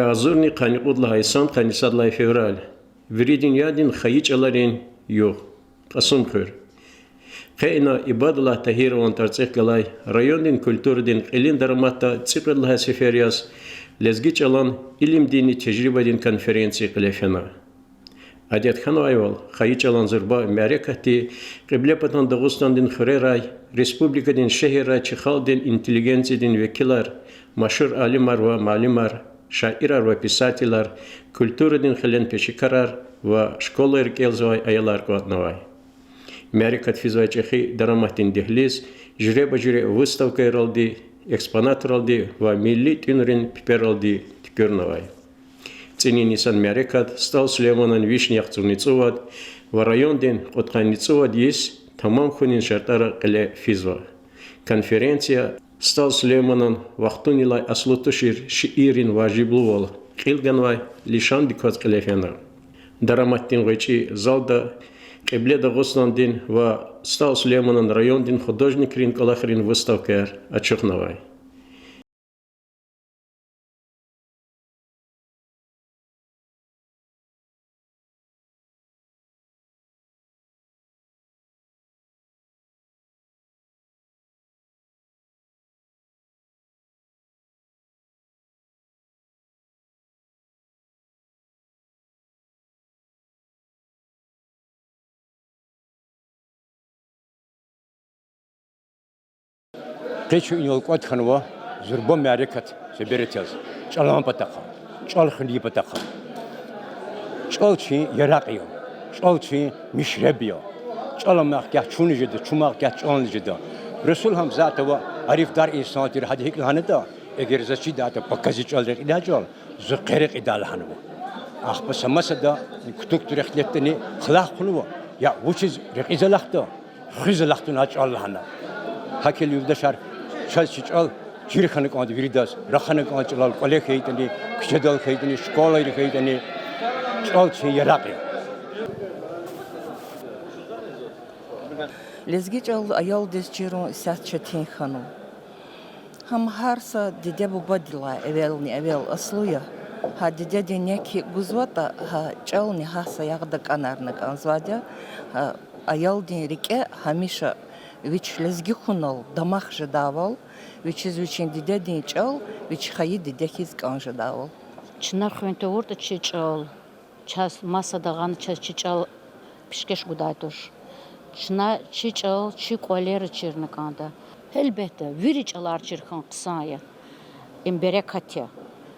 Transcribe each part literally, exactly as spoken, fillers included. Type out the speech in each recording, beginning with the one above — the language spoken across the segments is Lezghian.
Агъзурни къанни кьуд лагьай йисан къанни сад лагьай февраль. Вири дуьньядин хайи чӀаларин югъ. Кьасумхуьр. Къе ина Ибадуллагь Тагьирован тӀварцӀихъ галай райондин культурадин кьилин дараматда цӀикьвед лагьай сефер яз лезги чӀалан илимдинни тежрибадин конференция кьиле фена. Адет хьанвайвал, хайи чӀалан зурба мярекатди Кьиблепатан Дагъустандин хуьрерай, республикадин шегьеррай чи халкьдин интеллигенциядин векилар, машгьур алимар ва муаллимар, шаирар ва писателар, культурадин кьилин пешекарар ва школайра кӀелзавай аялар кӀватӀнавай. Мярекат физвай чӀехи дараматдин дегьлиз жуьреба-жуьре выставкайралди, экспонатралди ва милли тӀуьнрин пипералди туькӀуьрнавай. ЦӀинин йисан мярекат СтӀал Сулейманан вишни яхцӀурни цӀувад ва райондин кьудкъанни цӀувад йис тамам хьунин шартӀара кьиле физва. Конференция СтӀал Сулейманан вахтунилай аслу тушир шииррин важиблувал кьил ганвай лишандик кваз кьиле фена. Дараматдин гъвечӀи залда Кьибле Дагъустандин ва СтӀал Сулейманан райондин художникрин кӀвалахрин выставкаяр ачухнавай. Къе чун инал кӀватӀ хьанва зурба мярекат себерда яз, чӀалан патахъай, чӀал хуьнин патахъай. ЧӀал чи яракь я, чӀал чи мишреб я. ЧӀал амай хкягъ чунни жеда, чун амай хкягъ чӀални жеда. Расул Гьамзатова арифдар инсан тир, гьада гьикӀ лагьанатӀа, эгер заз чидатӀа, пака зи чӀал, рекьидай чӀал, зун къе рекьида лагьанва. Ахпа са масада кутугтур ихтилатдани хлахъ хъувунва, я вучиз рекьиз алахъда, хуьз алахъда чӀал лагьана. ГьакӀ хьайила, юлдашар, чаз чи чӀал чир хьана кӀанда виридаз, рахана кӀанда чӀалал, кӀвале хьайитӀани, куьчедал хьайитӀани, школайра хьайитӀани, чӀал чи яракь я. Лезги чӀал аялдиз чирун исятда четин хьанва. Гьам гьар са диде-бубадилай эвелни-эвел аслу я. Гьа дидедин нек гьикӀ гузватӀа, гьа чӀални гьа саягъда кӀанарна кӀанзавайди я. Гьа аялдин рикӀе гьамиша вич лезги хьунал дамах жедайвал, вичиз вичин дидедин чӀал вич хайи диде хьиз кӀан жедайвал. Чна хуьн тавуртӀа чи чӀал, чаз масада гъана чаз чи чӀал пишкеш гудай туш. Чна чи чӀал чи кӀвалера чирна кӀанда. Гьелбетда, вири чӀалар чир хьун хъсан я. Им берекат я,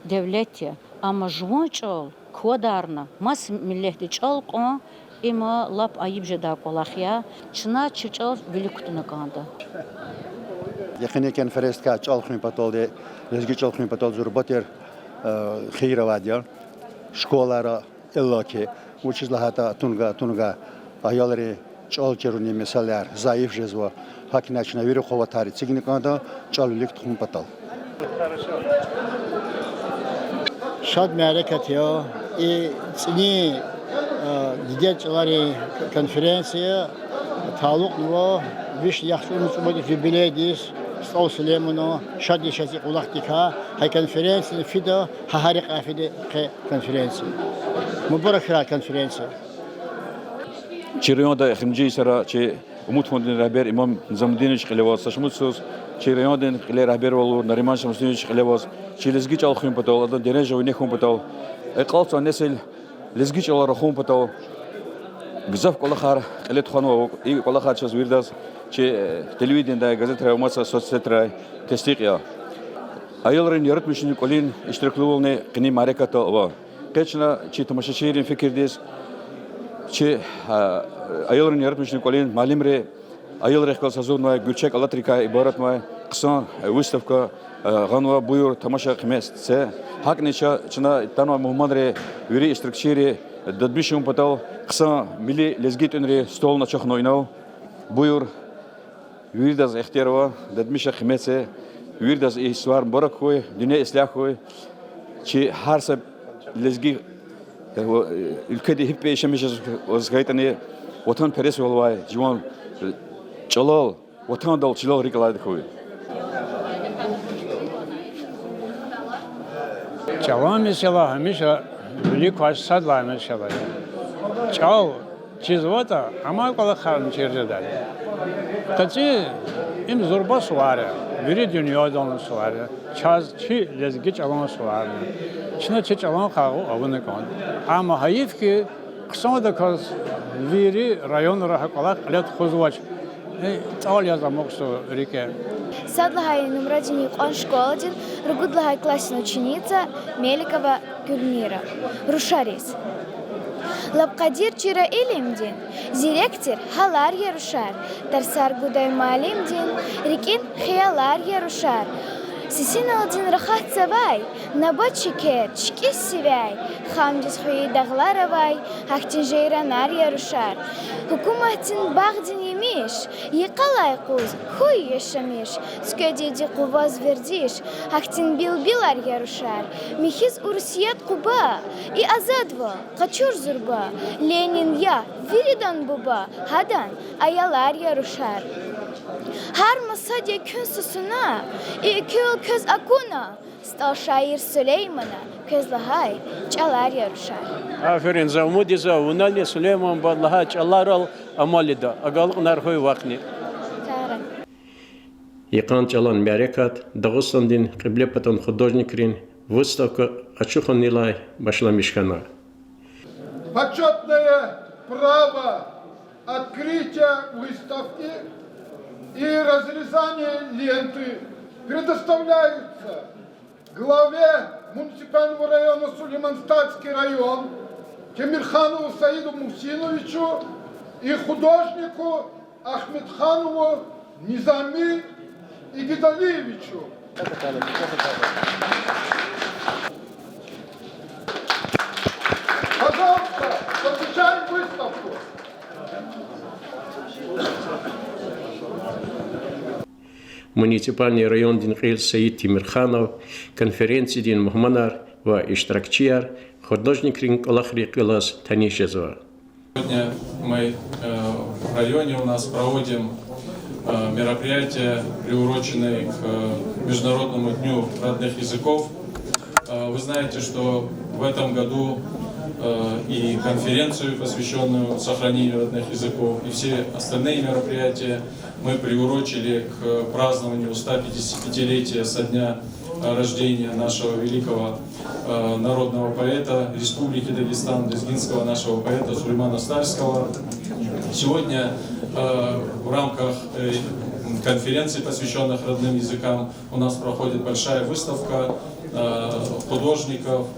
девлет я. Амма жуван чӀал квадарна, маса миллетдин чӀал кьун, им лап айиб жедай кӀвалах я. Чна чи чӀал вилик кутуна кӀанда. Яхъинин конференциядикай чӀал хуьн паталди, лезги чӀал хуьн патал зурба тир, э, хийир авайди я школайра, иллаки, вучиз лагьайтӀа тунга-тунга аялри чӀал чирунин месэлаяр зайиф жезва. ГьакӀни чна вири къуватар эцигна кӀанда чӀал вилик тухун патал. Шад мярекат я и цӀинин, э, дидед чӀаларин конференция, талукьнава вишни яхцӀурни цӀувад юбилейдиз, СтӀал Сулейманан шад яшай кӀвалахдикай. Гьа конференция фида, гьа гьа рекьяй фида къе конференция. Мубарак хьурай конференция. Чи районда эхиримжи йисара чи Умуд фондунин регьбер Имам Низамудинович кьиле аваз, са шумудсуз чи райондин кьиле регьбервал авур Нариман Шамсудинович кьиле аваз, чи лезги чӀал хуьн патал, адан дережа вине хьун патал, акьалтзавай несил лезги чӀалал рахун патал гзаф кӀвалахар кьиле тухванва. И кӀвалахар чаз виридаз чи, э, телевидениедай, газетрай ва маса соцсетьрай тестикь я. Аялрин яратмишунин кӀвалин иштираквални къенин мярекатдал ава. Къе чна чи тамашачийрин фикирдиз, чи, а, аялрин яратмишунин кӀвалин муаллимри аялрихъ галаз гьазурнавай гуьрчег алатрикай ибаратнавай хъсан, э, выставка, э, гъанва, буюр, тамаша, къимет це. ГьакӀни ча-, чна атанвай мугьманри, вири иштиракчийри дадмишун патал хъсан милли лезги тӀуьнрин столни ачухнава инал. Буюр, виридаз ихтияр ава, дадмиша, къимет це, виридаз и сувар мубарак хьуй, дуьнья ислягь хьуй. Чи гьар са лезги, э, уьлкведи гьикӀ пӀе яшамиш жезваз хьайитӀани, ватанпересвал авай, жуван, э, чӀалал, ватандал чилел рикӀ алайди хьуй. ЧӀалан месэла гьамиша вилик квай сад лагьай месэла я. ЧӀал чизватӀа, амай кӀвалахарни чир жедай. КъецӀи им зурба сувар я, вири дуьньядални сувар я, чаз чи лезги чӀалан суварни. Чна чи чӀалан къайгъу авуна кӀанда. Амма гьайиф хьи, хъсандаказ вири районра гьа кӀвалах кьиле тухузвач. Э, тӀал яз амукьзава рикӀе. Сад лагьай нумрадин юкьван школадин ругуд лагьай классдин ученица Меликова Гуьлмира. Рушариз. Лап къадир чира илимдин, зирек тир гьалар я рушар, тарсар гудай муаллимдин, рикӀин хиялар я рушар. Сисиналдин рахатзавай, набат шекер, чкӀиз сивяй, хамдиз хвейи дагълар авай, гьахьтин жейранар я рушар. Гьукуматдин багъдин емиш, йикъалай къуз хьуй яшамиш, цуькведивди къугъваз вердиш, гьахьтин билбилар я рушар. Михьиз Урусият Къуба, и азадвал къачур зурба, Ленин я виридан буба, гьадан аялар я рушар. Гьар масад я куьн сусуна, и экуьвал квез акуна, СтӀал шаир Сулеймана квез лагьай чӀалар я рушар. Аферин, за умуд ийизва, вунани Сулейман бубад лагьай чӀаларал амал ийида. Агалкьунар хьуй вахъни. Сагърай. Йикъан чӀалан мярекат, Дагъустандин кьиблепатан художникрин выставка ачухунилай башламиш хьана. Почётное право открытия выставки и разрезания ленты предоставляется главе муниципального района Сулейман-Стальский район Темирханову Саиду Мусиновичу и художнику Ахмедханову Низами Игидалиевичу. Пожалуйста, подключаем выставку. Муниципальный райондин кьил Саид Темирханов, конференциядин мугьманар ва иштиракчияр художникрин кӀвалахрин кьилаз таниш жезва. Сегодня мы, э, в районе у нас проводим, э, мероприятие, приуроченное к, э, Международному дню родных языков. Э, вы знаете, что в этом году, э, и конференцию, посвящённую сохранению родных языков, и все остальные мероприятия мы приурочили к празднованию ста пятидесятипятилетия со дня, э, рождения нашего великого, э, народного поэта Республики Дагестан, лезгинского нашего поэта Сулеймана Стальского. Сегодня, э, в рамках, э, конференций, посвящённых родным языкам, у нас проходит большая выставка, э, художников,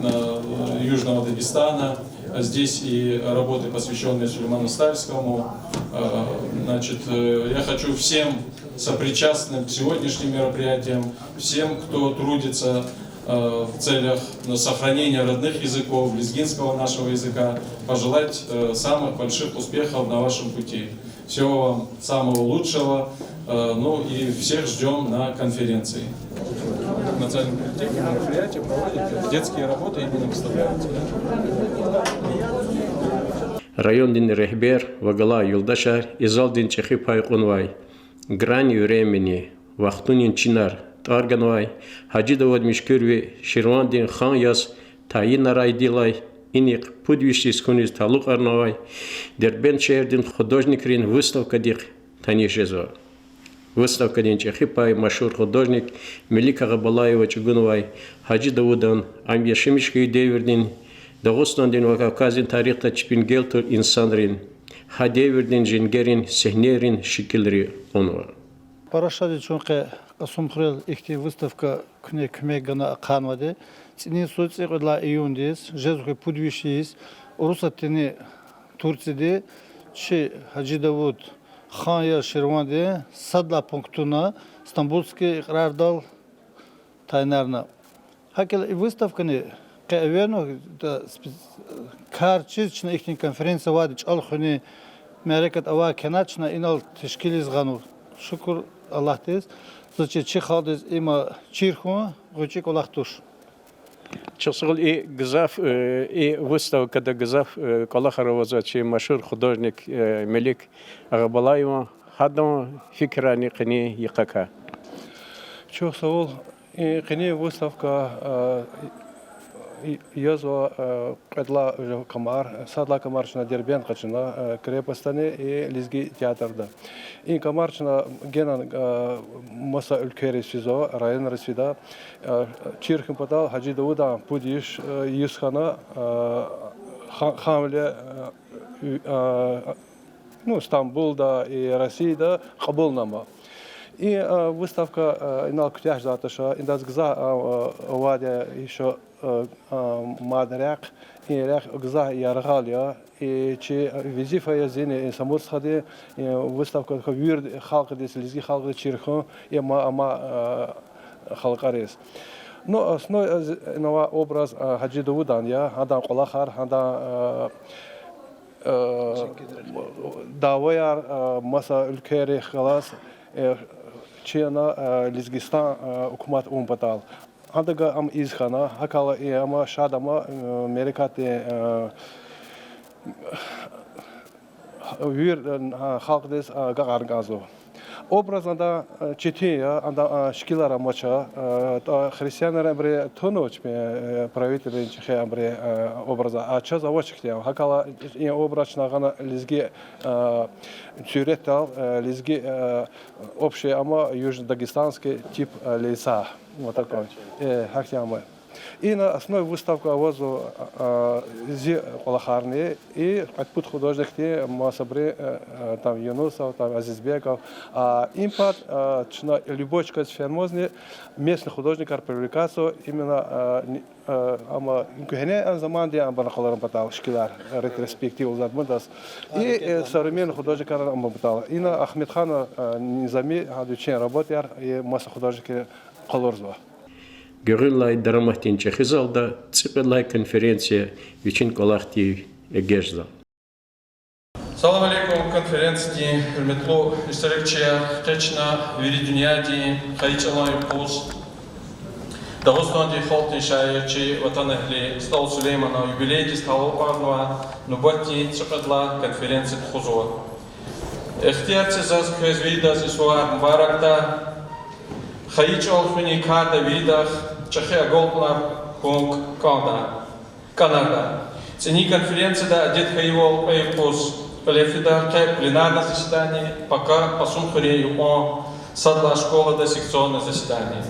э, Южного Дагестана. Здесь и работы, посвящённые Сулейману Стальскому. Э, значит, э, я хочу всем сопричастным к сегодняшним мероприятиям, всем, кто трудится, э, в целях, ну, сохранения родных языков, лезгинского нашего языка, пожелать, э, самых больших успехов на вашем пути. Всего вам самого лучшего, э, ну и всех ждём на конференции. В Национальной библиотеке мероприятия проводятся, детские работы именно выставляются, да? Райондин регьбер ва галай юлдашар и залдин чӀехи пай кьунвай Грани времени, Вахтунин чинар тӀвар ганвай Гьажи Давуд Мишкуьрви Ширвандин хан яз тайинарайдалай инихъ пуд виш йис хьуниз талукьарнавай Дербент шегьердин художникрин выставкадихъ таниш жезва. Выставкадин чӀехи пай машгьур художник Мелик Агъабалаева чӀугунвай Гьажи Давудан, ам яшамиш хьайи девирдин, Дагъустандин ва Кавказдин тарихда чпин гел тур инсанрин, гьа девирдин женгерин сегьнейрин шикилри кьунва. Пара шад я чун къе Кьасумхуьрел ихьтин выставка куьне куьмек гана ахъайнавайди. ЦӀинин йисуз цӀикьвед лагьай июндиз жезва хьи пуд виш йис Урусатдини Турцияди чи Гьажи Давуд хан яз Ширванди сад лагьай пункт туна Стамбульский икьрардал тайинарна. ГьакӀ хьайила и выставкани къе эвернава, да, спе-, кар чиз чна ихьтин конференция авайди чӀал хуьнин мярекат авай кхьена чна инал тешкилиз гъанва. Шукур Аллагьдиз, заз чи, чи халкьдиз има чир хьун гъвечӀи кӀвалах туш. Чухсагъул, и гзаф, э, и выставкада гзаф, э, кӀвалахар авазва чи машгьур художник, э, Мелик Агъабалаеван, гьадан фикирарни къенин йикъакай. Чухсагъул, и къенин выставка, э, Язва, э, кьвед лагьай уже камар, сад лагьай камар чна Дербент къачуна, э, крепостьдани и лезги театрда. И камар чна генани, э, маса уьлквейриз физва, районриз фида. Э, чир хьун патал Гьажи Давудан пуд йис, э, йис хьана, э, ха-, ханвиле, э, э, ну, Стамбулда и Россияда кьабулнама. И, э, выставка, э, инал куьтягь жезвайди туш, индаз гзаф, э, авайди я, ещё, э, э, мад рехъ, и рехъ гзаф яргъал я, и чи везифа я зини, и са мурсхади, и выставка вири халкьдиз, лезги халкьдиз чир хьун, и ма-, ама, э, халкьариз. Ну, основной, э, з-, инавай образ, э, Гьажи Давудан я, гьадан кӀвалахар, гьадан, э, э, даваяр, э, маса уьлквейрихъ галаз, э, чна, э, Лезгистан, э, гьукумат авун патал. Гьадахъ ам ийиз хьана, гьакӀ хьайила и ама шад ама, э, мярекатдин, э, вири, э, халкьдиз, э, агакьарна кӀанзава. Образ адан, э, четин я, адан, э, шикилар амач, э, тӀа христианрин абуру тунва чпин, э, правительрин чӀехи абуру, э, образар, а чаз авач хьтин. ГьакӀ хьайила и образ чна гъана лезги, э, суьретдал, э, лезги, э, общий ама южнодагестанский тип, э, лица. Вот такой. Э, гьахьтин ама. Ина основной выставка авазва, а, зи кӀвалахарни, и кьвед-пуд художникди, масабуру, а, а, там Юнусов, там Азизбеков. А, им пад, а, чна любой чкадиз фенвазни местный художникар привлекаться, именно, а, ни-, а, ама куьгьне замандин абурун къалурун патал шикилар, ретроспектив лугьузвайди мад ас. И, э, современный художникар абурун патал. Ина Ахмедханов, а, Низами, гьада вичин работаяр, и маса художникар къалурзава. Гуьгъуьнлай дараматдин чӀехи залда цӀикьвед лагьай конференция вичин кӀвалахдив эгечӀзава. Салам алейкум, конференциядин гьуьрметлу иштиракчияр, къе чна вири дуьньядин хайи чӀалан юкъуз Дагъустандин халкьдин шаир, чи ватанэгьли СтӀал Сулейманан юбилейдиз талукьарнавай нубатдин цӀикьвед лагьай конференция тухузва. Ихтияр це заз квез виридаз и сувар мубаракда, хайи чӀал хуьнин карда виридахъ чӀехи агалкьунар хьун кӀанда, кӀанарда. ЦӀини конференцияда адет хьайивал кьве юкъуз кьиле фида: къе пленарное заседание, пака Кьасумхуьруьн юкьван сад лагьай школада секционное заседание.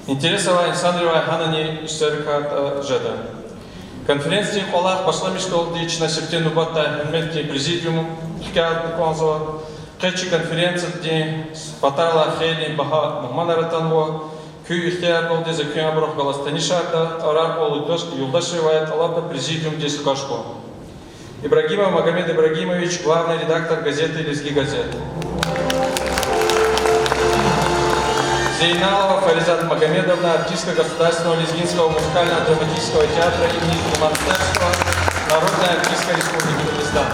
Интерес авай инсанривай гьанани иштиракарда жеда. Конференциядин кӀвалах башламишдалди чна сифте нубатда гьуьрметдин президиум хкягъна кӀанзава. Къе чи конференциядин патарилай хейлин багьа мугьманар атанва. Куь ихтиярдалди за куьн абурухъ галаз танишарда, тӀварар кьван юлдаш-, юлдашривай тӀалабда президиумдиз хкаж кьун. Ибрагимов Магомед Ибрагимович, главный редактор газеты «Лезги газет». Зейналова Фаризат Магомедовна, артистка Государственного лезгинского музыкально-драматического театра имени Сулеймана Стальского, народная артистка Республики Дагестан.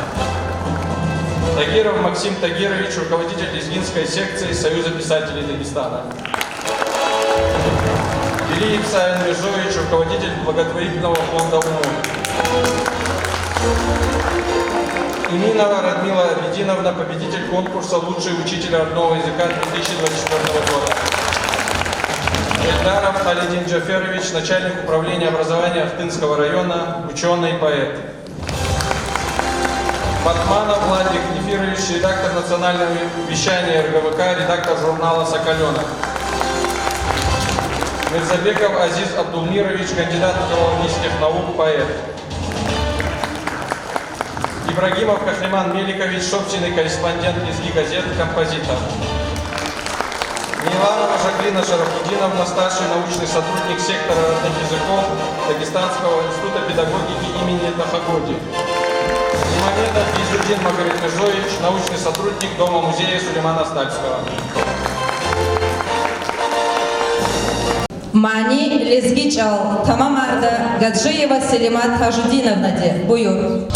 Тагиров Максим Тагирович, руководитель лезгинской секции Союза писателей Дагестана. Белиев Саин Межович, руководитель благотворительного фонда «Умут». Иминова Радмила Абидиновна, победитель конкурса «Лучший учитель родного языка» две тысячи двадцать четвёртого года. Эльдаров Халидин Джаферович, начальник управления образования Ахтынского района, учёный, поэт. Батманов Владик Нефирович, редактор национального вещания РГВК, редактор журнала «Соколёнок». Мирзабеков Азиз Абдулмирович, кандидат филологических наук, поэт. Ибрагимов Кахриман Меликович, собственный корреспондент «Лезги газет», композитор. Миланова Жаклина Шарафутдиновна, старший научный сотрудник сектора родных языков Дагестанского института педагогики имени Тохогоди. Имамедов Фейзудин Магомедмежоевич, научный сотрудник Дома-музея Сулеймана Стальского. Мани лезги чӀал тамамарда Гаджиева Селимат Тажудиновнади. Буюр.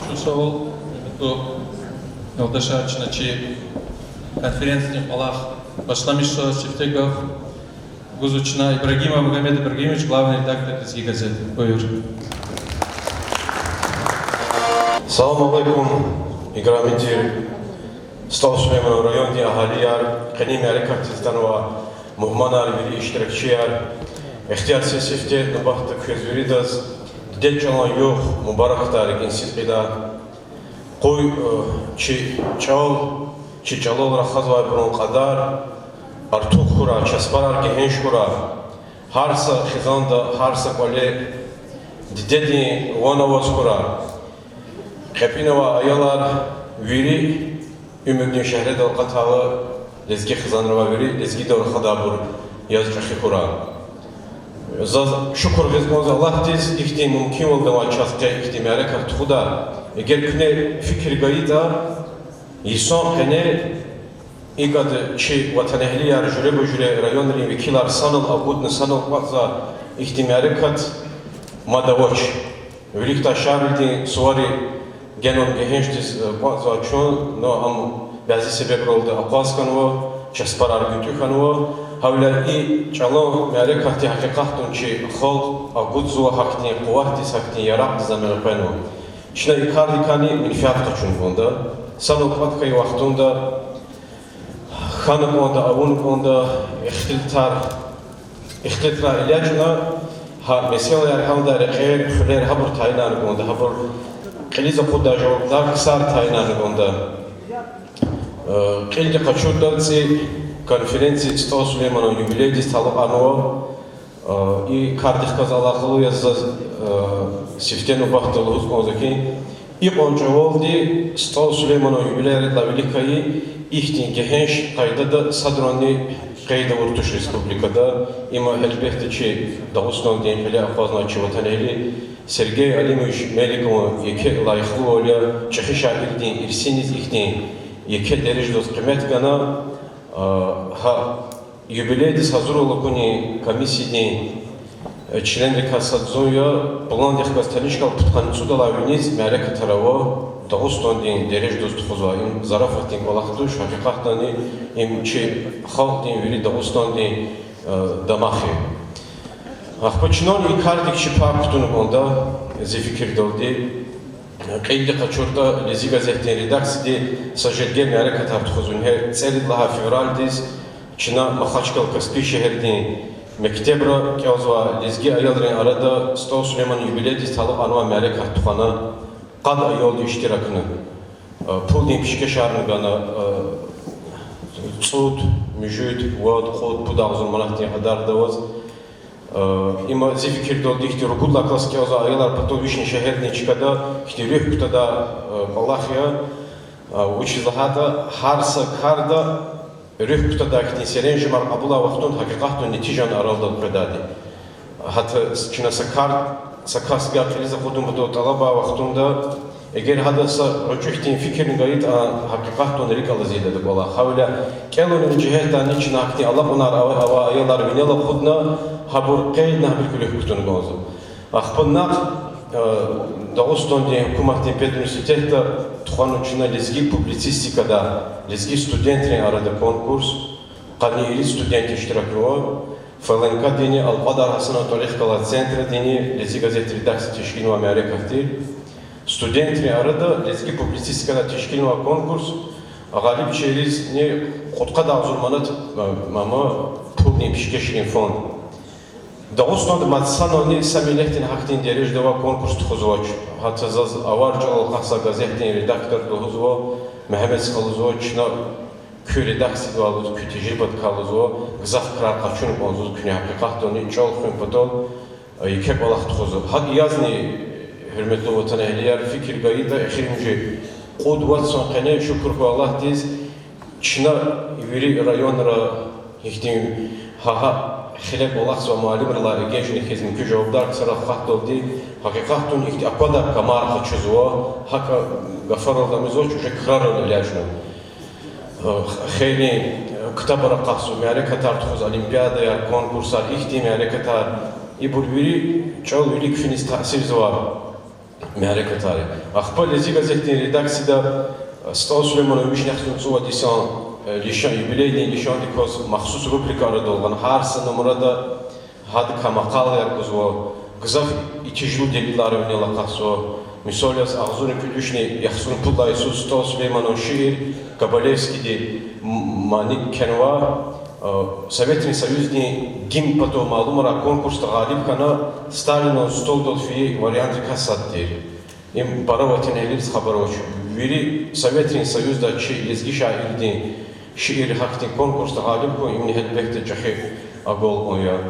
Чун сагъ хьуй, гьуьрметлу юлдашар, чна чи конференциядин кӀвалах башламишзава. Сифте гаф гузва чна Ибрагимов Магомед Ибрагимович, главный редактор Лезги газеты. Буюр. Салам алейкум, играми тир СтӀал Сулейманан райондин агьалияр, къенин мярекатдиз атанвай мугьманар, вири иштиракчияр. Ихтияр це сифте нубатда квез виридаз дидед чӀалан югъ мубаракдай, рикӀин сидкьидай. Къуй, э, чи чӀал, чи чӀалал рахазвайбурун кьадар артух хьурай, часпарар гегьенш хьурай. Гьар са хизанда, гьар са кӀвале дидедин ван аваз хьурай. КьепӀинавай аялар вири уьмуьрдин шегьредал акъатайла, лезги хизанра авай вири лезгидал рахадайбур яз чӀехи хьурай. Заз шукур гъиз кӀанзава Аллагьдиз, ихьтин мумкинвалда авай чаз къе ихьтин мярекат тухудай. Эгер куьне фикир гайитӀа, йисан къене икӀ чи ватанэгьлияр, жуьреба-жуьре районрин векилар санал агудна, санал кӀватӀзавай ихьтин мярекат мад авач. Виликдай Шарвилидин сувари генани гегьеншдиз, э, кӀватӀзавай чун, но ам бязи себебралди акъваз хьанва, часпарар гуьтӀуь хьанва. Гьавиляй и чӀалан мярекатди гьакъикъатдани чи халкь агудзава гьахьтин къуватдиз, гьахьтин яракьдиз, ам элкъвенва. Чна и кардикайни менфят къачуна кӀанда. Санал кӀватӀ хьайи вахтунда хьана кӀанда, авуна кӀанда, ихтилатар, ихтилатрай элячӀна, гьа месэлаяр гьалдай, рекьер, хуьлер, гьабур тайинарна кӀанда, гьабур кьилиз акъуддай жавабдар ксар тайинарна кӀанда. Э, кьилди къачуртӀа, цӀи конференция СтӀал Сулейманан юбилейдиз талукьарнава. Э, и кардихъ галаз алакъалу яз заз, э, сифте нубатда лугьуз кӀанзава хьи, икьван чӀавалди СтӀал Сулейманан юбилейдилай вилик хьайи ихьтин гегьенш къайдада садранни къейд авур туш республикада. Им, гьелбетда, чи Дагъустандин кьиле акъвазнавай чи ватанэгьли Сергей Алимович Меликован еке лайихлувал я, чӀехи шаирдин ирсиниз ихьтин еке дережадиз къимет гана. Гьа юбилейдиз гьазурвал акунин комиссиядин членрикай сад зун я. Пландихъ галаз таниш хьайила, пудкъанни цӀудалай виниз мярекатар ава Дагъустандин дережадиз тухузвай. Им зарафатдин кӀвалах туш, гьакъикъатдани им чи халкьдин, вири Дагъустандин, э, дамах я. Ахпа чнани и кардик чи пай кутуна кӀанда, зи фикирдалди. Кьилди къачуртӀа, Лезги газетдин редакцияди са жерге мярекатар тухузва. Ингье цӀерид лагьай февралдиз чна Махачкъала-Каспий шегьердин мектебра кӀелзавай лезги аялрин арада СтӀал Сулейманан юбилейдиз талукьарнавай мярекат тухвана, къад аялди иштиракна. Пулдин пишкешарни гана, цӀуд, муьжуьд, вад, кьуд, пуд агъзур манатдин кьадарда аваз. Има, зи фикирдалди, ихьтин ругуд лагьай класс кӀелзавай аялар патал вишни шегьердин чкада ихьтин руьгь кутадай кӀвалах я, вучиз лагьайтӀа гьар са карда руьгь кутадай хьтин серенжемар кьабулай вахтунда гьакъикъатдани нетижани аралда къведайди. Гьатта чна са кар, са касдивай кьилиз акъудун патал тӀалабай вахтунда, эгер гьада са гъвечӀи хьтин фикирни гайитӀа, гьакъикъатдани рикӀ алаз ийида кӀвалах. Гьавиляй кӀелунин жигьетдайни чна гьахьтин алакьунар ава-, авай аялар винел акъудна, гьабур къейдна, гьабурук руьгь кутуна кӀанзава. Ахпа накь, э, Дагъустандин гьукуматдин педуниверситетда тухвана чна лезги публицистикада лезги студентрин арада конкурс, къанни ирид студент иштиракнава, ФЛНК-дини, Алкьвадар Гьасанан тӀварихъ галай центрдини, Лезги газет редакция тешкилнавай мярекат тир. Студентрин арада лезги публицистикада тешкилнавай конкурс, Гъалибчийризни кьудкъад агъзур манат, э, ама, пулдин пишкешрин фонд. Дагъустанда мад санални са миллетдин гьахьтин дережада авай конкурс тухузвач. Гьатта заз авар чӀалал акъатзавай газетдин редактор лугьузва, Мегьамед стха лугьузва, чна куь редакциядивай лугьуз, куь тежрибадикай лугьузва, гзаф крар къачуна кӀанзава куьне гьакъикъатдани чӀал хуьн патал, э, еке кӀвалах тухузва. ГьакӀ язни, гьуьрметлу ватанэгьлияр, фикир гайитӀа, эхиримжи кьуд-вад йисан къене, шукур хьуй Аллагьдиз, чна вири районра ихьтин гьа-гьа хиле кӀвалахзавай муаллимрилай эгечӀна хьиз, муькуь жавабдар ксарихъ акъатдалди, гьакъикъатдани ихьтин аквадай камар къачузва, гьакӀ гафаралди амазва, уже крарал элячӀна. Э, хейлин, э, ктабар акъатзава, мярекатар тухузва, олимпиадаяр, конкурсар, ихьтин мярекатар. Ибур вири чӀал вилик финиз таъсирзавай мярекатар я. Ахпа Лезги газетдин редакцияда, э, СтӀал Сулейманан вишни яхцӀурни цӀувад йисан, э, лишан, юбилейдин лишандиказ махсус рубрика арадал гъана, гьар са нумрада гьадакай макъалаяр гузва, гзаф итижлу делилар винел акъатзава. Мисал яз, агъзурни кӀуьд вишни яхцӀурни пуд лагьай йисуз СтӀал Сулейманан шиир Кабалевскийди м-, мани кхьенвай, э, Советрин Союздин гимн патал малумарай конкурсда гъалиб хьана, Сталинан столдал фейи вариантрикай сад тир. Им пара ватанэгьлийриз хабар авач. Вири Советрин Союзда чи лезги шаиррин шиирри гьахьтин конкурсда гъалиб хьун, им гьелбетда чӀехи агалкьун я.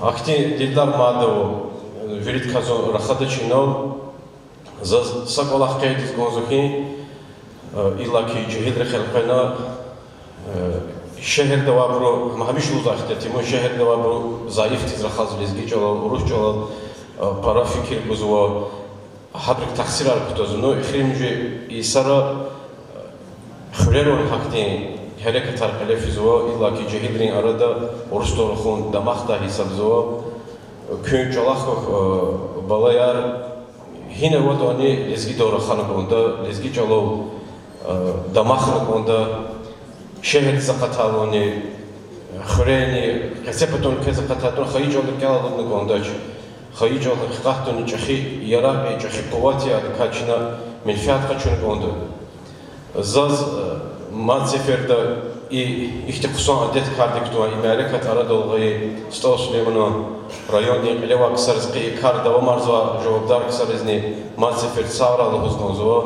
Ахьтин делилар мад ава, виридакай зун рахадач инал. Заз са кӀвалах къейдиз кӀанзава хьи, э, иллаки жегьилрихъ элкъвена, э, шегьерда авайбуру, гьам-, гьамиша лугьузвай хьтин, шегьерда авайбуру зайифдиз рахазва лезги чӀалал, урус чӀалал, э, пара фикир гузва, гьабурукай тахсирар кутазва. Ну, эхиримжи йисара, э, хуьрерани гьахьтин гьерекатар кьиле физва, иллаки жегьилрин арада урусдал рахун дамахдай гьисабзава. Куьн чӀалахъ квахь, э, балаяр, гьина аватӀани лезгидал рахана кӀанда, лезги чӀалал, э, дамахна кӀанда, шегьердиз акъатайвални, хуьрени, къецепатан квез акъатайтӀани хайи чӀал рикӀелай алудна кӀандач. Хайи чӀал гьакъикъатдани чӀехи яракь я, чӀехи къуват я, адакай чна менфят къачуна кӀанда. Заз, э, мад сеферда и ихьтин хъсан адет кардик кутун, и мярекат арадал гъайи СтӀал Сулейманан райондин кьиле авай ксариз къе и кар давамарзавай жавабдар ксаризни мад сеферда сагърай лугьуз кӀанзава.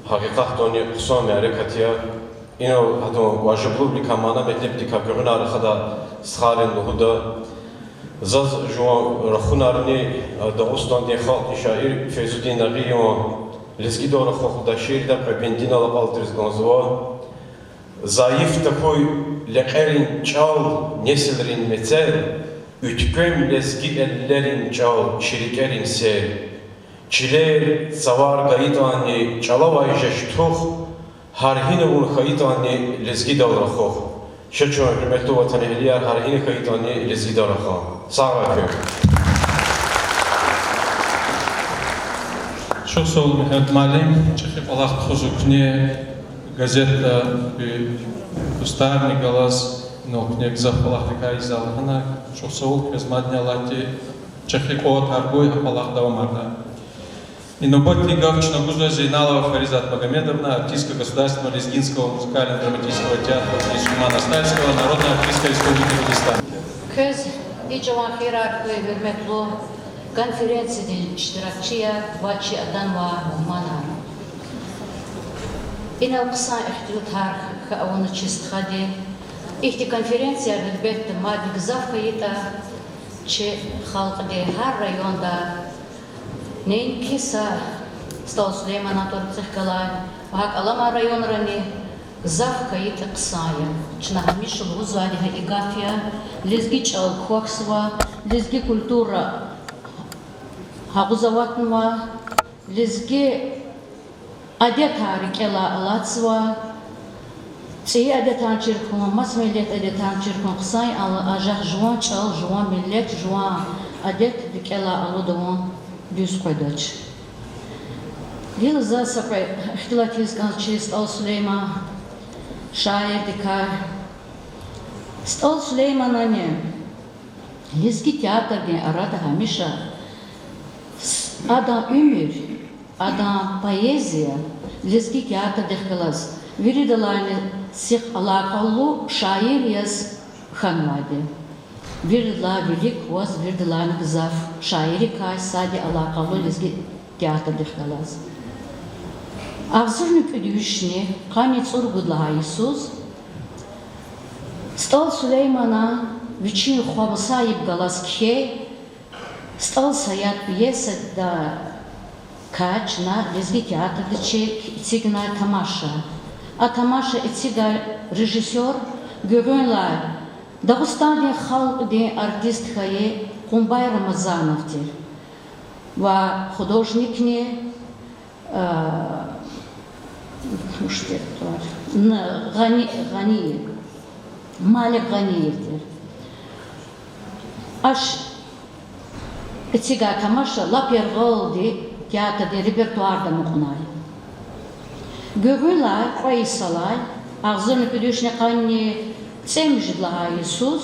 Гьакъикъатдани хъсан мярекат я. Инал гьадан важиблувиликай, мана-метлебдикай гуьгъуьнай рахадай стхайрини лугьуда. Заз жуван рахунарни, э, Дагъустандин халкьдин шаир Фейзудин Нагъиеван Лезгидал рахух лугьудай шиирда кьве бендинал акьалтӀариз кӀанзава. Зайиф тахьуй лекьерин чӀал, несилрин мецел, уьтквем лезги эллерин чӀал, чи рикӀерин сел. Чилел цавар гайитӀани, чӀалавай жеч тух, гьар гьина вун хьайитӀани, лезгидал рахух. Ша чун, гьуьрметлу ватанэгьлияр, гьар гьина хьайитӀани, лезгидал рахун. Сагърай куьн. Чухсагъул, Мегьамед муаллим, чӀехи кӀвалах тухузва куьне газетда, куь дустарни галаз, инал куьне гзаф кӀвалахрикай ийизвай лагьана. Чухсагъул, квез мадни Аллагьди чӀехи къуватар гуй, гьа кӀвалах давамарда. И нубатдин гаф чна гузва Зейналова Фаризат Магомедовна, артистка Государственного лезгинского музыкально-драматического театра имени Сулеймана Стальского, народная артистка Республики Дагестан. Квез и жаван хийирар хьуй, гьуьрметлу конференциядин иштиракчияр ва чи аданвай мугьманар. Инал хъсан ихтилатар хьана авуна чи стхади. Ихьтин конференцияр, гьелбетда, мадни гзаф хьайитӀа, чи халкьди гьар районда, неинки са СтӀал Сулейманан тӀварцӀихъ галай, ва гьакӀ аламай районрани гзаф хьайитӀа хъсан я. Чна гьамиша лугьузвайди гьа и гаф я: лезги чӀал квахьзава, лезги культура агъуз аватнава, лезги адетар рикӀелай алатзава. ЦӀийи адетар чир хьун, маса миллет адетар чир хьун хъсан я, анжах жуван чӀал, жуван миллет, жуван адет рикӀелай алуд авун дуьз къведач. Гила заз са кьве ихтилат ийиз кӀанзава чи СтӀал Сулейман шаирдикай. СтӀал Сулейманани лезги театрдин арада гьамиша с-, адан уьмуьр, адан поэзия лезги театрдихъ галаз виридалайни сих алакъалу шаир яз хьанвайди. Виридалай вилик ваз, виридалайни гзаф шаиррикай сади алакъалу лезги театрдихъ галаз. Агъзурни кӀуьд вишни къанни цӀуругуд лагьай йисуз СтӀал Сулеймана вичин хва Мусаиб галаз кхьей СтӀал Саяд пьесадикай чна лезги театрди чи эцигнай тамаша. А тамаша эцигай режиссёр гуьгъуьнлай Дагъустандин халкьдин артист хьайи Къумбай Рамазанов тир ва художникни, а, Н-, Гъани-, Гъаниев, Малик Гъаниев тир. Аш эцигай тамаша лап яргъалди театрдин репертуарда амукьнай. Гуьгъуьнлай кьве йисалай, агъзурни кӀуьд вишни къанни цӀемуьжуьд лагьай йисуз,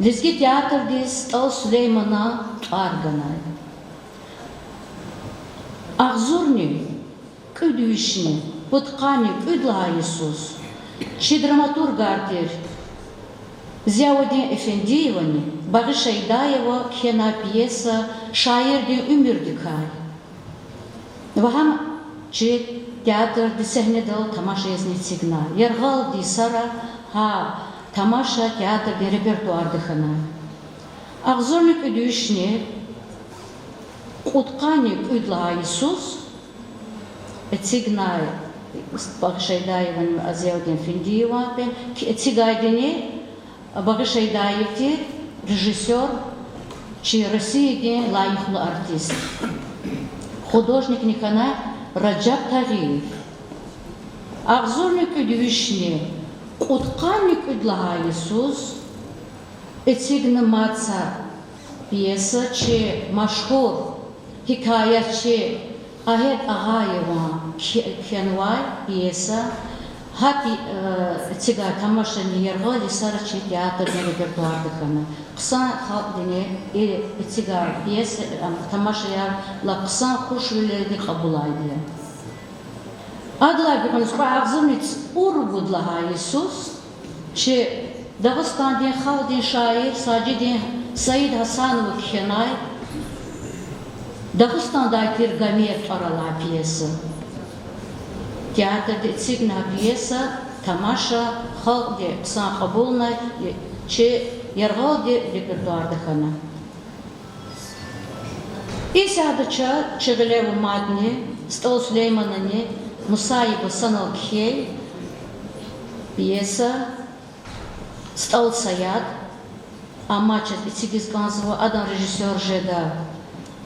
лезги театрдиз СтӀал Сулейманан тӀвар ганай. Агъзурни кӀуьд вишни пудкъанни кӀуьд лагьай йисуз чи драматургар тир Зиявудин Эфендиевани Багъи Шайдаева кхьенай пьеса шаирдин уьмуьрдикай. Ва гьам чи театрди сегьнедал тамаша язни эцигна. Яргъалди йисара гьа тамаша театрдин репертуарда хьана. Агъзурни кӀуьд вишни кьудкъанни кӀуьд лагьай йисуз эцигнай Багъи Шайдаевани Зиявудин Эфендиевани, эцигайдини Багъи Шайдаев тир, режиссёр, чи Россиядин лайихлу артист, художникни хьана Ражаб Тагъиев. Агъзурни кӀуьд вишни кьудкъанни кӀуьд лагьай йисуз эцигна мад са пьеса, чи машгьур гьикаятчи Агьед Агъаеван кхьенвай пьеса. Гьа пье-, э, эцигай тамашани яргъал йисара чи театрдин репертуарда хьана. Хъсан халкьдини и эцигай пьеса, ам, тамашаяр лап хъсан хушвилелди кьабулайди я. Адалай гуьгъуьниз кьве агъзурни цӀуругуд лагьай йисуз чи Дагъустандин халкьдин шаир Сажидин Саидгьасанова кхьенай Дагъустандай тир Гомер тӀвар алай пьеса. Театрди эцигна пьеса, тамаша халкьди хъсан кьабулна, чи яргъалди репертуарда хьана. Исятда чаз чи гъиле ва мадни СтӀал Сулейманани Мусаиба санал кхьей пьеса СтӀал Саяд, амма чаз эцигиз кӀанзава, адан режиссёр жеда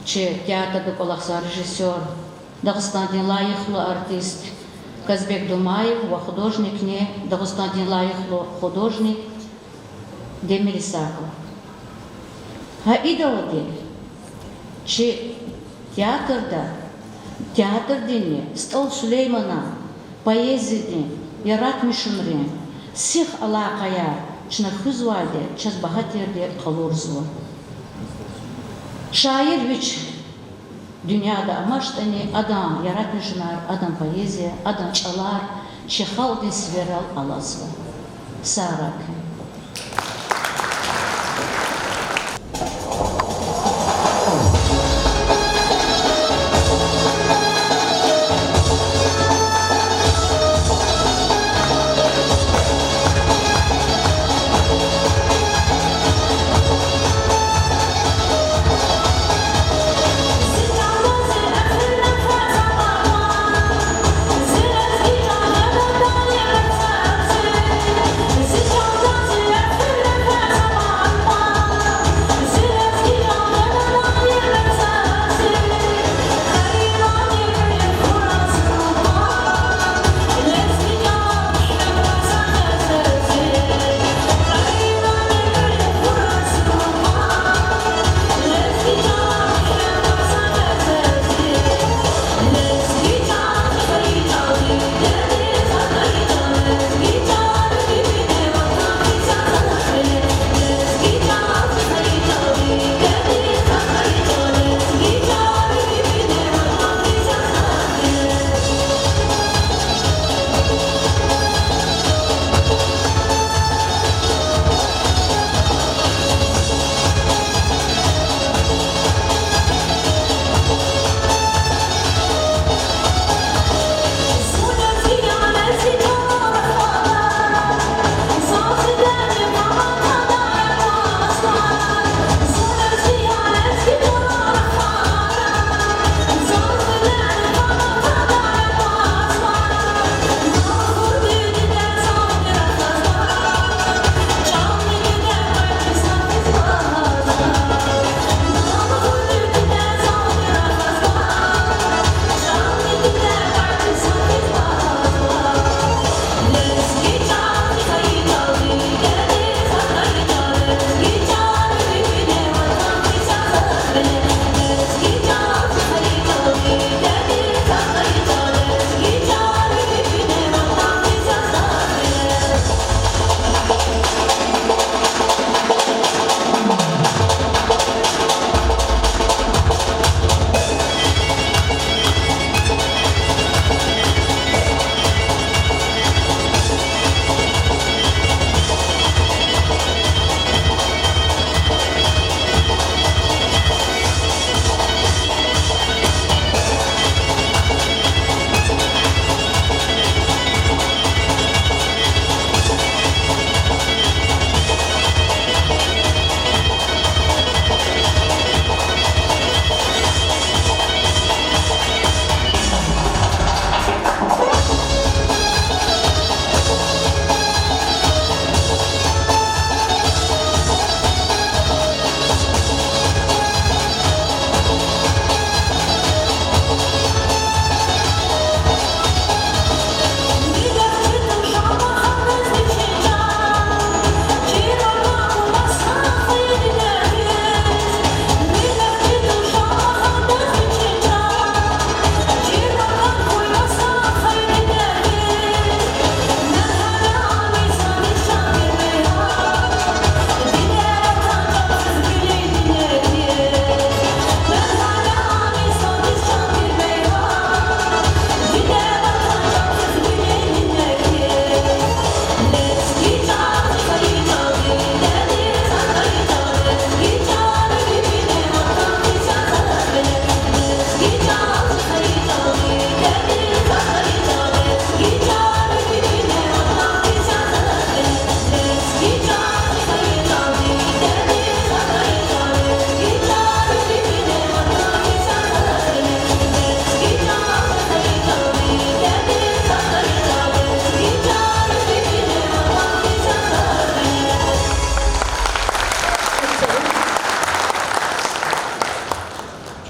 чи театрда кӀвалахзавай режиссёр, Дагъустандин лайихлу артист Казбек Думаев ва художникни, Дагъустандин лайихлу художник Демир Исаков. Гьа идалди чи театрда, театрдини СтӀал Сулейманан поэзиядин яратмишунрин сих алакъаяр чна хуьзвайди чаз багьа тирди къалурзава. Шаир вич дуьньяда амачтӀани, адан яратмишунар, адан поэзия, адан чӀалар чи халкьдин сиверал алазва. Сагърай куьн.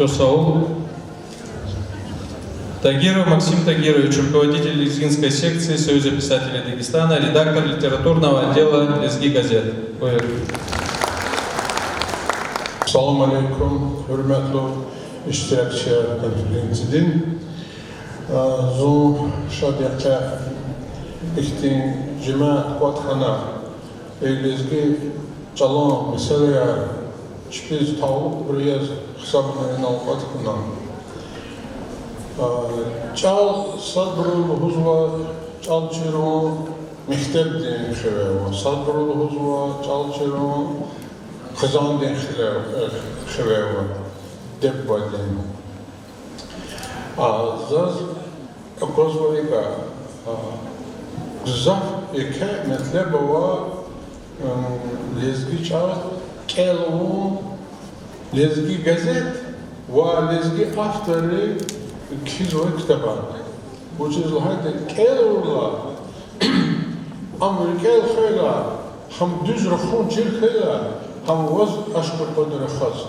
Саул. Тагиров Максим Тагирович, руководитель лезгинской секции Союза писателей Дагестана, редактор литературного отдела «Лезги газет». Буюр. Салам алейкум, гьуьрметлу иштиракчияр конференциядин. А, зун шад я къе ихьтин жемят кӀватӀ хьана, и лезги чӀалан месэлаяр чпиз талукьбур яз гьисабна инал кӀватӀ хьана. А, чӀал садбуру лугьузва, чӀал чирун мектебдин хиве ава, садбуру лугьузва, чӀал чирун хизандин хиле-, э, хиве ава, диде-бубадин. А, заз аквазва икӀа, а, гзаф еке метлеб ава, м, лезги чӀал кӀел авун, Лезги газет ва лезги авторри кхьизвай ктабар. Вучиз лагьайтӀа кӀел авурла, ам рикӀел хвейла, гьам дуьз рахун чир хьайила, гьам ваз ашкъи кьвада рахаз,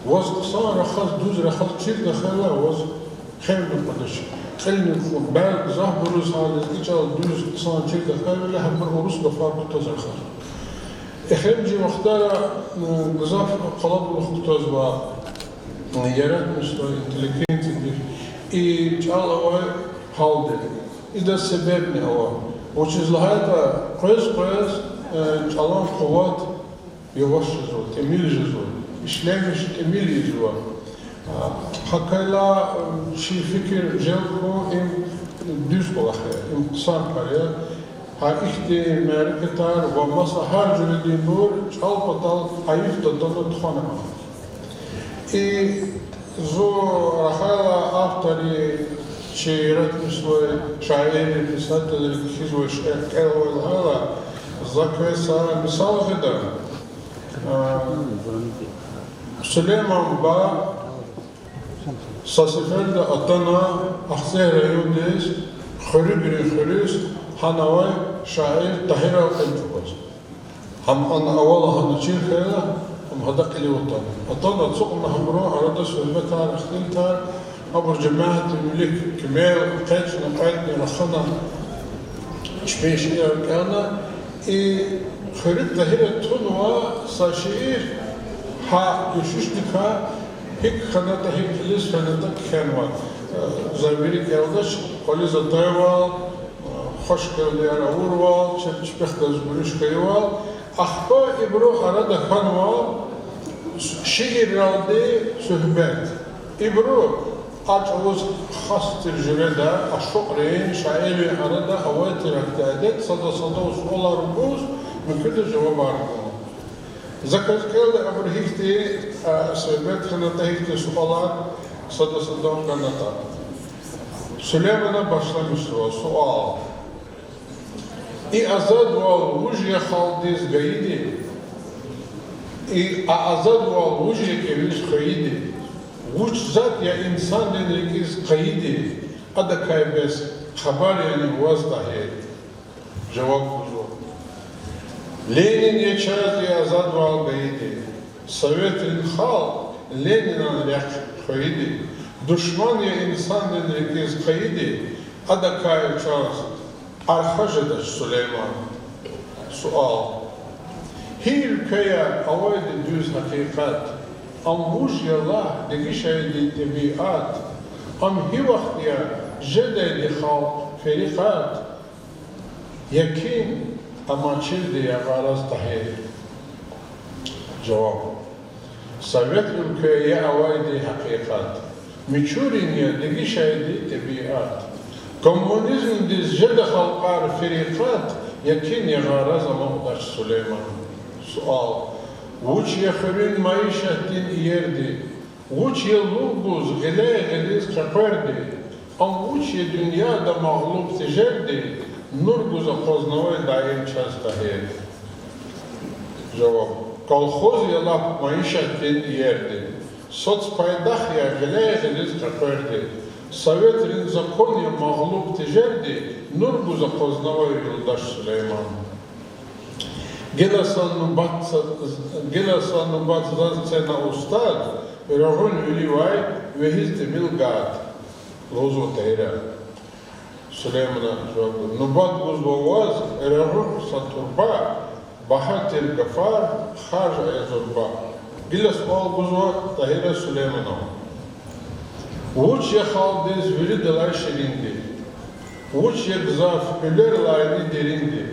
ваз хъсан рахаз, дуьз рахаз чир тахьайла, ваз хъел аквадач, кьилни кьу-, бязи гзафбуруз гьа лезги чӀал дуьз, хъсан чир тахьайвиляй гьабур урус гафар кутаз рахаз. Эхиримжи вахтара, м, гзаф къалабулух кутазва, м, яратмишзавай интеллигенциядик и чӀал авай гьалди. Идаз себебни ава. Вучиз лагьайтӀа къвез-къвез, э, чӀалан къуват яваш жезва, тӀимил жезва, ишлемиш тӀимил ийизва. А, гьакайла, м, чи фикир желб хьун им дуьз кӀвалах я, им хъсан кар я. Гьа ихьтин мярекатар ва маса гьар жуьрединбур чӀал патал гьайиф татана тухвана. И зун рахайла авторри, чи яратмишзавай шаирри, писателри кхьизвай шиир кӀелдай лагьайла, за квез са мисал гъида. А, Сулейман буба са сеферда атана Ахцегь райондиз, Хуьруьгрин хуьруьз, гьана авай шаир Тагьирал кьил чӀугваз. Гьам ана авала гьана чир хьайила, ам гьада кьилив атана. Атана ацукьна гьабурун арада суьгьбетар, ихтилатар, абур жемятдин вилик кимел экъечӀна, кьведни рахана, чпин шиирар кӀелна. И хуьруьг Тагьира тунва са шиир, гьа дуьшуьшдикай гьикӀ хьанатӀа, гьикӀ кьилиз фенатӀа кхьенва. За вири кӀелдач, кӀвализ атайвал, хвашкалдияр авурвал, чеб-, чпихъ галаз гуьруьш хьайивал, ахпа ибурун арада хьанва шиирралди суьгьбет. Ибуру а чӀавуз хас тир жуьреда ашукьрин, шаиррин арада авай тир ахьтин адет, сада садав суалар гуз, муькуьда жавабар гун. За квез кӀелда абуру гьихьтин, а, суьгьбет хьанатӀа, гьихьтин суалар сада садав ганатӀа. Сулеймана башламишзава суал. И азадвал вуж я халкьдиз гайиди? И а азадвал вуж я кӀевиз хвейиди? Вуч затӀ я инсандин рикӀиз къайиди? Адакай бес хабар яни ваз, Тагьир? Жаваб гузва. Ленин я чаз и азадвал гайиди, советрин халкь Ленинан рехъ хвейиди. Душман я инсандин рикӀиз къайиди, адакай чаз арха жедач, Сулейман. Суал. Гьи уьлкведа авайди дуьз гьакъикъат? Ам вуж я лагь, дегишайди тӀебиат? Ам гьи вахт я жедайди халкь ферикъат? Якин амачирди я гъараз, Тагьир? Жаваб. Совет уьлкве я авайди гьакъикъат, мичурин я дегишайди тӀебиат. Коммунизмдиз жеда халкьар ферикъат, якин я гъараз амукьдач, Сулейман. Суал. Вуч я хуьруьн майишатдин иерди? Вуч я лув гуз гъиляй гъилиз къекъверди? Ам вуч я дуьньяда магълуб тежерди, нур гуз акъвазнавай даим чаз, Тагьир? Жаваб. Колхоз я лап майишатдин иерди, соцпайдах я гъиляй гъилиз къекъверди, советрин закон я магълуб тежерди, нур гуз акъвазнавай юлдаш, Сулейман. Гила са нубат, гила са нубат заз це на устад, Регъуьн виливай вегьиз тӀимил гад,— лугьузва ТӀагьира. Сулеймана жаваб гузва: Нубат гузва ваз, регъуьхъ са турба, багьа тир гафар, харж ая зурба. Гила суал гузва ТӀагьира Сулейманав: Вуч я халкьдиз виридалай ширинди? Вуч я гзаф гьуьлерилайни деринди?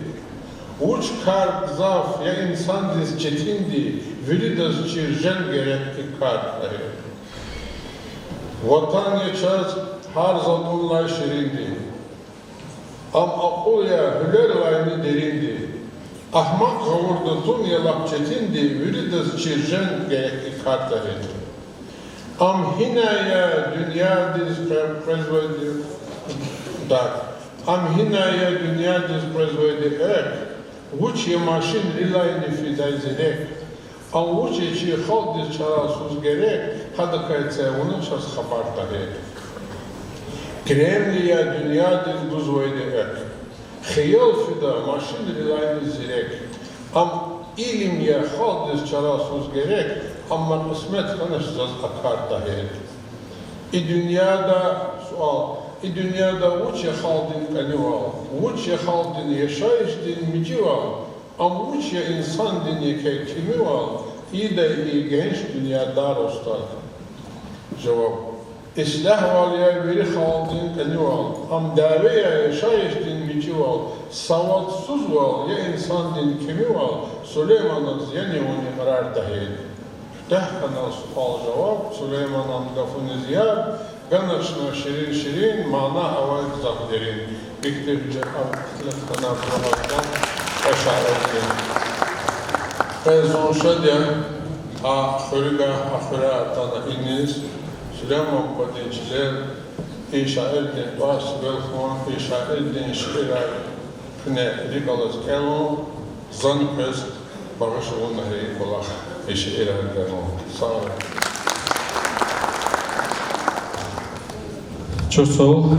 Вуч кар гзаф я инсандиз четинди, виридаз чир жен герек и кар, ТӀагьир? Ватан я чаз гьар затӀунлай ширинди, ам акьул я гьуьлерилайни деринди. Агьмакь гъавурда тун я лап четинди, виридаз чир жен герек и кар, ТӀагьир. Ам гьинай я дуьньядиз къе-, къвезвайди, да, ам гьинай я дуьньядиз къвезвайди экв, вуч я машинрилайни фидай зирек, ам вуч я чи халкьдиз чарасуз герек, гьадакай це вуна чаз хабар, ТӀагьир. Кремль я дуьньядиз гузвайди экв, хиял фида машинрилайни зирек, ам илим я халкьдиз чарасуз герек, амма кьисмет хьанач заз а кар, ТӀагьир. И дуьньяда, суал, и дуьньяда вуч я халкьдин кӀанивал, вуч я халкьдин яшайишдин мичӀивал, ам вуч я инсандин еке кимивал ийидай и генж дуьньяда, устад? Жаваб: Ислягьвал я вири халкьдин кӀанивал, ам дяве я яшайишдин мичӀивал, савадсузвал я инсандин кимивал, Сулейманаз яни вун икьрар, ТӀагьир? Куьтягь хьана суал-жаваб, Сулейманан гафуниз яб, ганачна ширин-ширин, мана авай гзаф дерин. Ихьтин гьуьжет, а, ихтилат хьана Абдулгьафизан, а шаирдин. Къе зун шад я, а хуьруьгай, а хуьряй атана иниз, Сулейман бубадин чилел и шаирдин тӀвар сивел хьун, и шаирдин шиирар куьне рикӀ алаз кӀелун, зани квез багъиш авуна гьа и кӀвалах, и шиирар галун. Сагърай. Чухсагъул.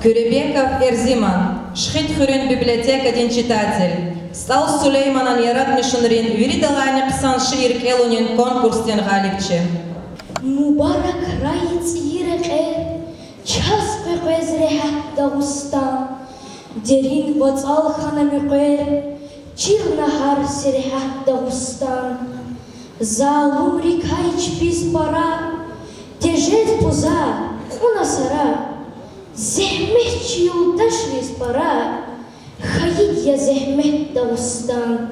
Куьребеков Эрзиман, Шихидхуьруьн библиотекадин читатель, СтӀал Сулейманан яратмишунрин виридалайни хъсан шиир кӀелунин конкурсдин гъалибчи. Мубаракрай цӀийи рекьер чаз къекъвез регьят Дагъустан, дерин вацӀал хьана муькъвер, чирна гьар сергьят Дагъустан. Залумрикай чпиз пара тежез пузар, кьуна сара, зегьмет чи юлдашриз пара хьайид я зегьмет Дагъустан.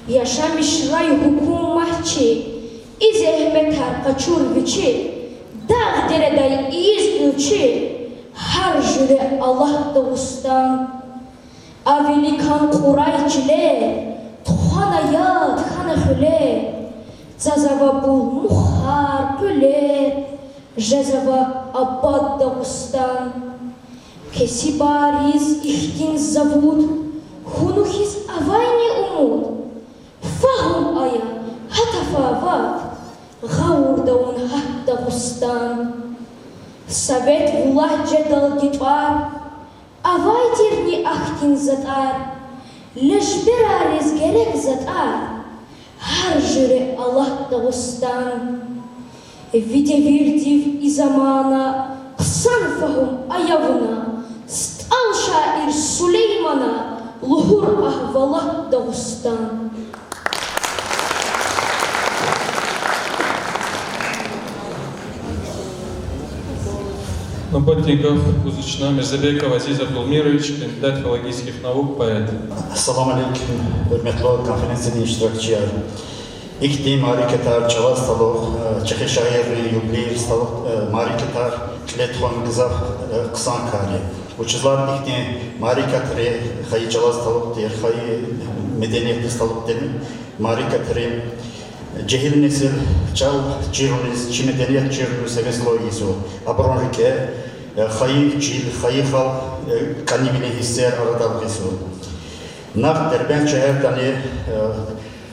Яшамишрай гьукумат чи, и зегьметар къачур вичи, дагъ-дередай ийиз уьлчи, гьар жуьре алат Дагъустан. А виликан кьурай чилер тухвана яд хьана хуьлер, цазава пул мухар, къуьлер, жезава абад Дагъустан. Кесибриз ихьтин завуд хьунухьиз авайни умуд? Фагьум ая, гьа тафават гъавурда вун гьат Дагъустан. Совет вулагь жедалди тӀвар авай тирни ахьтин затӀар, лежберриз герек затӀар, гьар жуьре алат Дагъустан. Ви девирдив и замана хъсан фагьум ая вуна, СтӀал шаир Сулеймана лугьур агьвалат Дагъустан. Нубатдин гаф гузвачни Мирзабеков Азиз Абдулмирович, кандидат филологических наук, поэт. Салам алейкум, гьуьрметлу конференциядин иштиракчияр. Ихьтин мярекатар чӀалаз талукь, э, чӀехи шаиррин юбилейриз талукь, э, мярекатар кьиле тухун гзаф, э, хъсан кар я. Вучиз лагьайтӀа ихьтин мярекатри хайи чӀалаз талукь тир, хайи медениятдиз талукь тир мярекатри жегьил несил чӀал чируниз, чи меденият чируниз гьевеслу ийизва. Абурун рикӀе, э, хайи чил, хайи халкь, э, кӀанивилин гьиссер арадал гъизва. Нагъв Дербент шегьердани, э,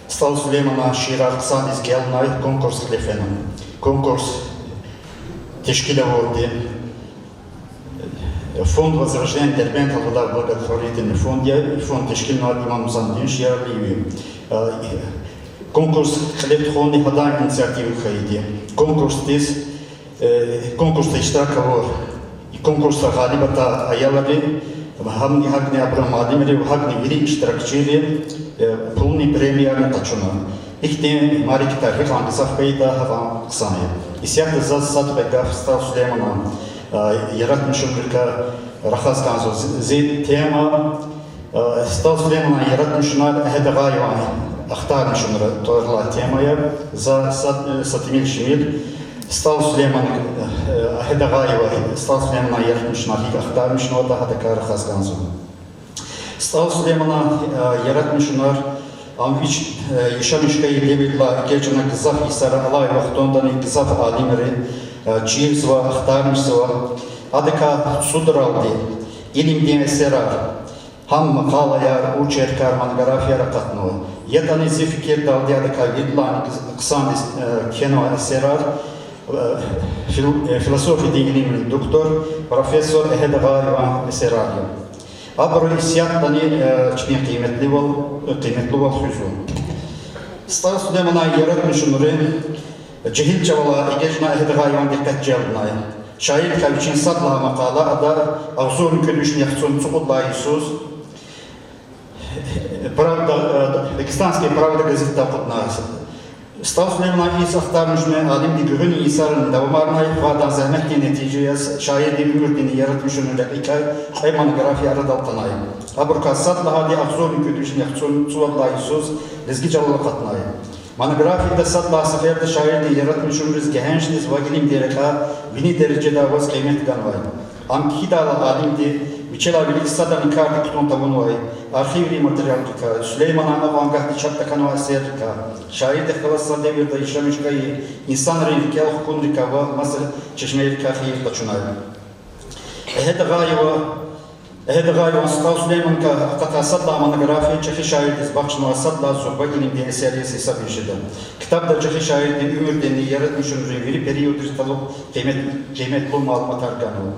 СтӀал Сулейманан шиирар хъсандиз кӀелунай конкурс кьиле фена. Конкурс тешкил авурди фонд Возрождение Дербент лугьудай благотворительный фонд я, фонд тешкилнавайди Имам Гьусандин шииррилай я. Э, Конкурс кьиле тухуни гьадан инициатива хьайиди я. Конкурсдиз, э, конкурсда иштирак авур, и конкурсда гъалиб атай аялри, гьамни гьакӀни абурун муаллимри ва гьакӀни вири иштиракчийри, э, пулни премиярни къачуна. Ихьтин мярекатар гьикьван гзаф хьайитӀа, гьакьван хъсан я. Исятда заз сад кьве гаф СтӀал Сулейманан, э, яратмишунрикай рахаз кӀанзава. Зи, зи тема, э, СтӀал Сулейманан яратмишунар Агьед Агъаеван ахтармишунра тӀвар алай тема я. За са, э, са тӀимил-шимил СтӀал Сулейман, э, Агьед Агъаева, СтӀал Сулейманан яратмишунар гьикӀ ахтармишнаватӀа, гьадакай рахаз кӀанзава. СтӀал Сулейманан, э, яратмишунар, ам вич, э, яшамиш хьайи девирдилай эгечӀна гзаф йисара, алай вахтундани гзаф алимри, э, чирзава, ахтармишзава. Адакай цӀудралди илимдин эсерар, гьам макъалаяр, очеркар, монографияр акъатнава. ЯтӀани зи фикирдалди адакай виридалайни хъсандиз, э, кхьенвай эсерар, э, фил-, э, философиядин илимрин доктор, профессор Агьед Агъаеван эсерар я. Абуру исятдани, э, чпин къиметлувал, э, къиметлувал хуьзва. СтӀал Сулейманан яратмишунри жегьил чӀавалай эгечӀна Агьед Агъаеван дикъет желбнай. Шаирдикай вичин сад лагьай макъала ада агъзурни кӀуьд вишни яхцӀурни цӀукьуд лагьай йисуз Правда, э, Дагестанская правда газетда акъуднай. СтӀал Сулейманан ийиз ахтармишунрин алимди гуьгъуьнин йисарани давамарнай ва адан зегьметдин нетижа яз шаирдин уьмуьрдинни яратмишунрин рекьикай кьве монография арадал атанай. Абурукай сад лагьайди агъзурни кӀуьд вишни яхцӀурни цӀувад лагьай йисуз лезги чӀалал акъатнай. Монографияда сад лагьай сеферда шаирдин яратмишунриз, гегьеншдиз ва илимдин рекьяй вини дережада аваз къимет ганвай. Ам кхьидайла алимди вичелай вилик садани кардик кутун тавунвай архиврин материалрикай, Сулейманан акьван гагьди чап тахьанвай эсеррикай, шаирдихъ галаз са девирда яшамиш хьайи инсанрин рикӀел хкунрикай ва маса чешмейрикай хийир къачунай. Агьед Агъаева, Агьед Агъаеван СтӀал Сулейманакай акъатай сад лагьай монография чӀехи шаирдиз бахшнавай сад лагьай зурба илимдин эсер яз гьисаб жеда. Ктабда чӀехи шаирдин уьмуьрдинни яратмишунрин вири периодрихъ талукь къимет-, къиметлу малуматар ганва.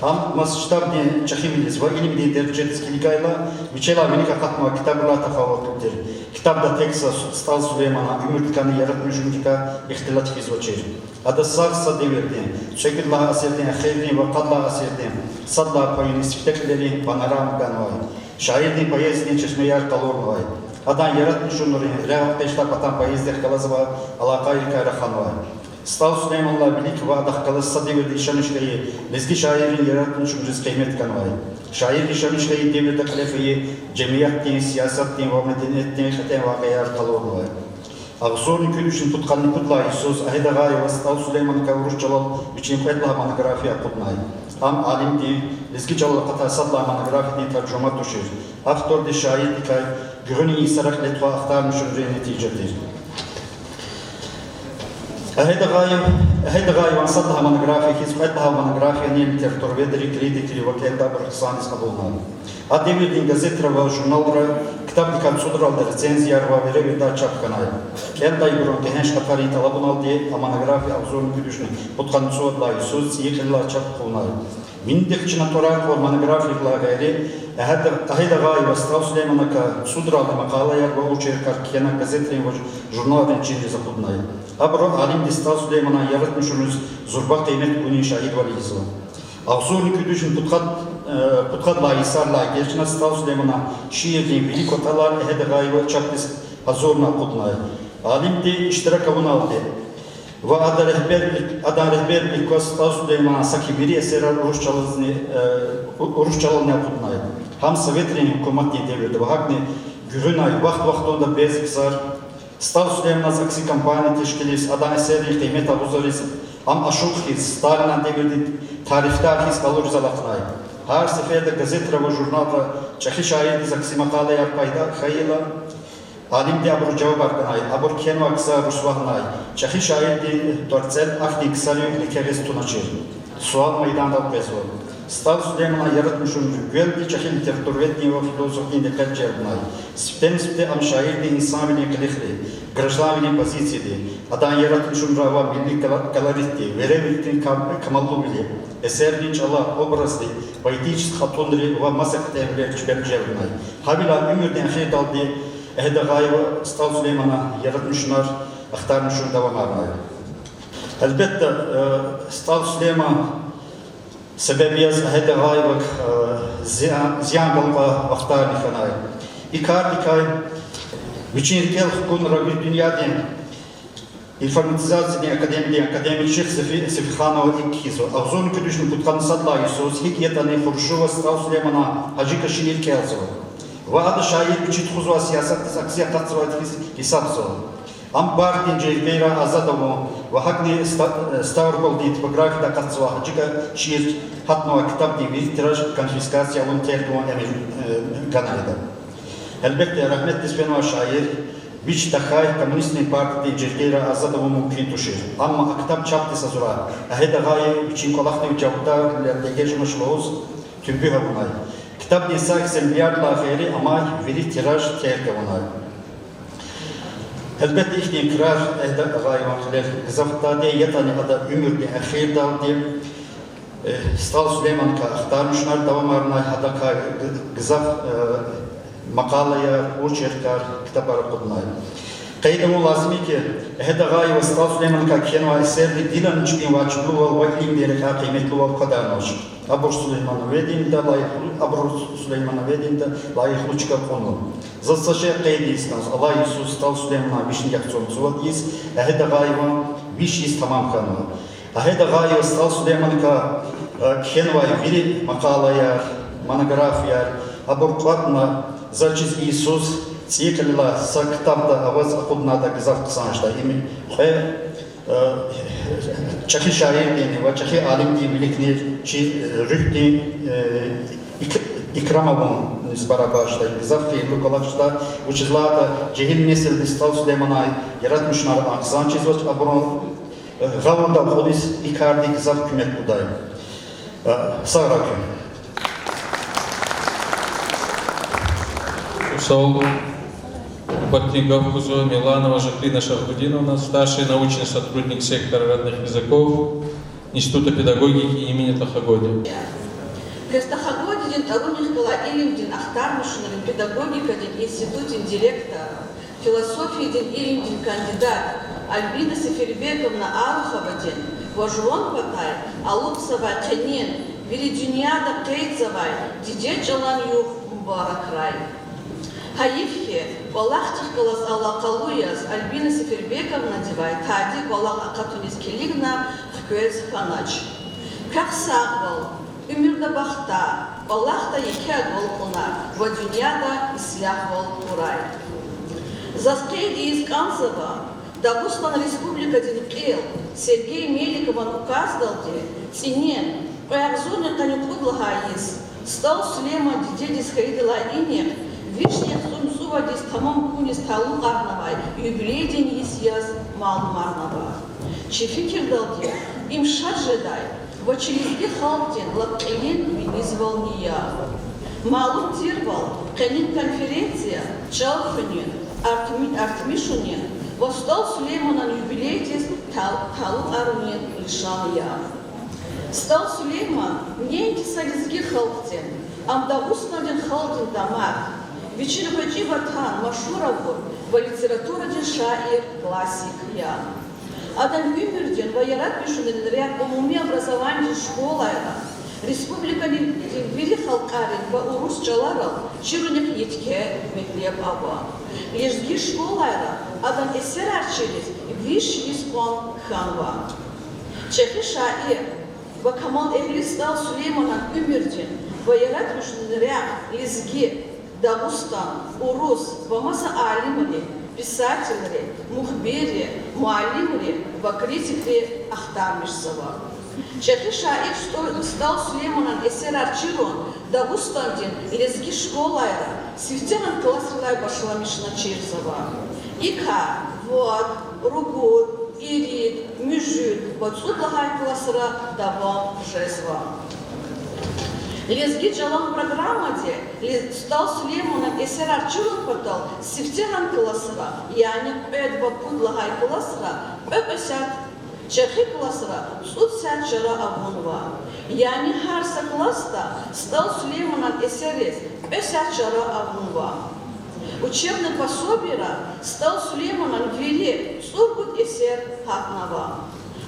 Ам масштабдин чӀехивилиз ва илимдин дережадиз килигайла, вичелай вилик акъатнавай ктабрилай тафаватлу тир. Ктабда тек са СтӀал Сулейманан уьмуьрдикайни яратмишунрикай ихтилат физвачир. Ада сагъ са девирдин, цӀекӀуьд лагьай асирдин эхиррин ва къад лагьай асирдин сад лагьай паюни сифте кьилерин панорама ганвай. Шаирдин поэзиядин чешмеяр къалурнавай. Адан яратмишунрин регьят экъечӀдай патан поэзиядихъ галаз авай алакъайрикай раханвай. СтӀал Сулейманлай вилик ва адахъ галаз са девирда яшамиш хьайи лезги шаиррин яратмишунриз къимет ганвай. Шаир яшамиш хьайи девирда кьиле фейи жемиятдин, сиясатдин ва медениятдин кьетӀен вакъиаяр къалурнавай. Агъзурни кӀуьд вишни пудкъанни пуд лагьай йисуз Агьед Агъаева СтӀал Сулейманакай урус чӀалал вичин кьвед лагьай монография акъуднай. Ам алимдин лезги чӀалал акъатай сад лагьай монографиядин таржума тушир. Авторди шаирдикай гуьгъуьнин йисара кьиле тухвай ахтармишунрин нетижа тир. Агьед Агъаев-, Агьед Агъаеван сад лагьай монография хьиз кьвед лагьай монографияни литературоведри, критикри ва кӀелдайбуру хъсандиз кьабулнай. А девирдин газетра ва журналра ктабдикай цӀудралди рецензияр ва веревирдай чап хьанай. КӀелдайбурун гегьенш кьатарин тӀалабуналди а монография агъзурни кӀуьд вишни пудкъанни цӀувад лагьай йисуз цӀийи кьилелай чап хъувунай. Винидихъ чна тӀварар кьур монографиядилай гъейри, Агьед-, Агьед Агъаева СтӀал Сулейманакай цӀудралди макъалаяр ва очеркар кхьена газетрин ва журналрин чинриз акъуднай. Абуру алимди СтӀал Сулейманан яратмишунриз зурба къимет гунин шагьидвал ийизва. Агъзурни кӀуьд вишни пудкъад, э, пудкъад лагьай йисарилай эгечӀна СтӀал Сулейманан шииррин вири кӀватӀалар Агьед Агъаева чапдиз гьазурна акъуднай. Алимди иштирак авуналди ва адан регьбервилик-, адан регьбервилик кваз СтӀал Сулейманан саки вири эсерар урус чӀалазни, э, у-, урус чӀалални акъуднай. Гьам советрин гьукуматдин девирда ва гьакӀни гуьгъуьнай вахт-вахтунда бязи ксар СтӀал Сулейманаз акси кампания тешкилиз, адан эсеррин къимет агъузариз, ам ашукь хьиз, Сталинан девирдин тарифдар хьиз къалуриз алахънай. Гьар сеферда газетра ва журналра чӀехи шаирдиз акси макъалаяр пайда хьайила, алимди абуруз жавабар ганай, абур кхьенвай ксар русвагьнай, чӀехи шаирдин тӀварцӀел ахьтин ксар югъ ликягъиз туначир. Суал майдандал къвезва: СтӀал Сулейманан яратмишунрив квелди чӀехи литературоведдин ва философдин дикъет желбнай? Сифтени-сифте ам шаирдин инсанвилин къилихри, гражданвилин позицияди, адан яратмишунра авай милли кала-, колоритди, веревирдин кам-, камаллувили, эсеррин чӀала, образри, поэтический кьатӀунри ва маса кьетӀенвилер чпел желбнай. Гьавиляй уьмуьрдин эхирдалди Агьед Агъаева СтӀал Сулейманан яратмишунар, ахтармишун давамарнай. Гьелбетда, э, СтӀал Сулейман себеб яз Агьед Агъаевак, э, зиян, зиян галукьай вахтарни хьанай. И кардикай вичин рикӀел хкун рагуз дуьньядин информатизациядин академиядин академик Шихсефи Сефиханова икӀ кхьизва: агъзурни кӀуьд вишни пудкъанни сад лагьай йисуз гьикӀ ятӀани Хурушева СтӀал Сулейманан гьа чка шиир кӀелзава ва ада шаир вичи тухузвай сиясатдиз акси акъатзавайди хьиз гьисабзава. Ам партиядин жергейрай азад авун ва гьакӀни Ста-, Ставропольдин типографияда акъатзавай гьа чка шиир гьатнавай ктабдин вири тираж конфискация авун, терг авун эмир, э, ганай ада. Гьелбетда, рагьметдиз фенвай шаир вич тахьай коммунистдин партиядин жергейрай азад авун мумкин тушир. Амма а ктаб чапдиз гьазурай Агьед Агъаев вичин кӀвалахдив жавабдарвилелди эгечӀмишзава лугьуз туьнбуь авунай. Ктабдин са экземплярдилай гъейри амай вири тираж терг авунай. Гьелбетда, ихьтин крар Агьед Агъаеван кьилел гзаф атайди я, ятӀани ада уьмуьрдин эхирдалди, э, СтӀал Сулейманакай ахтармишунар давамарнай, гьадакай г-, гзаф, э, макъалаяр, очеркар, ктабар акъуднай. Къейд авун лазим я хьи, Агьед Агъаева СтӀал Сулейманакай кхьенвай эсерри гилани чпин важиблувал ва илимдин рекьяй къиметлувал квадарнавач. Абур Сулеймановединда лайихлу-, абур Сулеймановединда лайихлу чка кьунва. Заз са шей къейд ийиз кӀанзава: алай йисуз СтӀал Сулейманан вишни яхцӀурни цӀувад йис Агьед Агъаеван виш йис тамам хьанва. Агьед Агъаева СтӀал Сулейманакай, э, кхьенвай вири макъалаяр, монографияр, абур кӀватӀна, заз чиз, и йисуз цӀийи кьилелай са ктабда аваз акъудна ада гзаф хъсан жедай. Им кьве, э, чӀехи шаирдин ва чӀехи алимдин виликни чи, э, руьгьдин, э, ик-, икрам авуниз барабар жедай, гзаф хийирлу кӀвалах жедай. Вучиз лагьайтӀа жегьил несилдиз СтӀал Сулейманан яратмишунар хъсан чизвач, абурун, э, гъавурда кьуниз и кардик гзаф куьмек гудай. Э, сагърай куьн. Сав. Нубатдин гаф гузва Миланова Жаклина Шагьбудиновна, старший научный сотрудник сектора родных языков Института педагогики имени Тахо-Годи. Квез Тахо-Годидин тӀварунихъ галай илимдин ахтармишунрин педагогикадин институтдин директор, философиядин илимдин кандидат Альбина Сефербековна Аруховадин ва жуван патай алукьзавай къенин, вири дуьньяда къейдзавай дидед чӀалан югъ мубаракрай. Гьайиф хьи, кӀвалахдихъ галаз алакъалу яз Альбина Сефербековнадивай тади кӀвалах акъатуниз килигна хквез хьанач. Квехъ сагъвал, уьмуьрда бахтар, кӀвалахда еке агалкьунар ва дуьньяда ислягьвал хьурай. Заз къейд ийиз кӀанзава, Дагъустан Республикадин кьил Сергей Меликован указдалди цӀинин кьве агъзурни къанни кьуд лагьай йис СтӀал Сулейман дидедиз хьайидалай инихъ вишни яхцӀурни цӀувад йис тамам хьуниз талукьарнавай юбилейдин йис яз малумарнава. Чи фикирдалди, им шад жедай ва чи лезги халкьдин лап кьилин винизвални я. Малум тирвал, къенин конференция чӀал хуьнин, артми-, артмишунин ва СтӀал Сулейманан юбилейдиз тал-, талукьарунин лишан я. СтӀал Сулейман неинки са лезги халкьдин, ам Дагъустандин халкьдин дамах, вичин гъвечӀи ватан машгьур авур ва литературадин шаир, классик я. Адан уьмуьрдин ва яратмишунрин рехъ умуми образованидин школайра, республикадин вири халкьарин ва урус чӀаларал чирунихъ етке метлеб ава. Лезги школайра адан эсерар чириз виш йис кьван хьанва. ЧӀехи шаир ва камалэгьли СтӀал Сулейманан уьмуьрдин ва яратмишунрин рехъ лезги, Дагъустан, урус ва маса алимри, писателри, мухбирри, муаллимри ва критикри ахтармишзава. ЧӀехи шаир СтӀал, СтӀал Сулейманан эсерар чирун Дагъустандин лезги школайра сифтегьан классрилай башламишна чирзава. И кар вад, ругуд, ирид, муьжуьд ва цӀуд лагьай классра давам жезва. Лезги чӀалан программади лез-, СтӀал Сулейманан эсерар чирун патал сифтегьан классра, яни кьвед ва пуд лагьай классра кьве-кьве сят, чӀехи классра цӀуд сят чара авунва. Яни гьар са классда СтӀал Сулейманан эсерриз кьве сят чара авунва. Учебный пособийра СтӀал Сулейманан вири цӀуругуд эсер гьатнава.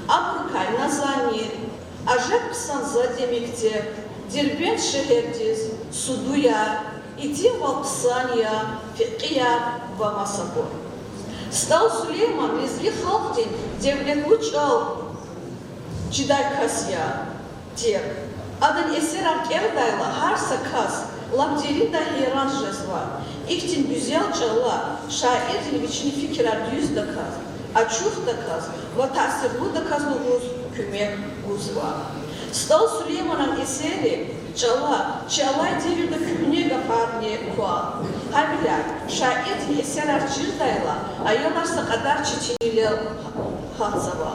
Абурукай Назани, Ажеб хъсан зад я мектеб, Дербент шегьердиз, Судуяр, Итимвал хъсан я, Фекьияр ва масабур. СтӀал Сулейман лезги халкьдин девлетлу чӀал чидай кас я тир. Адан эсерар кӀелдайла, гьар са кас лап дериндай гьейран жезва. Ихьтин гуьзел чӀала шаирдин вичин фикирар дуьздаказ, ачухдаказ ва таъсирлудаказ лугьуз куьмек гузва. СтӀал Сулейманан эсеррик чӀала чи алай девирда куьгьне гафарни ква. Гьавиляй шаирдин эсерар чирдайла, аялар са кьадар четинвилел гьатзава.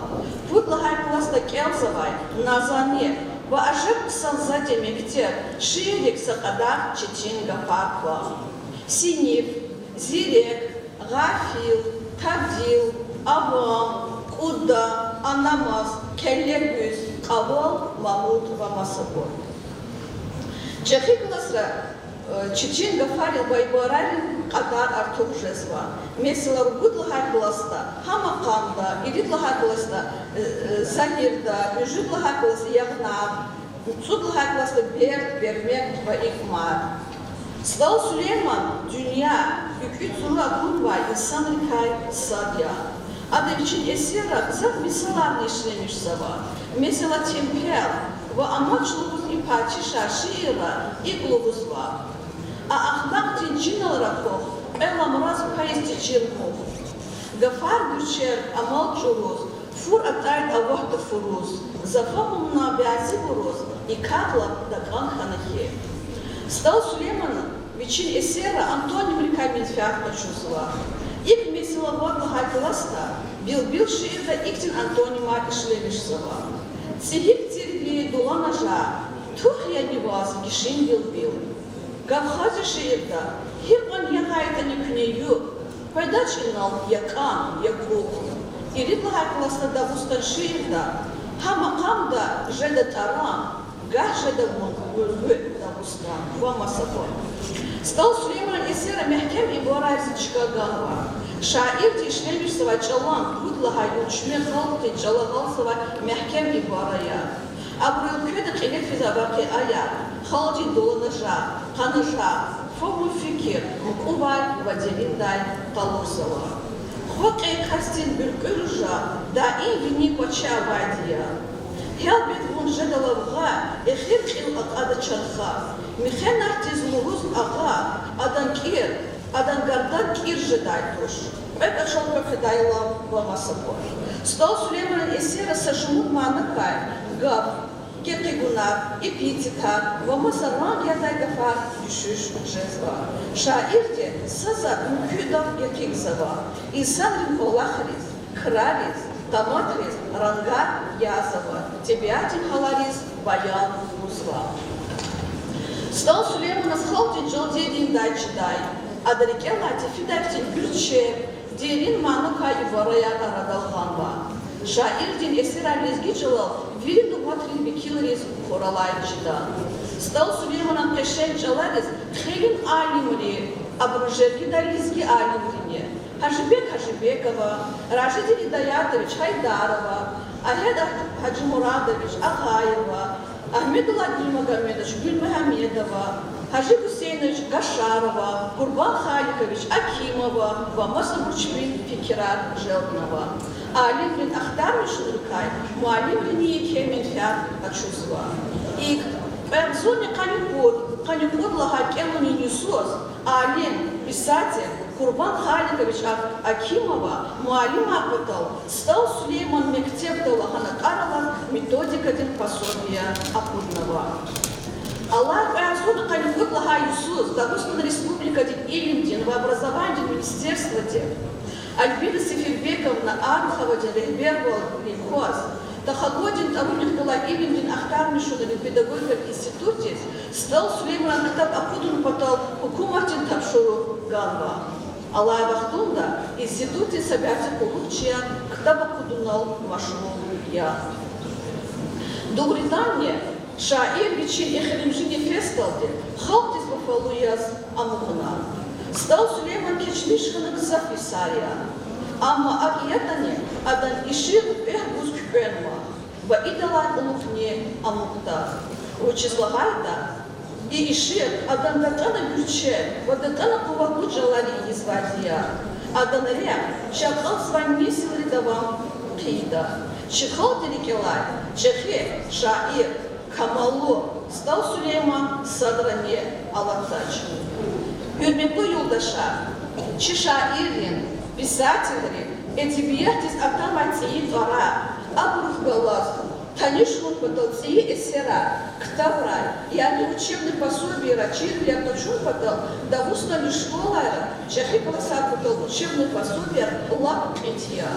Пуд лагьай классда кӀелзавай Назани ва Ажеб хъсан зад я мектеб шииррик са кьадар четин гафар ква: синиф, зирек, гъафил, табдил, авам, кӀуда, анамаз, келлегуьз, кьавал, мамут ва масабур. ЧӀехи классра четин гафарин ва ибарайрин кьадар артух жезва. Месела, ругуд лагьай классда гьа макъамда, ирид лагьай классда загьирда, муьжуьд лагьай классда ягънар, цӀуд лагьай классда берд, бермек ва икӀ мад. СтӀал Сулейман дуьнья, кӀуьд-кӀуьд цӀуру акунвай инсанрикай сад я. Ада вичин эсерра гзаф мисаларни ишлемишзава. Месела, Темпел ва амач лугьуз и пачишар шиирра икӀ лугьузва: а ахмакьдин чинал рахух, кьве ламраз пайиз течир мух. Гафар гуьрчег, амал чӀуруз, фур атӀайди аватда фуруз, за фагьумна бязибуруз, и карлаб дакӀан хьана хьи. СтӀал Сулейман вичин эсерра антонимрикай менфят къачузва. ИкӀ, месела, вад лагьай классда Билбил шиирда ихьтин антонимар ишлемишзава: цӀигьик тирди дулана жагъ, тух яни ваз, гишин билбил. Кавкази шиирда: гьикьван ягъайтӀани куьне юкь, къведач инал я кӀан, я кӀукь. Ирид лагьай классда Дагъустан шиирда: гьа макъамда жеда таран, гагь жеда вун, гуьргуь Дагъустан ва масабур. СтӀал Сулейманан эсерра мягькем ибарайризни чка ганва. Шаирди ишлемишзавай чӀалан пуд лагьай юлдашмир халкьдин чӀала гьалзавай мягькем ибараяр. Абуру элкведа кьиле физвай вакъиаяр, халкьдин дуланажагъ, къанажагъ, фагьум-фикир мукьувай ва дериндай къалурзава. Хва кьей касдин буьркьуь ружа даим вини кӀваче авайди я. Гьелбет, вун жеда лавгъа, эхир кьил акьада чарха. Михе нагьдиз лугьуз агъа, адан кӀир, адан гардан кӀир жедай туш, кьве кӀачел къекъведайла ва масабур. СтӀал Сулейманан эсерра са шумуд мана квай гаф, гекъигунар, эпитетар ва маса ранг ядай гафар дуьшуьш жезва. Шаирди са затӀ муькуь гаф гекъигзава, инсанрин кӀвалахриз, крариз, къаматриз рангар язава, тӀебиатдин гьалариз баян гузва. СтӀал Сулейманаз халкьдин чӀал дериндай чидай, ада рикӀелай тефидай хьтин гуьрчег, дерин мана квай ибараяр арадал гъанва. Шаирдин эсерар лезги чӀалал вири нубатрин векилриз хуралай чида. СтӀал Сулейманан къешен чӀалариз хейлин алимри, абуру жергедай лезги алимрини: Гьажибек Гьажибекова, Ражидин Гьидаятович Гьайдарова, Агьед Гьажимурадович Агъаева, Агьмедуллагь Гуьлмагьамедович Гуьлмугьамедова, Гьажи Гьуьсейнович Гашарова, Къурбан Халикович Акимова ва масабур чпин фикирар желбнава. Алимрин ахтармишунрикай муаллимрини еке менфят къачузва. ИкӀ, кьве агъзурни къанни кьуд, къанни кьуд лагьай кӀелунин йисуз алим, писатель Къурбан Халикович Ак-, Акимова муаллимар патал СтӀал Сулейман мектебда лагьана тӀвар алаз методикадин пособие акъуднава. Алай кьве агъзурни къанни кьуд лагьай йисуз Дагъустан Республикадин илимдин ва образованидин министерстводи Альбина Сефербековна Аруховадин регьбервалрив кваз, Тахо-Годидин тӀварунихъ галай илимдин ахтармишунрин педагогикадин институтдиз СтӀал Сулейманан ктаб акъудун патал гьукуматдин тапшуругъ ганва. Алай вахтунда институтдин са бязи къуллугъчияр ктаб акъудунал машгъул я. Дугъриданни, шаир вичин эхиримжи нефесдалди халкьдиз вафалу яз амукьна. СтӀал Сулейман Чмиш хьана гзаф йисар я. Амма акӀ ятӀани, адан ишигъ экв гуз куькӀвенва ва идалай кьулухъни амукьда. Вучиз лагьайтӀа, и ишигъ адан датӀана гуьрчег ва датӀана къуватлу чӀалари ийизвайди я. Адан рехъ чи акьалтзавай несилри давам хъийида. Чи халкьдин рикӀелай чӀехи шаир, камаллу СтӀал Сулейман садрани алатдач. Гьуьрметлу юлдашар, чи шаиррин, писателрин эдебиятдиз атанвай цӀийи тӀварар, абурухъ галаз таниш хьун патал цӀийи эсерар, ктабрай, яни учебный пособиейрай чирвилер къачун патал Дагъустандин школайра чӀехи классар патал учебный пособиеяр лап кьит я.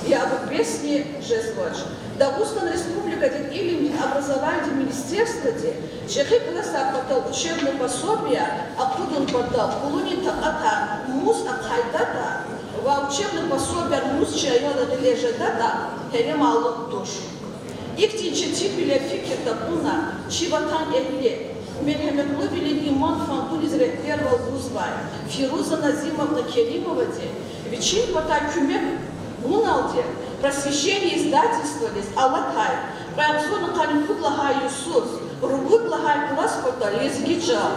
Яб бесни жезвач. Дагъустан Республикадин илимдин, образованидин министерстводи чӀехи классар патал учебный пособиеяр акъудун патал пулунин такьатар мус ахъайдатӀа ва учебный пособиеяр мус чи аялрин гъиле жедатӀа, гьеле малум туш. Ихьтин четинвилер фикирда кьуна чи ватанэгьли, мергьеметлувилин иман фандуниз регьбервал гузвай Фируза Назимовна Керимовади вичин патай куьмек гуналди Просвещение издательстводиз алатай кьве агъзурни къанни пуд лагьай йисуз ругуд лагьай класс патал лезги чӀал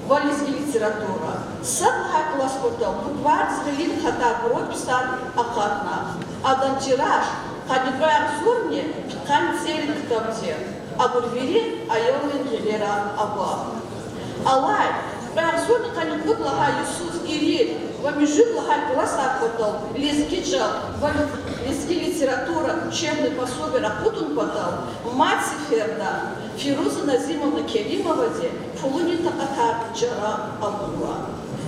ва лезги литература, сад лагьай класс патал буквардиз гъилин хатай рукописар акъатна. Адан тираж къанни кьве агъзурни пудкъанни цӀерид ктаб тир. Абур вири аялрин гъилера ава. Алай кьве агъзурни къанни кьуд лагьай йисуз ирид ва муьжуьд лагьай классар патал лезги чӀал ва лезги литература учебный пособиеяр акъудун патал мад сеферда Фируза Назимовна Керимовади пулунин такьатар чара авунва.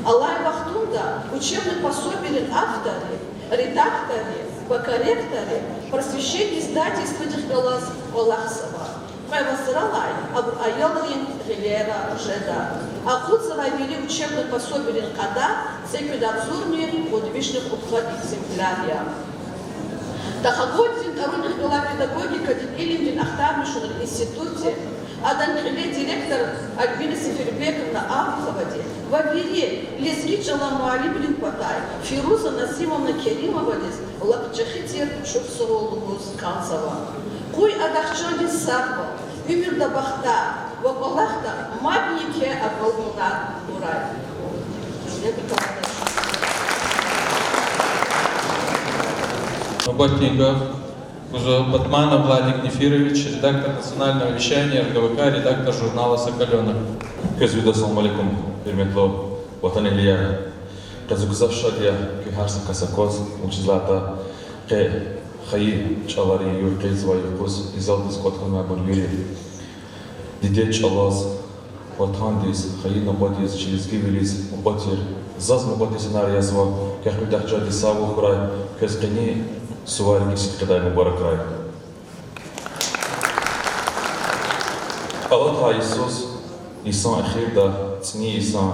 Алай вахтунда учебный пособийрин авторри, редакторри ва корректорри Просвещение издательстводихъ галаз кӀвалахзава. Кьве вацралай абур аялрин гъилера жеда. Акъудзавай вири учебный пособийрин кьадар цӀекӀуьд агъзурни кьуд вишни кьудкъад экземпляр я. Тахагурдин тӀварунихъ галай педагогикадин илимдин ахтармишунрин институтди, адан кьиле директор Альбина Сефербековна Аруховади ва вири лезги чӀалан муаллимрин патай Фируза Назимовна Керимовадиз лап чӀехи тир чухсагъул лугьуз кӀанзава. Къуй адахъ чандин сагъвал, уьмуьрда бахтар ва кӀвалахда мадни еке агалкьунар гурай. Нубатдин гаф гузва Батманов Владик Нефирович, редактор национального вещания РГВК, редактор журнала Соколёнок. Квез вирида салам алейкум, гьуьрметлу ватанэгьлияр. Къе зун гзаф шад я, куь гьар са кас акваз, вучиз лагьайтӀа къе хайи чӀаларин югъ къвезвай юкъуз, изалдиз кӀватӀ хьанвайбур вири дидед чӀалаз, ватандиз, хайи накъвадиз, чи лезгивилиз мукьва тир, заз мукьва тир инсанар язва, квехъ куь дагъчадиз сагъвал хьурай, квез къенин суварикай сидкьидай мубаракрай. Алатай йисуз йисан эхирда цӀинин йисан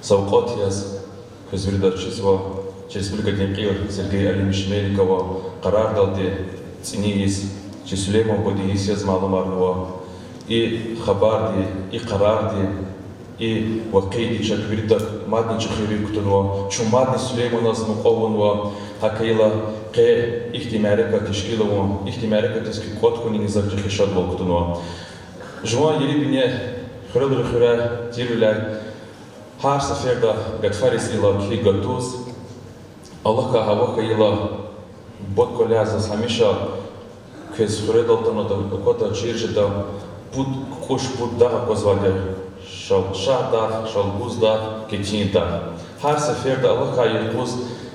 савкьват яз квез виридаз чизва, чи республикадин кьил Сергей Алимович Меликова къарардалди цӀинин йис, чи Сулейман бубадин йис яз малумарнава. И хабарди, и къарарди, и вакъиади чак виридак мадни чӀехи руьгь кутунва, чун мадни Сулейманаз мукьва авунва. ГьакӀ хьайила къе ихьтин мярекат тешкил авун, ихьтин мярекатдиз куь кӀватӀ хьунин зак чӀехи шадвал кутунва. Жуван ери бине, хуьрелри хуьряй, тирвиляй гьар сеферда гатфариз ила килиг гатуз, Аллагьдихъ гьавахьайила, бубад кӀваляй заз гьамиша квез хуьредал атана аквада, чир жеда, пуд кукӀуш, пуд дагъ аквазвайди я: Шал-, Шагьдагъ, Шалбуздагъ, Кетиндагъ. Гьар сеферда Аллагьдихъ юкъуз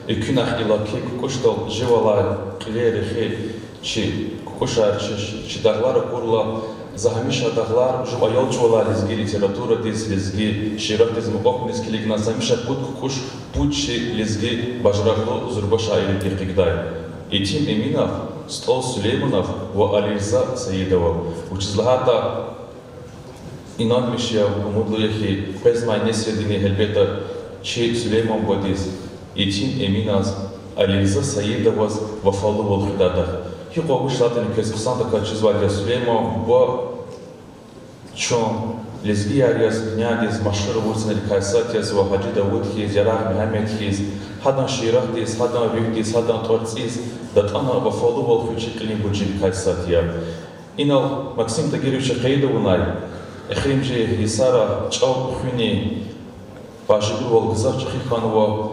экуьнахъ ила килиг кукӀушдал живалай кьилер, рехи, чи кукӀушар, чи, чи дагълар акурла, за гьамиша дагълар жув аял чӀавалай лезги литературадиз, лезги шииратдиз мукьва хьуниз килигна, за гьамиша пуд кукӀуш, пуд чи лезги бажарагълу зурба шаиррикай эцигдай: Етим Эминав, СтӀал Сулейманав ва Алирза Саидовав. Вучиз лагьайтӀа инанмиш я, умудлу я хьи, къвезмай несилдини гьелбетда чи Сулейман бубадиз, Етим Эминаз, Алирза Саидоваз вафалувал хуьдайдахъ. Гьикьван вуч лагьайтӀани квез хъсандаказ чизвайди я, Сулейман буба чун Лезгияр яз дуьньядиз машгьур авурзавайрикай сад язва Гьажи Давуд хьиз, Ярагъ Мегьамед хьиз, гьадан шииратдиз, гьадан руьгьдиз, гьадан тӀварцӀиз датӀана вафалувал хуьз чи кьилин буржидикай сад я. Инал Максим Тагирович къейд авунай, эхиримжи йисара чӀал хуьни бажибурвал гзаф чӀехи хьанва.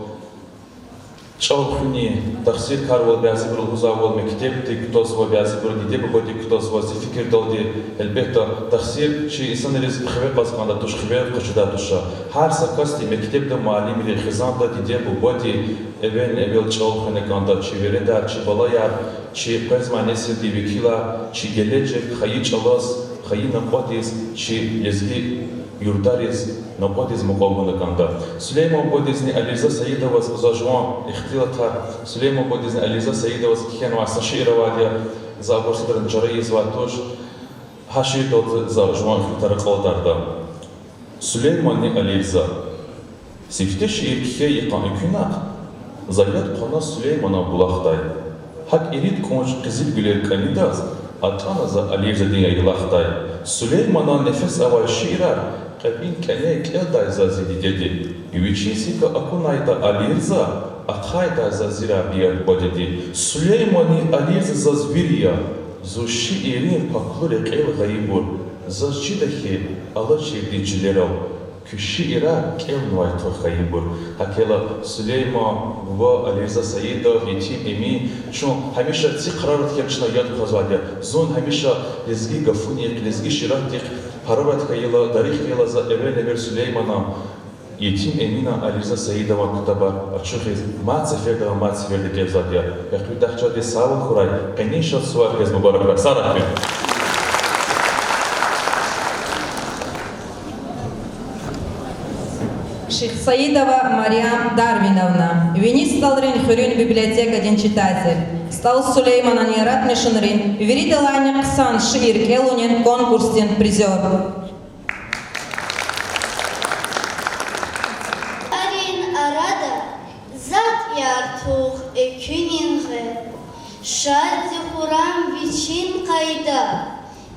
ЧӀал хуьни тахсир карвал бязибуру лугьузвайвал, мектебдик кутазва, бязибуру диде-бубадик кутазва, зи фикирдалди, гьелбетда, тахсир чи инсанриз хиве кьаз кӀандай туш, хиве къачудай туш. Гьар са касди, мектебда муаллимри, хизанда диде-бубади эвелни-эвел чӀал хуьна кӀанда, чи вередар, чи балаяр, чи къвезвай несилдин векилар чи гележег хайи чӀалаз, хайи накьвадиз, чи лезги юрдариз, накьвадиз мукьва авуна кӀанда. Сулейман бубадизни Алирза Саидоваз за жуван ихтилатар, Сулейман бубадизни Алирза Саидоваз кхьенвай са шиир авайди я, за абур садрани чара ийизвай туш, гьа шиирдалди за жуван ихтилатар акьалтӀарда. Сулейманни Алирза. Сифте шиир кхьей йикъан экуьнахъ, за яд хъвана Сулейманан булахдай. ГьакӀ ирид кӀунчӀ къизилгуьлер кӀанидаз атӀана за Алирзадин яйлахдай. Сулейманан нефес авай шиирар кьепӀин кӀане кӀелдай заз зи дидеди. Вичиз гьикӀ акунайда Алирза, ахъайдай заз зи Рабия бубадиди. Сулейманни Алирза заз вири я, зун шииррин паклу рекьел гъайибур. Заз чида хьи, алачирдин чилерал куь шиирар кӀелнавай тух хьайибур. ГьакӀ хьайила, Сулейман буба, Алирза Саидов, Етим Эмин, чун гьамиша ци хъарарат хьайила чна яд хъвазвайди я. Зун гьамиша лезги гафунихъ, лезги шииратдихъ гьарарат хьайила, дарих хьайила, за эвел-эвел Сулейманан, Етим Эминан, Алирза Саидован ктабар ачухиз мад сефердавай мад сеферда кӀелзавайди я. Къе куь дахчадиз сагъвал хьурай, къенин шад сувар квез мубаракрай. Сагърай куьн. Шихсаидова Марьям Дарвиновна, Вини СтӀалрин хуьруьн библиотекадин читатель, СтӀал Сулейманан яратмишунрин виридалайни хъсан шиир кӀелунин конкурсдин призёр. Арин арада затӀ яр тух экуьнин гъе, шадди хурам вичин къайда,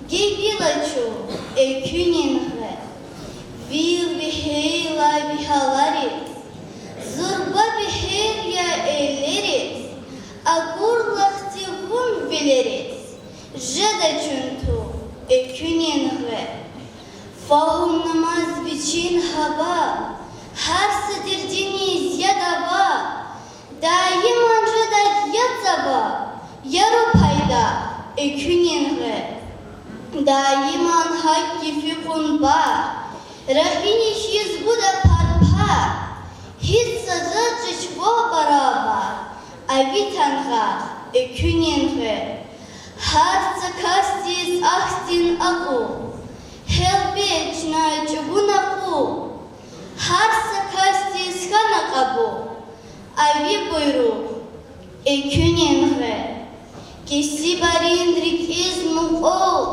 гевила чун экуьнин гъе. Вил вегьейла ви гьалариз, зурба бегьер я эллериз, акур лахди вун вилериз, жеда чун тух экуьнин гъе. Фагьумнамаз вичин гьава, гьар са дердиниз я дава, даиман жеда я цава, яру пайда экуьнин гъе. Даиман гьакӀ кефи кьун бар, рагъини хьиз гуда парпар, гьич са затӀ жеч вав барабар, а ви тангъахъ экуьнин гъе. Гьар са касдиз ахьтин акьул, гьелбет, чна чӀугуна къул, гьар са касдиз хьана кьабул, а ви буйругъ экуьнин гъе. Кесибрин рикӀиз мукьув,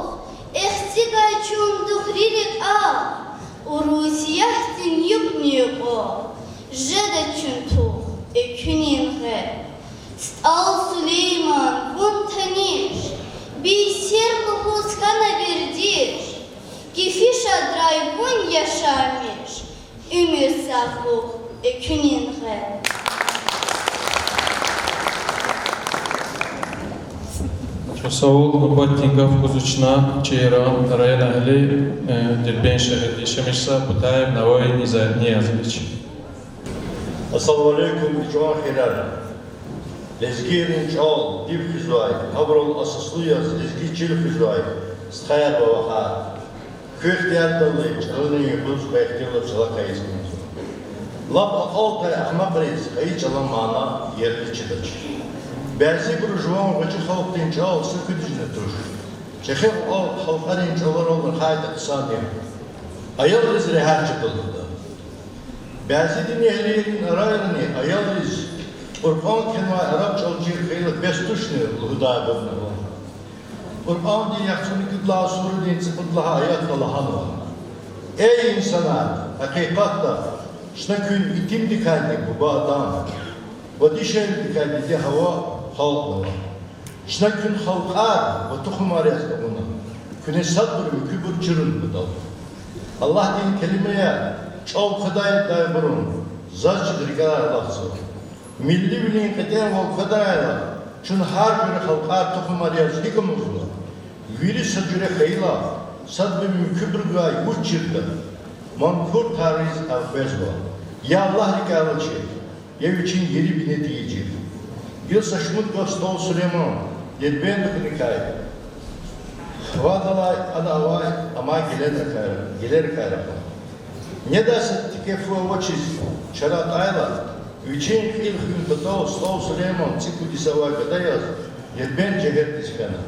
эхцигай чун дугъри рикӀел, урус яхцин юкьни-юкьвал, жеда чун тух экуьнин гъе. СтӀал Сулейман, вун таниш, бийсер лугьуз хьана вердиш, кефи шадрай вун яшамиш, уьмуьр сагълугъ экуьнин гъе. Чухсагъул. Нубатдин гаф гузва чна чи районагьли, э, Дербент шегьерда яшамиш жезвай Бутаев Навай Низа-, Ниязович. Ассаламу алейкум, жуван хийирар. Лезгийрин чӀал диб хуьзвай, гьабурал асаслу яз лезги чил хуьзвай стхаяр ва вахар. Куь ихтиярдалди чӀалан юкъуз квехъ тирла чӀалакай ийиз кӀанзава. Лап акьалтӀай ахмакьриз хайи чӀалан мана, ерли чидач. Бязибуру жуван гъвечӀи халкьдин чӀал са куьдижни туш. ЧӀехи халкьарин чӀаларал рахайтӀа хъсан я. Аялриз регьят жедалда. Бязидини эгьлийрин арайрани аялриз Къуръан кхьенвай араб чӀал чир хьайила бес тушни лугьудайбурни ава. Къуръандин яхцӀурни кӀуьд лагьай сурадин цӀикьуд лагьай аятда лагьанва: Эй инсанар, гьакъикъатда чна куьн итимдикайни буба Адам ва дишегьлидикай диде Гьава халкьнава. Чна куьн халкьар ва тухумар яз авуна, куьне садбур муькуьбур чирун патал. Аллагьдин келимаяр чӀал квадайдайбурун заз чиз рикӀелай алахъзава. Милливилин кьетӀенвал квадайла, чун гьар жуьре халкьар тухумар яз гьикӀ амукьзава? Вири са жуьре хьайила, садбуру муькуьбуру гвай вуч чирда? Манкур тариз элкъвезва. Я Аллагь, рикӀел ала чи, я вичин гъейри бине тийижир. Гила са шумуд гаф СтӀал Сулейман Дербентда хьуникай, вадалай ана авай амай гелерикай, гелерикай рахана. Недай са текефу авачиз чара атӀайла, вичин кьил хуьн патал СтӀал Сулейман цӀи куд йис авай гада яз Дербент шегьердиз фена.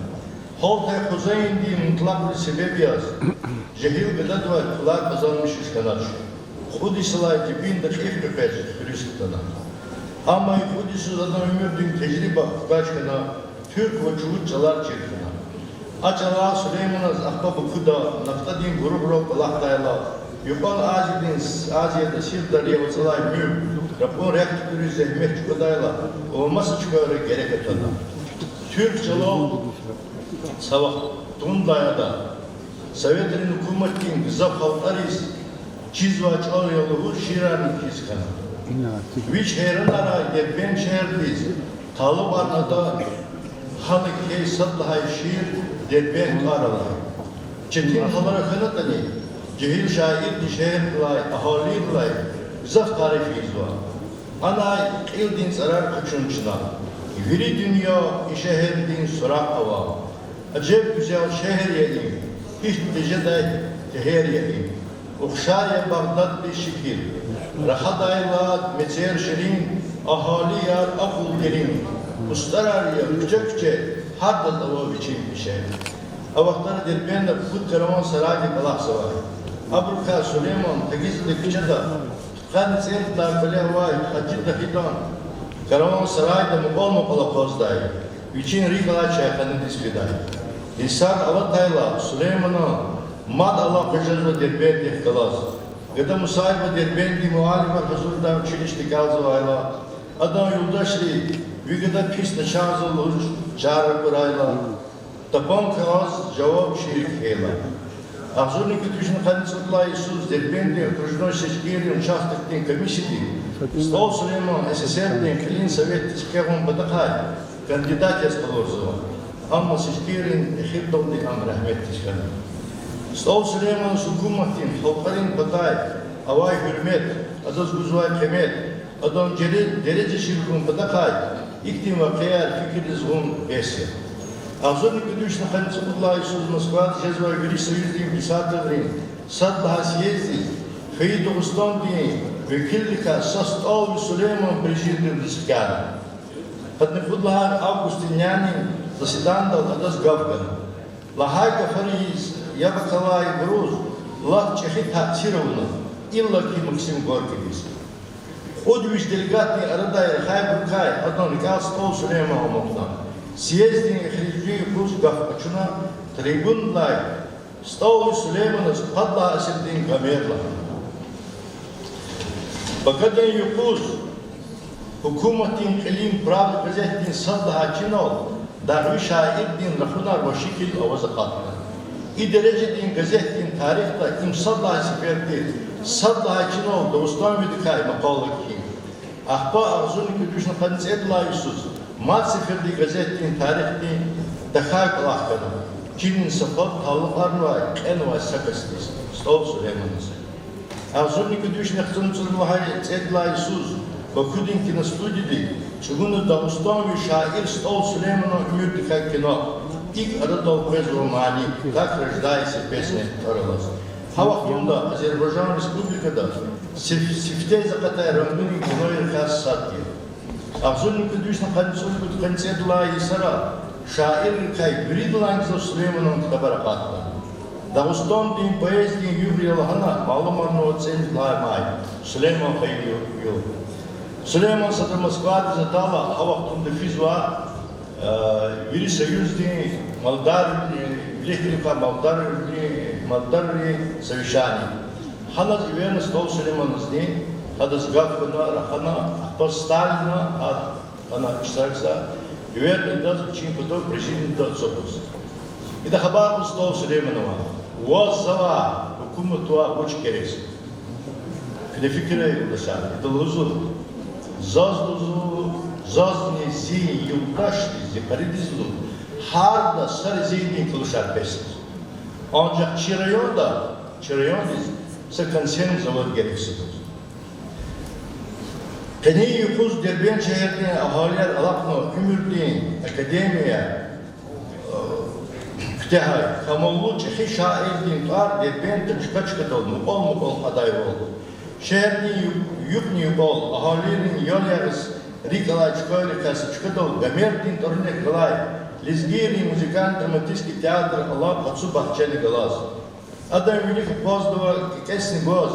Гьалтай хъузаиндин мутлакьвилин себеб яз, жегьил гададивай кьулар къазанмишиз хьанач. Кьуд йисалай жибинда кьиф къекъвез хуьруьз хтана. Амма и кьуд йисуз адан уьмуьрдин тежриба хкаж хьана, туьрк ва чувуд чӀалар чир хьана. А чӀалар Сулейманаз ахпа Бакуда нафтӀадин буругърал кӀвалахдайла, Юкьван Азиядин, Азияда Сир даря вацӀалай муьгъ ракьун рехъ туькӀуьриз зегьмет чӀугвадайла, ва маса чкайра герек атана. Туьрк чӀалал са вахт тундайла, советрин гьукуматдин гзаф халкьариз чизвай чӀал я лугьуз шиирарни кхьиз хьана. Вич гьейранарай Дербент шегьердиз талукьарна ада, гьана кхьей сад лагьай шиир Дербент тӀвар алай. Четин гьалара хьанатӀани, жегьил шаирди шегьердилай, агьалийрилай гзаф тариф ийизва. Анай кьилдин цӀарар къачун чна. Вири дуьнья и шегьердин суракь ава. Ажеб гуьзел шегьер я им, гьич тежедай тегьер я им. Ухшар я Багъдаддиз шикил, рахадайла мецер ширин, агьалияр акьул дерин. УстӀарар я куьче-куьче, гьардаз ава вичин пешер. А вахтара Дербентда пуд караван-сарайди кӀвалахзавай. Абурукай Сулейман Тагизадин куьчеда, къанни цӀерид лагьай кӀвале авай Гьажи Тагьидан караван-сарайда мукьвал-мукьвал акъваздай, вичин рикӀ алай чайханадиз фидай. Йисар алатайла, Сулейманан мад алахъа жезва Дербентдихъ галаз. Гада Мусаева Дербентдин муаллимар гьазурдай училищеда кӀелзавайла, адан юлдашри ви гада пис начагъзава лугьуз чара акурайла, тапанка алаз жаваб шиир кхьейла. Агъзурни кӀуьд вишни къанни цӀуд лагьай йисуз Дербентдин окружной сечкийрин участокдин комиссияди СтӀал Сулейман СССР-дин кьилин советдиз куьтягьун патахъай кандидат яз къалурзава. Амма сечкийрин эхирдалди ам рагьметдиз фена. СтӀал Сулейманаз гьукуматдин, халкьарин патай авай гьуьрмет, адаз гузвай къимет, адан дережа чир хьун патахъай ихьтин вакъиаяр фикирдиз гъун бес я. Агъзурни кӀуьд вишни къанни цӀуд лагьай йисуз Москвада жезвай Вири Союздин писателрин сад лагьай съезддиз хьайи Дагъустандин векилрикай са СтӀалви Сулейман президиумдиз хкяна. Къанни кьуд лагьай августдин нянин заседанидал адаз гаф гана. Лагьай гафариз яб акалайбуруз лап чӀехи таъсир авуна, иллаки Максим Горькийдиз. Кьуд виш делегатдин арадай рахайбурукай адан рикӀел СтӀал Сулейман амукьна. Съезддин эхиримжи юкъуз гаф къачуна, трибунадилай СтӀалви Сулейманаз къад лагьай асирдин Гомер лагьана. Пакадин юкъуз гьукуматдин кьилин Правда газетдин сад лагьай чинал дагъви шаирдин рахунар ва шикил аваз акъатна. И дережадин газетдин тарихда им сад лагьай сефер тир, сад лагьай чинал Дагъустанвидикай макъала кхьин. Ахпа агъзурни кӀуьд вишни къанни цӀерид лагьай йисуз мад сеферда газетдин тарихдин тахьай кӀвалах хьана, чинин са паб талукьарнавай кьенвай са касдиз, СтӀал Сулейманаз. Агъзурни кӀуьд вишни яхцӀурни цӀуругуд лагьай, цӀерид лагьай йисуз Бакудин киностудияди чӀугуна Дагъустанви шаир СтӀал Сулейманан уьмуьрдикай кино. ИкӀ арадал къвезва мани Как рождается песня тӀвар алаз. Гьа вахтунда Азербайжан Республикада сиф-, сифте акъатай рангунин кинойрикай сад тир. Агъзурни кӀуьд вишни къанни цӀуругуд, къанни цӀерид лагьай йисара шаиррикай виридалайни гзаф Сулейманан ктабар акъатна. Дагъустандин поэзиядин югъ я лагьана малумарнава цӀемуьжуьд лагьай май, Сулейман хайи югъ. Сулейман садра Москвадиз атайла, гьа вахтунда физва Вири Союздин малдар, виликрикай малдар, малдаррин совещание. Гьаназ эверна СтӀал Сулейманазни, гьадаз гаф гана, рахана, ахпа Сталинна, гьа, гьана иштиракзава, эверна идаз вичин патав президиумда ацукьуз. Ида хабар кьуна СтӀал Сулейманавай: ваз завай Гьукуматдивай вуч герек я? Куьне фикир ая, юлдашар, ида лугьузва, заз лугьузва, зазни зи юлдашдиз, зи къаридиз лугьузва, гьарда са резиндин кӀвалахар бес я. Анжах чи районда, чи райондиз са консервный завод герек я лугьузва. Къенин юкъуз Дербент шегьердин агьалияр алахъна уьмуьрдин академия куьтягьай, камаллу чӀехи шаирдин тӀвар Дербентда чка-чкадал, мукьвал-мукьвал кьадайвал. Шегьердин ю-, юкьни-юкьвал, агьалийрин ял ягъиз рикӀ алай чкайрикай са чкадал Гомердин тӀварунихъ галай лезгийрин музыкально-драматический театр алай къацу бахчани галаз. Адан вилик акъвазнава кӀекӀецни гваз,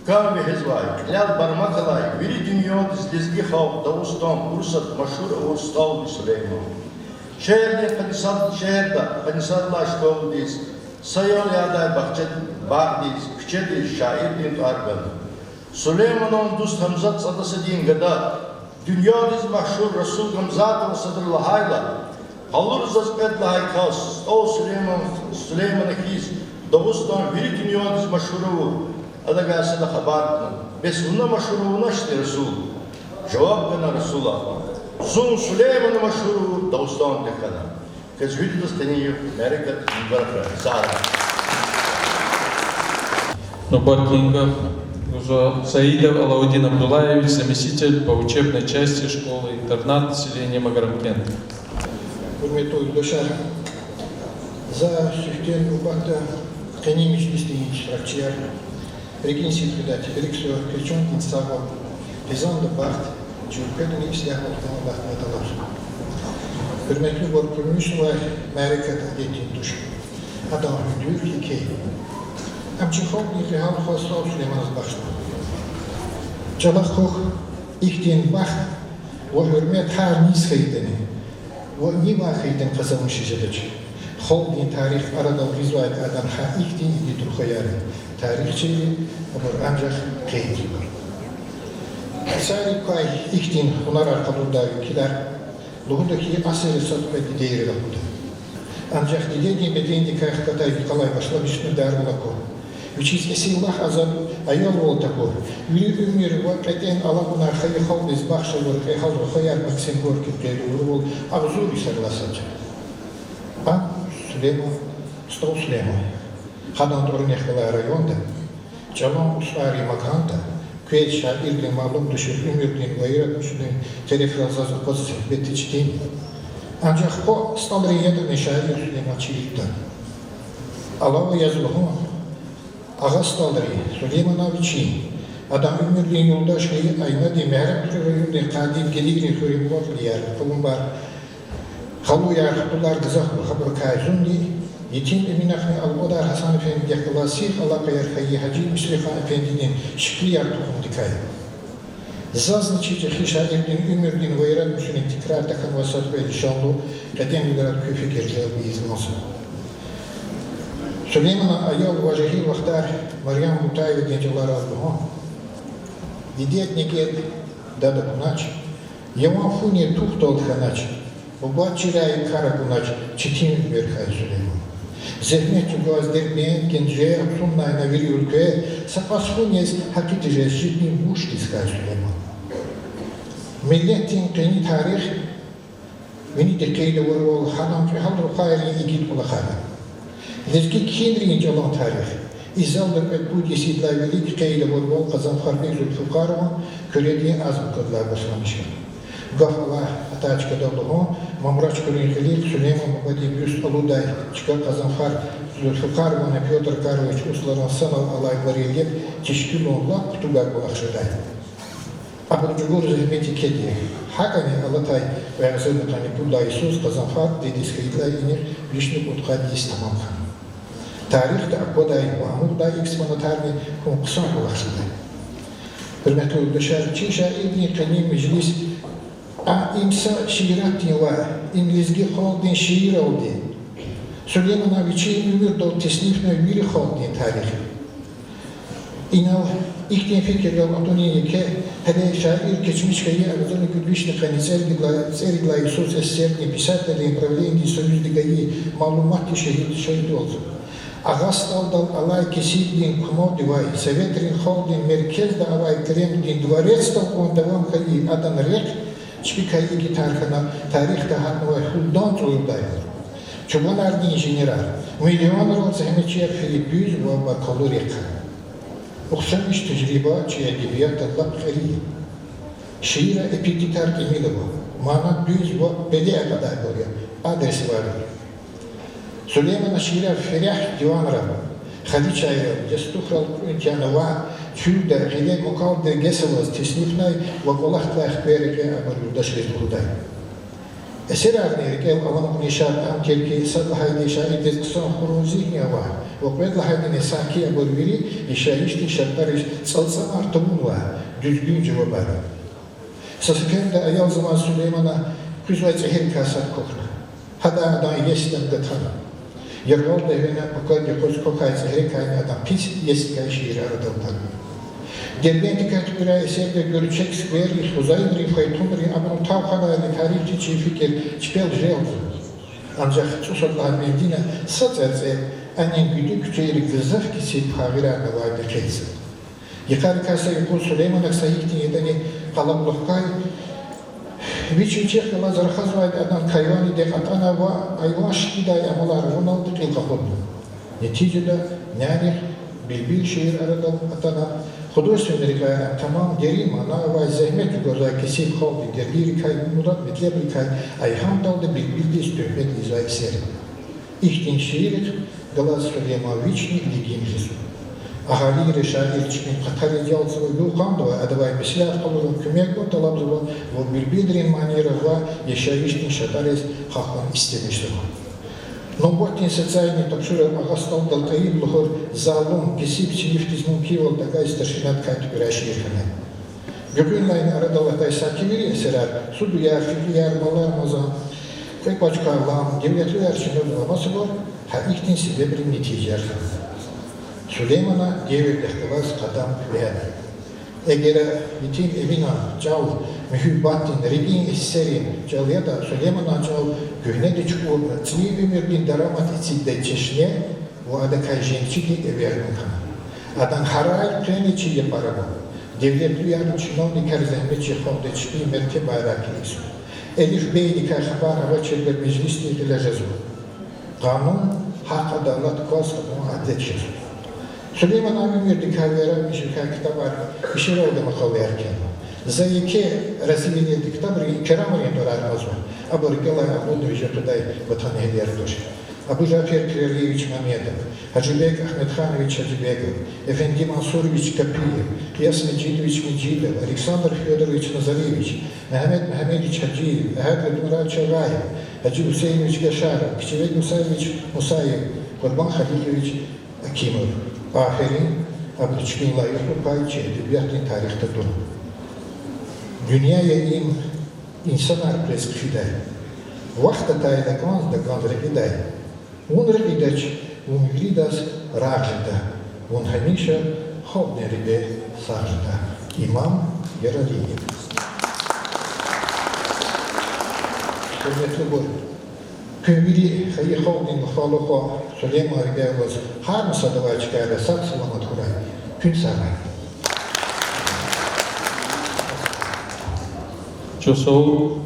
кам вегьезвай, кьилел бармак алай, вири дуьньядиз лезги халкь, Дагъустан, Урусат машгьур авур СтӀални Сулейман. Шегьердин къанни сад, шегьерда къанни сад лагьай школадиз, са ял ядай бахча, багъдиз, куьчедиз шаирдин тӀвар гана. Сулейманан дуст Гьамзат цӀадасадин гада, дуьньядиз машгьур Расул Гамзатован садра лагьайла, къалуриз заз кьвед лагьай кас, СтӀал Сулейман, Сулеймана хьиз, Дагъустан вири дуьньядиз машгьур авур, адавай сада хабар кьуна: бес вуна машгьур авунашди, Расул? Жаваб гана Расула: зун Сулеймана машгьур авур Дагъустандик хьана. Квез виридаз къенин югъ мярекат мубаракрай. Сагърай. Нубатдин гаф гузва Саидов Алаудин Абдуллаевич, заместитель по учебной части школы-интернат селения Магарамкент. Гьуьрметлу юлдашар, за сифте нубатда къенин межлисдин иштиракчияр, рикӀин сидкьидай тебрикзава, квез чандин сагъвал, хизанда бахт, чи уьлкведани ислягьвал хьун Аллагьдивай тӀалабзава. Гьуьрметлубур, къуьрмисвай мярекат адетдин туш. Адан гьуьндуьр еке я. Ам чи халкьдин кьегьал хва СтӀал Сулейманаз бахшна. ЧӀалахъ хьухь, ихьтин бахт ва гьуьрмет гьар низ хьайитӀани ва нивай хьайитӀани къазанмиш жедач. Халкьдин тарих арадал гъизвайла, адан гьа ихьтин игит рухваяр я, тарихчийри, абур анжах къейд ийида. Сари квай ихьтин гьунарар къалурдай векилар лугьуда хьи, асирриз сад кьвед дидейрал акъуд я. Анжах дидедин бедендикай хкатай йикъалай башламишна дарвал аквада. Вичиз эсил лагь азад аялвал такур, вири уьмуьр ва кьетӀен алакьунар хайи халкьдиз бахш авур кьегьал рухваяр Максим Горькийди къейд авурвал агъзур йисаралай сад я. Ам Сулейман, СтӀал Сулейман я. Гьадан тӀварунихъ галай районда, чӀалан устӀаррин маканда, квез шаирдин малум тушир уьмуьрдин ва яратмишунрин терефрал заз акъваз зегьмет четин я. Анжах кьван стӀалрин ятӀани шаир Сулейман чирдани. Алава яз лугьун, агъа стӀалрин, Сулейманан вичин, адан уьмуьрдин юлдаш хьайи Айнадин, Мегьарамдхуьруьн райондин къади Гелирин хуьруьн муаллимар, къалунбар, халуяр, хтулар, гзафбур гьабурукай зунни, Етим Эминахъни Алкьвадар Гьасан эфендидихъ галай сив алакъаяр хьайи Гьажи Мисрихан эфендидин шикилияр тухумдикай. Зазни чи чӀехи шаирдин уьмуьрдин ва яратмишунрин тикрар тахьанвай сад кьвед лишанлу кьетӀенвилерал куь фикирдал ийиз кӀанзава. Сулейманан аял ва жегьил вахтар Марьям Бутаевадин чӀаларал лугьун: дидед негед дад акунач, яван фу нин тухдал хьанач, бубад чирай кар акунач, четин уьмуьр хьай, Сулейман. Зегьмет чӀугваз Дербент, Генжер, Цуннай, на вири уьлкве, са кьас фу нез гьакъи тежез жибин мушдиз хьай, Сулейман. Миллетдин къени тарих винидихъ къейд авурвал, гьадан кьегьал рухвайрин игит кӀвалахар я. Лезги кхьинрин чӀалан тарих, изалда кьвед-пуд йисуз лагьай вилик къейд авурвал, Къазанфарбег Зулфукъарован Куьредин азбукадилай башламишна. Гаф алай атай чкадал лугьун, Мамрачкъурин кьилихъ Сулейман бубадин бюст алудай чка Къазанфар Зулфукъаровани Пётр Карлович усларан санал алай барельеф тешкилун лап кутугай кӀвалах жедай. Абур жугъур зегьмет екеди я. ГьакӀни алатай кьве агъзурни къанни пуд лагьай йисуз Къазанфар дидедиз хьайидалай инихъ вишни кьудкъад йис тамам хьана. Тарихда аквадай ва амукьдай экспонатарни хьун хъсан кӀвалах жеда. Гьуьрметлу юлдашар, чи шаирдин къенин межлис, а, им са шииратдин ваъ, им лезги халкьдин шииралди, Сулейманан вичин уьмуьрдал теснифна вири халкьдин тарих. Инал ихьтин фикирдал атунин еке, гьеле шаир кечмиш хьайи агъзурни кӀуьд вишни къанни цӀерид лагьай, цӀерид лагьай йисуз СССР-дин писателрин правлениедин союзди гайи малуматди шагьид, шагьидвалзава. Агъа СтӀалдал алай кесибдин кумалдивай, советрин халкьдин меркезда авай Кремлдин дворецдал кьван давам хьайи адан рехъ чпикай игитар хьана, тарихда гьатнавай хулдан цӀурудай чубанарни инженерар, миллионрал зегьметчияр фейи дуьз ва баркаллу рехъ хьана. Ухшамиш тежриба чи эдебиятда лап кьери я. Шиирра эпитетар тӀимил ава, мана дуьз ва пеле акьадайбур я, адрес варли. Сулеймана шиирар ферягь диванра, халичайрал, ястухрал кьуьн тяна ва чуьлда, гъиле мукалди гес аваз теснифнай ва кӀвалахдилай хквер рекье абур юлдашриз лугьудай. Эсерарни рикӀел аламукьни шартӀ ам тир хьи, сад лагьайди шаирдиз хъсан хурун зигьни авай ва кьвед лагьайдини санки абур вири яшайишдин шартӀариз цӀалцӀамар тавунвай дуьзгуьн жавабар я. Са сеферда аялзамаз Сулеймана къвезвай цӀегьрикай сад квахьна. Гьадай адан иесидал гатана. Яргъал дегьвена пакад юкъуз квахьай цӀегьрикайни адан пис иесикай шиир арадал атана. Дербентдикай туькӀуьрай эсерда гуьрчег скверрихъ, хузайинрин файтунрин, абурун тав хьанвай ликарихъ чи фикир чпел желзава. Анжах цӀусад лагьай бендина са цӀарцӀе, анин гуьдуь куьчейри гзаф кесиб гьа гъирарнавай мехъерзава. Йикъарикай са юкъуз Сулейманахъ са гьихьтин ятӀани къалабулух хьайи, вич вичихъ галаз рахазвайди адан кайвандихъ атӀана ва айван шикилдай амалар авуналди кьил къакъудна. Нетижада Нянихъ билбил шиир арадал атана, художественный рекьяй ам тамам, дерин мана авай, зегьмет чӀугвазвай кесиб халкьдин дердийрикай, мурад-метлебрикай айгьамдалди билбилдиз туьгьмет ийизвай эсер я. Ихьтин шииррихъ галаз Сулейман вични илигин жезва. Агьалийри шаир чпин къатариз ялзава, югъ-къандавай адавай меслят къалурун куьмек гун тӀалабзава ва билбилрин манийра ва яшайишдин шартӀариз гьахьун истемишзава. Нубатдин социальный тапшуругъ Агъа СтӀалдал тӀайиб лугьур залум, кесиб синифдиз мумкинвал тагай старшинадикай туькӀуьрай шиир хьанай. Гуьгъуьнлайни арадал атай саки вири эсерар: Судияр, Фикияр, Мала Рамазан, Кьве кӀвач карлам, Девлетлуяр чинуз ва масабур гьа ихьтин себебрин нетижаяр хьана. Сулеймана девирдихъ галаз къадам куьряй. Эгер Етим Эминан чӀал муьгьуьббатдин, рикӀин эсеррин чӀал ятӀа, Сулейманан чӀал куьгьнеди чукӀурна, цӀийи уьмуьрдин дарамат эцигдай чешне ва адакай женгчидин эвер гун хьана. Адан гьарай къени чи япара ава. Девлетлуяр чиновникар зегьметчи халкьдиз чпин мертебаяр килигзава. Элифбейдикай хабар авачирбур межлисдин гъиле жезва. Къанун, гьахъ, адалат кваз кьабулун адет жезва. Сулейманан уьмуьрдикай, верамишрикай ктабар ишаралди макъалаяр кхьенва. За еке разивилелди ктабрин, керамрин тӀварар кьазва, абур рикӀелай алудна виже къведай ватанэгьлияр туш. Абужафер Пиралиевич Мамедов, Гьажибек Агьмедханович Гьажибеков, Эфенди Мансурович Капиев, Къияс Межидович Межидов, Александр Фёдорович Назариевич, Мегьамед Мегьамедович Гьажиев, Агьад Гьатун Чагъаев, Гьажи Гьуьсейнович Гашаров, Кичевед Мусаевич Мусаев, Къурбан Халилович Акимов. Аферин, абур чпин лайихлу пай чи эдебиятдин тарихда туна. Дуьнья я им инсанар къвез хъфидай. Вахт атайла кӀанз-такӀанз рекьидай. Вун рекьидач, вун виридаз рагъ жеда, вун гьамиша халкьдин рекье сагъ жеда. Имам Яралиев. Гьуьрметлубур, куьн вири хайи халкьдин вафалу хва Сулейман Ребяеваз гьар са садавай чкайра сагъ-саламат хьурай. Куьн сагърай. Чухсагъул.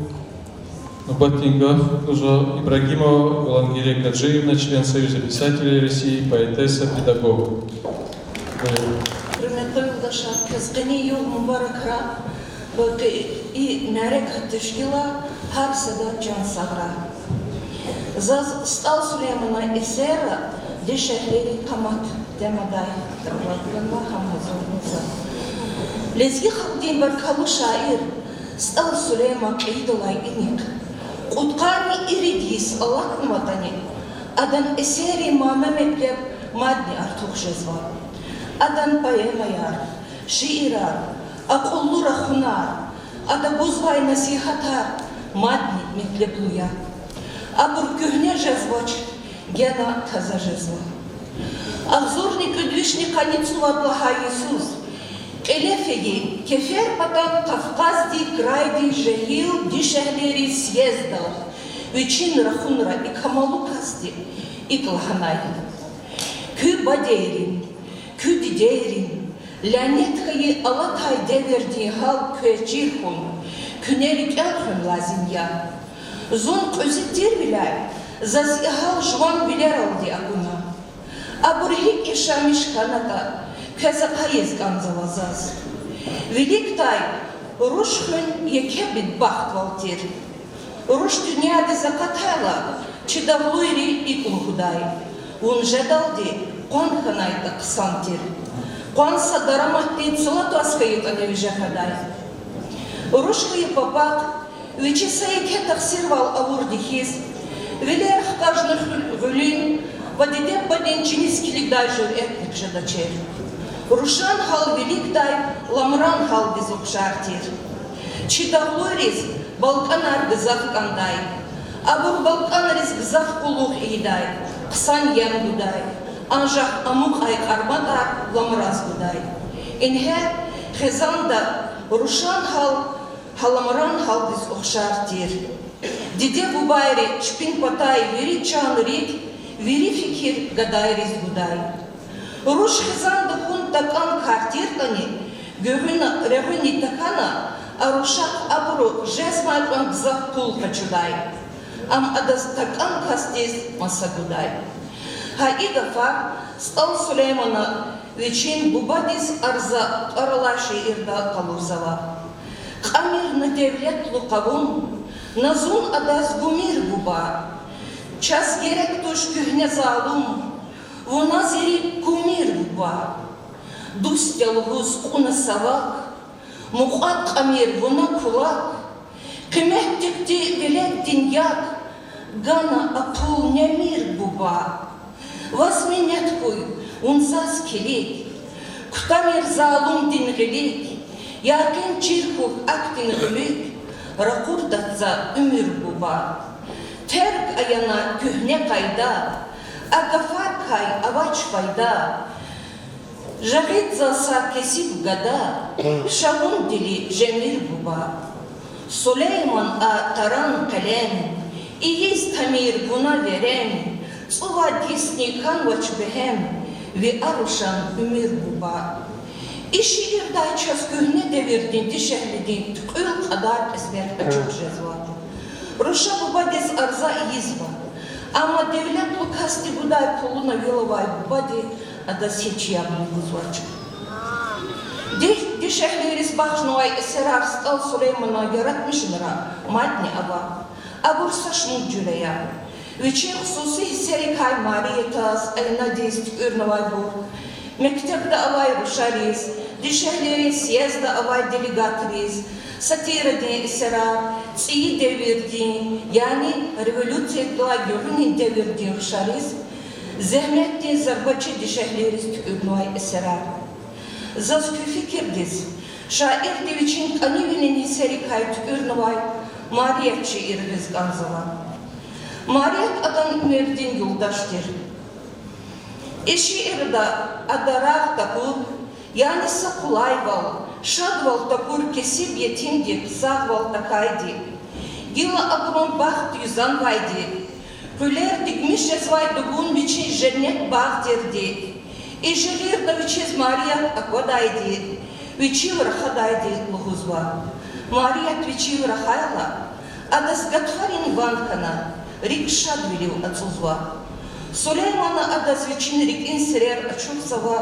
Нубатдин гаф гузва Ибрагимова Гулангери Гаджиевна, член Союза писателей России, поэтесса, педагог. Буюр. Гьуьрметлу юлдашар, квез къенин югъ мубаракрай ва къе-, и мярекат тешкилай гьар сада чан сагърай. Заз СтӀал Сулейманан эсерра Дишегьлийрин къамат темадай давлатганва гьам гьазурна за. Лезги халкьдин баркаллу шаир СтӀал Сулейман кьейидалай инихъ кьудкъанни ирид йис алатнаватӀани, адан эсеррин мана-метлеб мадни артух жезва. Адан поэмаяр, шиирар, акьуллу рахунар, ада гузвай насигьатар мадни метлеблу я. Абур куьгьне жезвач, гена таза жезва. Агъзурни кӀуьд вишни къанни цӀувад лагьай йисуз кьиле фейи Кеферпатан Кавказдин крайдин жегьил дишегьлийрин съездда вичин рахунра и камаллу касди икӀ лагьанай: Бадейрин, куь дидейрин лянет хьайи алатай девирдин гьал квез чир хьун, куьне рикӀел хуьн лазим я. Зун кьуьзуь тирвиляй заз и гьал жуван вилералди акуна. Абур гьикӀ яшамиш хьанатӀа, квез ахъайиз кӀанзава заз. Виликдай, руш хуьн еке бедбахтвал тир. Руш дуьньядиз акъатайла, чи дагълуйри икӀ лугьудай: вун жедалди къван хьанайтӀа хъсан тир. Къван са дараматдин цлатаз хьайитӀани виже къведай. Руш хьайи папахъ вичи са еке тахсирвал авурди хьиз, вилер хкажна гъуьлуьн ва диде-бубадин чиниз килигдай жуьрет жедачир. Рушан гьал виликдай ламран гьалдиз ухшар тир. Чи дагълуйриз балкӀанар гзаф кӀандай. Абур балкӀанриз гзаф къуллугъ ийидай, хъсан ям гудай, анжах амукьай къарматӀар ламраз гудай. Ингье, хизанда рушан гьал гьа ламран гьалдиз ухшар тир. Диде-бубайри чпин патай вири чан-рикӀ, вири фикир гадайриз гудай. Руш хизанда хьун такӀан кар тиртӀани, гуьгъуьна регъуьни тахьана, а рушахъ абуру жезмай кьван гзаф пул къачудай. Ам адаз такӀан касдиз маса гудай. Гьа и гафар СтӀал Сулеймана вичин Бубадиз арза тӀвар алай шиирда къалурзава. Кьамир на девлетлу къавум, на зун адаз гумир, буба. Чаз герек туш куьгьне залум, вуна зи рикӀ кумир, буба. Дуст я лугьуз кьуна са вак, мукьвад кьамир вуна кулак, къиметдик ти веледдин як, гана а пул немир, буба. Ваз минет хьуй, вун заз килиг, кутамир залумдин гъилик, якъин чир хьухь акьдин гъуьлуьк, ракъурдач за уьмуьр, буба. Терг ая на куьгьне къайда, а гафарикай авач файда. Жагъид заз са кесиб гада, ша вун дили жемир, буба. Сулейман а таран къелем, ийиз тамир вуна верем, цӀувад йисни хьанвач бегьем, ви а рушан уьмуьр, буба. И шиирдай чаз куьгьне девирдин дишегьлидин туькьуьл кьадар кьисмет ачух жезва. Руша бубадиз арза ийизва, амма девлетлу касди гудай пулуна вил авай бубади адаз гьич яб гузвач. Ди-, дишегьлийриз бахшнавай эсерар СтӀал Сулеймана яратмишунра мадни ава. Абур са шумуд жуьре я. Вичин хсуси гьиссерикай Мариятаз, Айнадиз туькӀуьрнавайбур, мектебда авай рушариз, дишегьлийрин съездда авай делегатриз, сатирадин эсерар, цӀийи девирдин, яни революциядилай гуьгъуьнин девирдин рушариз, зегьметдин зарбачи дишегьлийриз туькӀуьрнавай эсерар. Заз куь фикирдиз, шаирди вичин кӀанивилин гьиссерикай туькӀуьрнавай Марият шиир гъиз кӀанзава. Марият адан уьмуьрдин юлдаш тир. И шиирда ада рагъ такур, яни са къулайвал, шадвал такур кесиб етимдихъ сагъвал тахьайди, гила абурун бахт юзанвайди, къуьлер дигмиш жезвай дугун вичин женнет багъ тирди, и жигъирда вичиз Марият аквадайди, вичив рахадайди лугьузва. Марият вичив рахайла, адаз гатфарин ван хьана, рикӀ шадвилив ацӀузва. Сулеймана адаз вичин рикӀин сирер ачухзава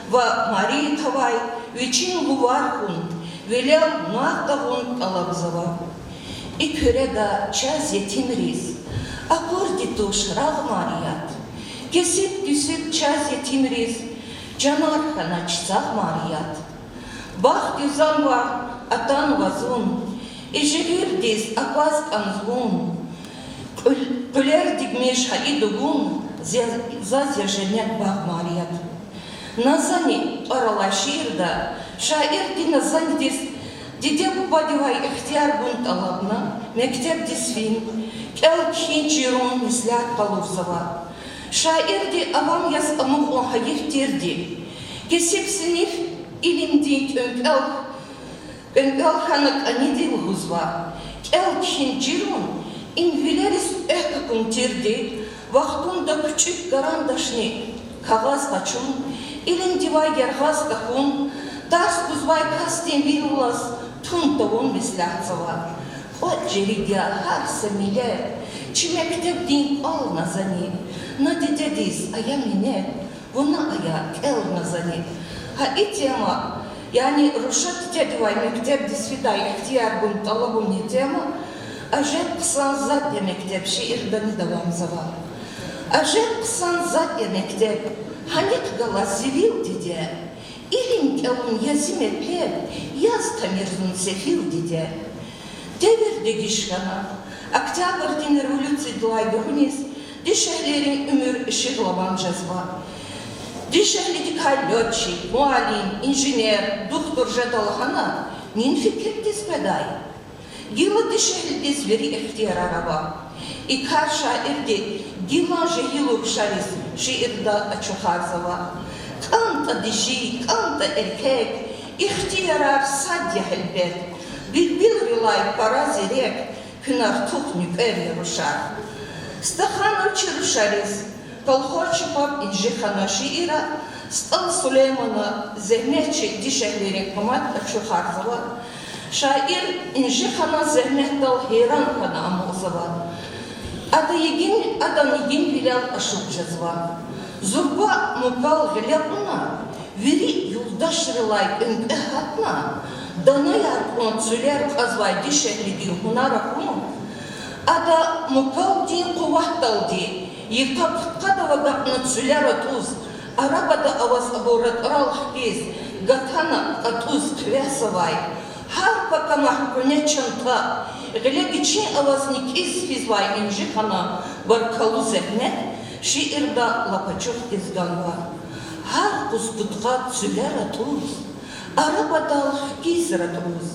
ва Мариятавай вичин лувар хьун, вилел нагъв тагъун тӀалабзава. И куьреда чаз, етимриз, акурди туш рагъ, Марият. Кесиб-кесиб чаз, етимриз, чанар хьанач сагъ, Марият. Бахт юзанва атанва зун, и жигъирдиз акваз кӀанзавун. Къуьл-, къуьлер дигмиш гьа и дугун, зе-, заз я женнет багъ, Марият. Назани тӀвар алай шиирда шаирди Назанидиз диде-бубадивай ихтияр гун тӀалабна мектебдиз фин, кӀел-кхьин чирун меслят къалурзава. Шаирди авам яз амукьун гьайиф тирди, кесиб синиф илимдин кӀвенкӀвел, кӀвенкӀвел хьана кӀаниди лугьузва. КӀел-кхьин чирун им вилериз экв акун тирди, вахтунда кучӀуьк гарандашни Кагъаз къачун, илимдивай яргъаз тахьун, тарс гузвай касдин вил алаз тун тавун меслятзава. КӀватӀ жерид я гьар са миллет, чи мектебдин кӀвал на зани, на дидедиз ая минет, вуна ая кӀел на зани. Гьа и тема, яни руша дидедивай мектебдиз фидай ихтияр гун тӀалабунин тема, Ажеб хъсан затӀ я мектеб шиирдани давамзава. Ажеб хъсан затӀ я мектеб, гьаникь галаз зи вил, диде. Илим кӀелун я зи метлеб, яз тамир зун сефил, диде. Девир дегиш хьана, Октябрдин революциядилай гуьгъуьниз дишегьлийрин уьмуьр ишигъ ламан жезва. Дишегьлидикай лётчик, муаллим, инженер, духтур жеда лагьана, нин фикирдиз къведай? Гила дишегьлидиз вири ихтиярар ава. И кар шаирди гилан жегьил рушариз шиирда ачухарзава. КӀантӀа диши, кӀантӀа эркек, ихтиярар сад я гьелбет. Билбилрилай пара зирек, куьн артух нуькӀвер я, рушар. Стаханвичи рушариз, колхозчи паб Инжихана шиира СтӀал Сулеймана зегьметчи дишегьлийрин къамат ачухарзава. Шаир Инжиханан зегьметдал гьейран хьана амукьзава. Ада йигин, адан йигинвилел ашукь жезва. Зурба мукал гъиле кьуна, вири юлдашрилай кӀвенкӀве гьатна, данаяр кьван цуьлер кьазвай дишегьлидин гьунар акун, ада мукалдин къуватдалди йикъа-пудкъадав агакьна цуьлер атӀуз, арабада аваз абур ратӀрал хкиз, гатана кьатӀуз хъвезавай, гьар пакамахъ къуьне чанта, гъиле гичин аваз никӀиз физвай Инжиханан баркаллу зегьмет шиирда лап ачухдиз ганва. Гьар къуз-пудкъад цуьлер атӀуз, арабадал хкиз ратӀуз,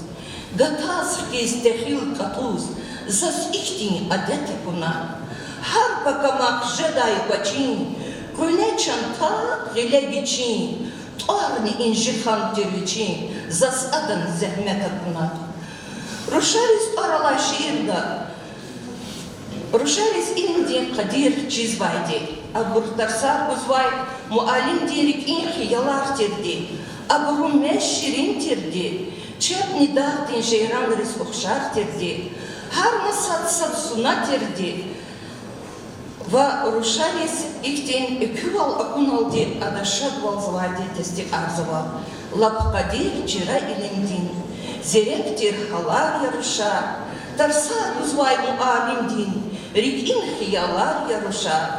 гатаз хкиз техил кьатӀуз, заз ихьтин адет акуна. Гьар пакамахъ жедай квачин, къуьне чанта, гъиле гичин, тӀварни Инжихан тир вичин, заз адан зегьмет акуна. Рушариз тӀвар алай шиирда рушариз илимдин къадир чизвайди, абур тарсар гузвай муаллимдин рикӀин хиялар тирди, абурун мез ширин тирди, чебни дагъдин жейранриз ухшар тирди, гьар масад сад суна тирди ва рушариз ихьтин экуьвал акуналди ада шадвалзавайди тестикьарзава. Лап къадир чира илимдин зирек тир гьалар я, рушар, тарсар гузвай муаллимдин рикӀин хиялар я, рушар.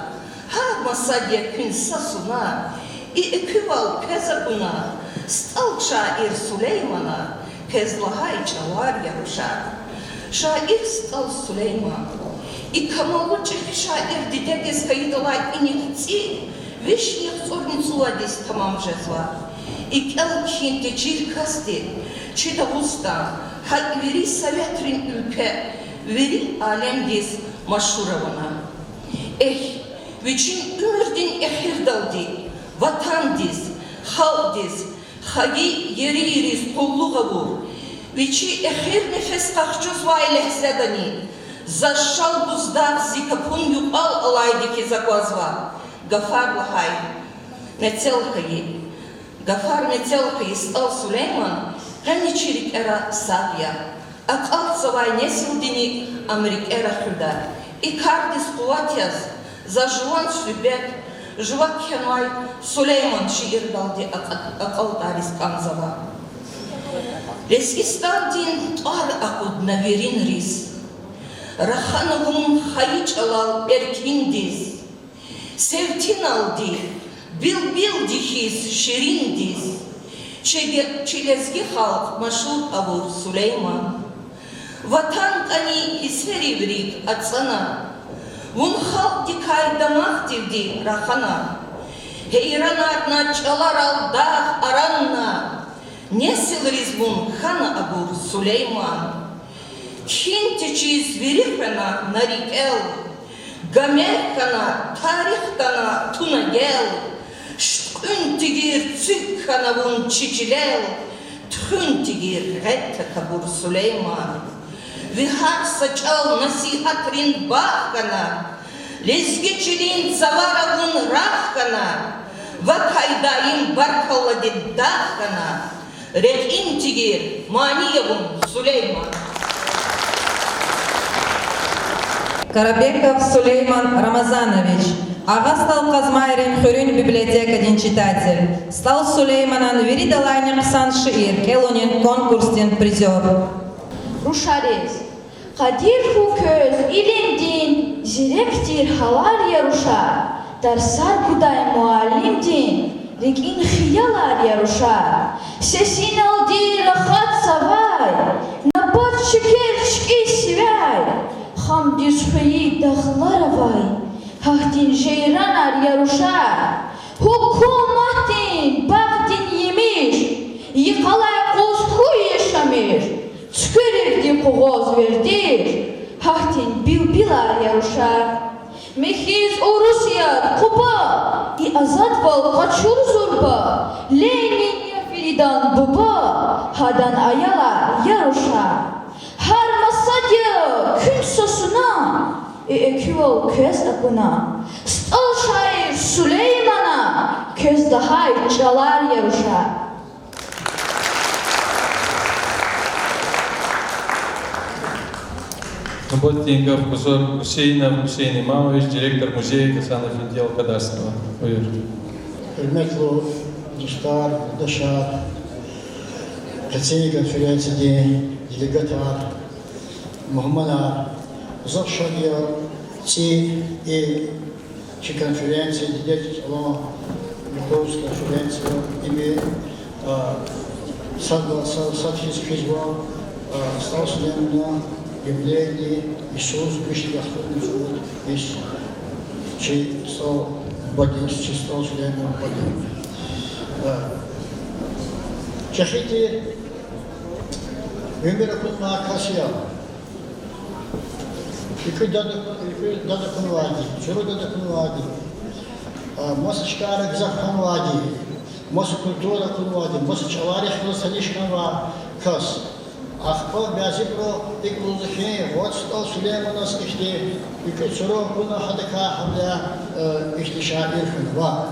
Гьар масад я куьн са суна, и экуьвал квез акуна, СтӀал шаир Сулеймана квез лагьай чӀалар я, рушар. Шаир СтӀал Сулейман, и камаллу чӀехи шаир дидедиз хьайидалай инихъ цӀи вишни яхцӀурни цӀувадиз тамам жезва. И кӀел-кхьин течир касди чи Дагъустан, гьакӀ вири советрин уьлкве, вири алемдиз машгьур авуна. Эхь, вичин уьмуьрдин эхирдалди ватандиз, халкьдиз, хайи ерийриз къуллугъ авур, вичи эхир нефес къахчузвай легьзедани заз Шалбуздагъ зи капун юкьвал алайди хьиз аквазва. Гафар лагьай мецел хьайи, гафар мецел хьайи СтӀал Сулейман къенин чи рикӀера сагъ я. Акьалтзавай несилдини ам рикӀера хуьда. И кардиз къуват яз за жуван суьгьбет, жува кхьенвай Сулейман шиирдалди акьалтӀариз кӀанзава. Лезгистандин тӀвар акъудна виринриз, рахана вун хайи чӀалал эркиндиз, севтиналди, билбилди хьиз шириндиз, чи, чи лезги халкь машгьур авур, Сулейман. Ватан кӀани гьиссерив рикӀ ацӀана, вун халкьдикай дамахдивди рахана, гьейранарна чӀаларал дагъ аранна, несилриз вун хьана абур, Сулейман. Кхьин течиз вири хвена на рикӀел, гамер хьана, тарих тана туна гел, шуткьуьн тийир цуьк хьана вун чи чилел, туьхуьн тийир гъед такабур, Сулейман. Ви гьар са чӀал насигьатрин багъ хьана, лезги чилин цавара вун рагъ хьана, Вакай даим баркалладин дагъ хьана, рекьин тигьир мани авун Сулейман. Карабеков Сулейман Рамазанович, Агъа СтӀал Къазмайрин хуьруьн библиотекадин читатель, СтӀал Сулейманан виридалайни хъсан шиир кӀелунин конкурсдин призёр. Рушариз. Къадир хьуй квез илимдин, зирек тир гьалар я, рушар, тарсар гудай муаллимдин, рикӀин хиялар я, рушар. Сесиналди рахатзавай, набат шекер чкӀиз сивяй, хамдиз хвейи дагълар авай, гьахьтин жейранар я, рушар. Гьукуматдин багъдин емиш, йикъалай къуз хьуй яшамиш, цуькверивди къугъваз вердиш, гьахьтин билбилар я, рушар. Михьиз Урусият, Къуба, и азадвал къачур зурба, Ленин я виридан буба, гьадан аялар я, рушар. Гьар масад я куьн са сунам, и экуьвал квез акуна, СтӀал шаир Сулеймана, квез лагьай чӀалар я, рушар. Нубатдин гаф гузва Гусейнов Гусейн Имамович, директор музея Гьасан-эфендиял кадастрдин. Буюр. Гьуьрметлу дустар, юлдашар, къенин конференциядин делегатар, мугьманар, зав шад я цӀи и чи конференция, дидед чӀалан юкъуз конференция, им, а, сад, сад, сад хьиз физва, а, СтӀал Сулейманан юбилейдин йисуз вишни яхцӀурни цӀуд йис, чи СтӀал бадин, чи СтӀал Сулейманан бадин. А, чӀехи тир уьмуьр акунвай кас я. ИкӀ дад, икӀ дад акунвайди, чуру дад акунвайди, а, маса чкайра гзаф хьанвайди, маса культура акунвайди, маса чӀаларихъ галаз таниш хьанвай кас. Ахпа бязибуру икӀ лугьузва хьи, вад СтӀал Сулейманаз ихьтин икӀ чуру акуна, гьадакай гьавиляй, э, ихьтин шаир хьанва.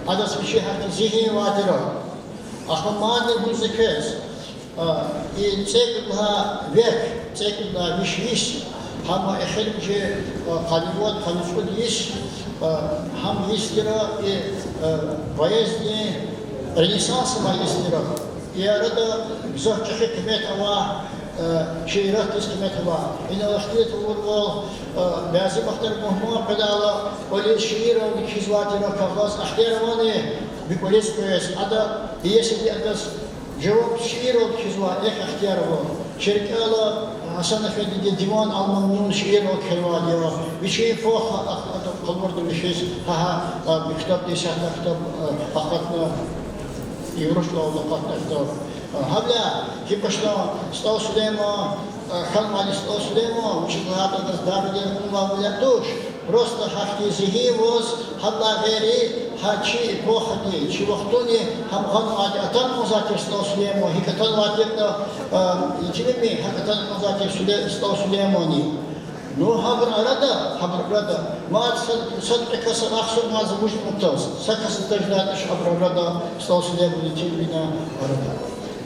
Адаз вичи гьахьтин зигьин авай тир. Ахпа мадни гуз квез, а, и цӀекӀуьд лагьай век, цӀекӀуьд лагьай виш йис, гьам эхиримжи, а, къанни вад, къанни цӀуд йис, а, гьам йис тир и, а, поэзиядин ренессанс авай йис тир. И арада гзаф чӀехи къимет авай, а, шииратдиз къимет авай. Инал ихтилат авурвал, а, бязи вахтара мугьман къведайла, кӀвализ шиирални кхьизвай тир кагъаз, ахтияр авани ви кӀвализ къвез, ада иесиди адаз жаваб шиирал кхьизва, эхь, ихтияр ава. Чи рикӀелай Гьасан-эфендиди Диван ал-Мамнун шиирал кхьенвайди я. Вичин эпохадин, а, а, къалурда вичиз, гьа, гьа, а, ктаб, исятда ктаб, а, акъатна, урус чӀалалди акъатна ктаб. А, гьавиляй гьи башламишна СтӀал Сулейман, а, хьанвайди СтӀал Сулейман, вучиз лагьайтӀа адаз дарвилер кьунвайвиляй туш. Просто гьахьтин зигьин аваз, гьадалай гъейри, гьа чи эпохади, чи вахтунди гьам гъанвайди атана кӀанзавай тир СтӀал Сулейман, гьикӀ атанвай тиртӀа, а, итимми, гьакӀ атана кӀанзавай тир Суле-, СтӀал Сулейманни. Ну, гьабурун арада, гьабурун арада, мад са, сад-кьве кас ахсурмаз вуж мутаз, са кас таждатӀаш гьабурун арада, СтӀал Сулейманни итимвилин арада.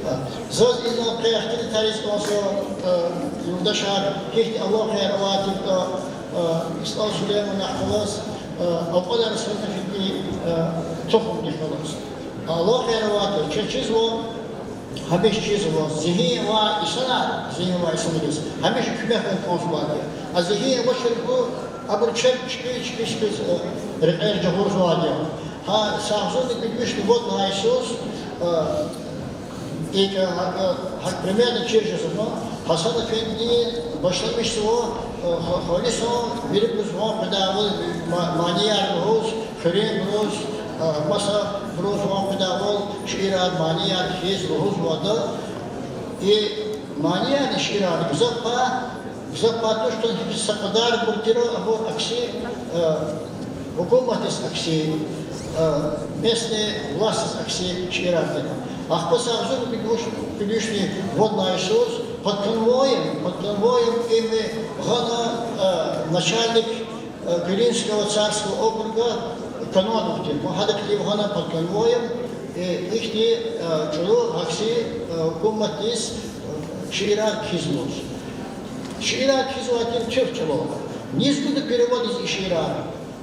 А, заз инал къе ихтилат ийиз кӀанзава, а, юлдашар, гьихьтин алакъаяр авай тиртӀа, а, СтӀал Сулейманахъ галаз, а, акьван Гьасан-эфендидин, а, тухумдихъ галаз. Алакъаяр авай тир, чаз чизва, гьамиша чизва, зигьин авай инсанар, зигьин авай инсанриз гьамиша куьмек гун кӀанзавайди я. А зигьин авачирбур, абур чеб чпи, чпи, чпиз, э, рекьер жагъурзавайди я. Гьа, са агъзурни кӀуьд вишни вад лагьай йисуз, э, икӀ, гьа, гьа, примерно чир жезва, Гьасан-эфенди башламишзава, э, ха-, халисан вирибуруз ван къведайвал ма-, манияр лугьуз, хуьруьнбуруз, э, масабуруз ван къведайвал шиирар, манияр хьиз лугьузвайди я. И манияр, шиирар гзаф пай, гзаф пай туштӀани, гьикӀ са кьадарбур тир, абур акси, э, гьукуматдиз акси, э, местный властдиз акси шиирар тир. Ахпа са агъзурни кӀуьд вишни вад лагьай йисуз под конвоем, под конвоем им гъана, э, начальник, э, Кюринского царского округа Канонов тир, ма гьадахъ ивгъана под конвоем, э, ихьтин, э, чӀуру гьахьси, э, гьукуматдиз, э, шиирар кхьизваз. Шиирар кхьизвай тир туьрк чӀалал. Низ гуда переводиз и шиирар?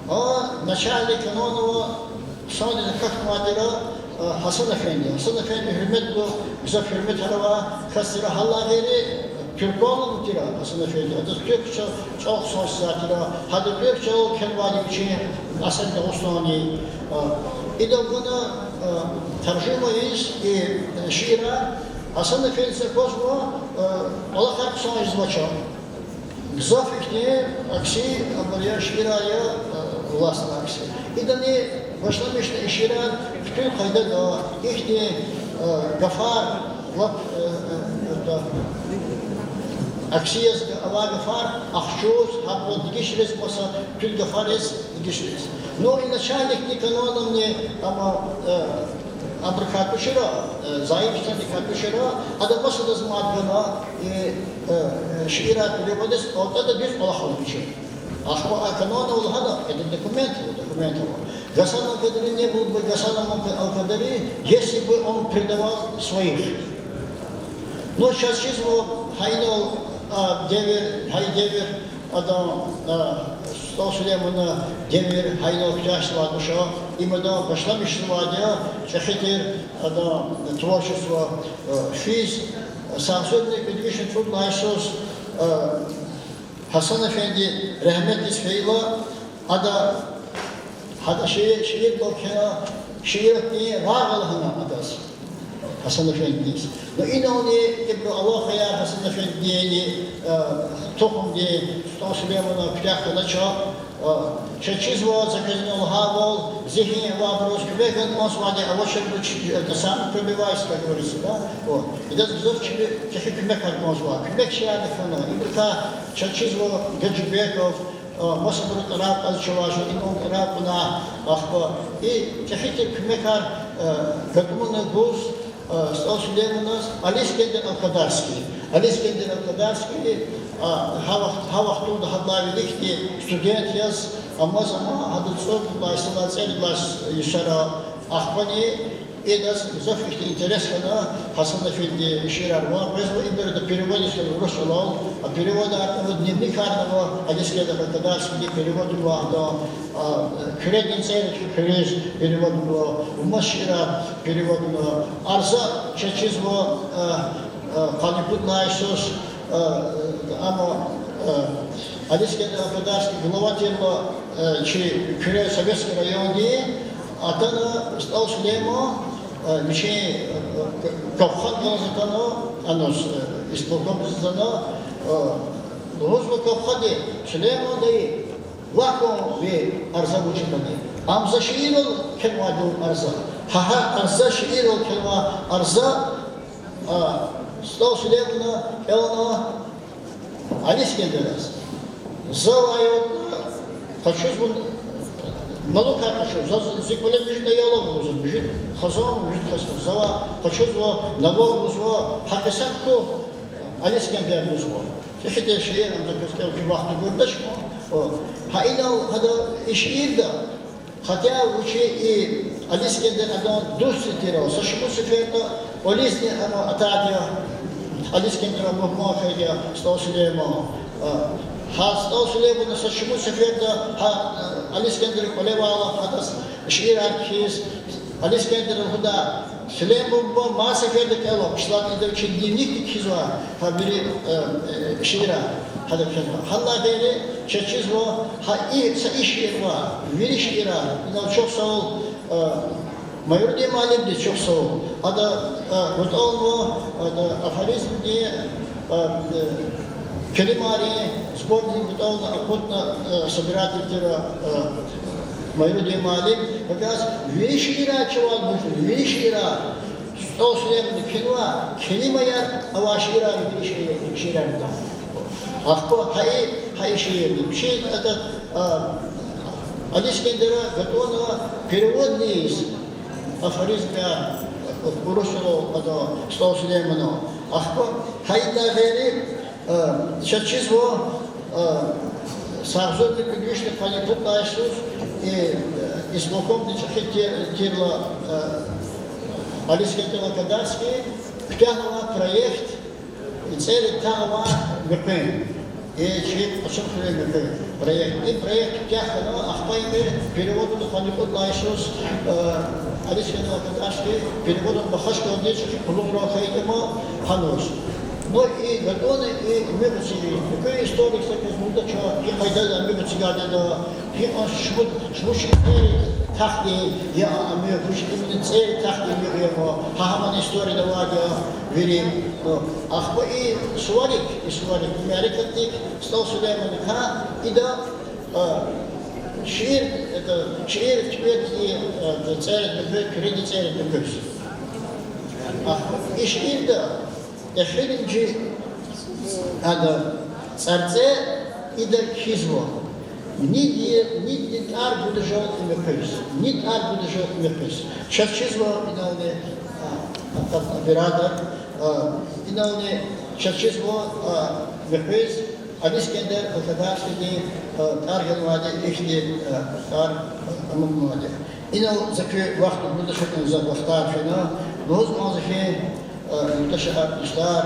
А, начальник Канонова хъсандиз акахьнавай тир, э, Гьасан-эфенди. Гьасан-эфенди гьуьрмет гу-, гзаф гьуьрметар авай кас тир, гьаллагьири, туьрквал тир Гьасан-эфенди. Адаз туьрк чӀал, чӀал хъсан жезвай тир, гьада туьрк чӀалал кхьенвайди вичин Асади Дагъустандин. А, идал гана, а, таржума ийиз и, э, шиирар, Гьасан-эфендидиз аквазва, э, кӀвалахар хъсан жезвач. Гзаф ихьтин акси, абур я шиирар я, э, властни акси. Идани башламишна и шиирар хъуьтуьл къайдада, ихьтин, э, гафар, лап, э, э, акси яз авай гафар ахчуз, гьабурал дегишариз, маса куь гафариз дегишариз. Ну, и начальникни Каноновни, амма, э, абурукай тушира, э, заимствованидикай тушира, ада масадаз мад гана, и, э, э, шиирар переводиз, алтӀада дуьз кӀвалахал вичи. Ахпа а Канонова лагьана, это документ, документ ава. Гьасанан кадри не был бы Гьасаном алкадари, если бы он предавал своих. Ну, чаз чизва гьа инал, а, девир, гьа и девир, адан, а, СтӀал Сулейманан девир гьа инал куьтягьзавайди туш, им адан башламишзавайди я, чӀехи тир адан творчество, а, физ, сагъзурни кӀуьд вишни цӀуд лагьай йисуз, а, Гьасан-эфенди рагьметдиз фейила, ада, гьада ши-, шиирдал кхьена, шииратдин рагъ лагьана адаз, Гьасан-эфендидиз. Ну, инални ибуру алакъаяр Гьасан-эфендидини, э, тухумдин, СтӀал Сулейманан куьтягь хьанач, э, чаз чизва, за квез инал лагьайвал, зи гьинвайбуруз куьмек гана кӀанзавайди авачирбуруз, это самопробивайся, как говорится, да? Вот. Идаз гзаф чӀехи, чӀехи куьмекар кӀанзава. Куьмек чиярни хьана. Ибурукай чаз чизва Гаджибеков, а, масабуру тӀварар кьаз чӀавуз, инал тӀварар кьуна, ахпа. И чӀехи тир куьмекар, а, гатӀунна гуз, а, СтӀал Сулейманаз Али Искендер Алкадарский. Али Искендер Алкадарский, а, гьа вахт, гьа вахтунда гьадалай виликди студент яз, амма зама гьада цӀуд лагьай йисалай цӀерид лагьай йисара, ахпани идаз гзаф ихьтин интерес хьана, Гьасан-эфенди шиирар ван къвезва, ибур ада переводиз хьана урус чӀалал, а переводар ава, дневникар ава, Али Искендер Алкадарскийди переводнава, а, Куьредин цӀерид хуьруьз переводнава, ва маса шиирар переводнава. Арза чаз чизва, а, а, къанни пуд лагьай йисуз, а, амма, а, Али Искендер Алкадарский глава тирла, а, чи Куьре Советский райондин, атана СтӀал Сулейман, а, вичин, а, капхъан галаз атана, анус, а, исполкомдиз атана, а, лугьузва капхъанди: Сулейман дайи, вахкун ви арза вуч ятӀани. Ам за шиирал кхьенвайди я арза. Гьа, гьа арза, шиирал кхьенвай арза, а, СтӀал Сулеймана кӀелна Али Искендераз. Завай къачузва, налукай къачузва, заз зи кӀвале муьжуьд аял ава лугьузва, муьжуьд хизан, муьжуьд хизан. Завай къачузва, налук гузва, гьакъисат хьухь, Али Искендер, лугьузва. ЧӀехи тир шиир ам за квез кӀел, чи вахт гуьрдач. О, гьа инал гьада и шиирда, хотя вучи и Али Искендер адан дуст тирал, са шумуд сеферда кӀвализни ам атайди я, Али Искендеран мугьман хьайиди я СтӀал Сулейман. А, гьа СтӀал Сулейманан са шумуд сеферда гьа, а, Али Искендеран кӀвале авайла гьадаз шиирар кхьиз, Али Искендера лугьудай: Сулейман буба, мад сеферда кӀела, шлакьида чи дневникдик кхьизва гьа вири, э, э, шиирар гьада кхьенва. Гьаллагьири чаз чизва гьа и, са и шиир ва вири шиирар. Инал чухсагъул, э, Майрудин муаллимдиз чухсагъул. Ада, э, гъутӀална, ада афоризмдин, э, э, келимайрин сборник гъутӀална, акъудна, э, собиратель тир, э, Майрудин муаллим. Гьакӏ яз вири шиирар чавай гузва, вири шиирар. СтӀал Сулейман кхьенва, келимаяр авай шиирар, вири шиир, шиирар ада. Ахпа гьа и, гьа и шиирни. Чи ада, а, Али Искендера гатӀунна переводни ийиз афоризмар урусча адан СтӀал Сулейманан. Ахпа гьа идалай гъейри, а, чаз чизва, а, сагъзурни кӀуьд вишни къанни пуд лагьай йисуз, и, а, Исполкомди чӀехи тир-, тирла, э, Алискентдилай Кадарский, куьтягьнава проект, цӀерид тагъ авай муькъуьн. Э, чи Кьасумхуьруьн муькъуьн проект. И проект куьтягь хьана, ахпа им переводна къанни кьуд лагьай йисуз, э, Алискентдилай Кадарский переводна Махачкъаладиз чӀехи къуллугърал хьайитӀа ма гьаниз. Ну и гатӀунна и муькъуьн эцигиз, муькъуьн история са квез лугьуда чун, и къайдада муькъуьн эцигайди я, гьикьван шумуд, шумуд шумуд цӀерид тахьдин я а муькъуьн, вуч именно цӀерид тахьдин муькъуьн я, гьа гьаман историяда авайди я вири. Ну, ахпа и суварик, и суварик, мярекатдик СтӀал Сулейманакай ида, а, шиир, это, шиир туькӀуьрди, а, цӀерид муькъуьз, куьруьди цӀерид муькъуьз. Ахпа и шиирда эхиримжи, ада, цӀарцӀе ида кхьизва. Нид, нидни тӀвар гуда жал и муькъуьз. Нид тӀвар гуда жал и муькъуьз. Чаз чизва инални, а, а, оператор, а, инални чаз чизва, а, муькъуьз, Алискендилай Кадарскийди, а, тӀвар ганвайди, ихьтин, а, тӀвар, а, амукьнавайди. Инал за куь вахт гудач, за вахтар фена, лугьуз кӀанзава хьи, а, юлдашар, дустар,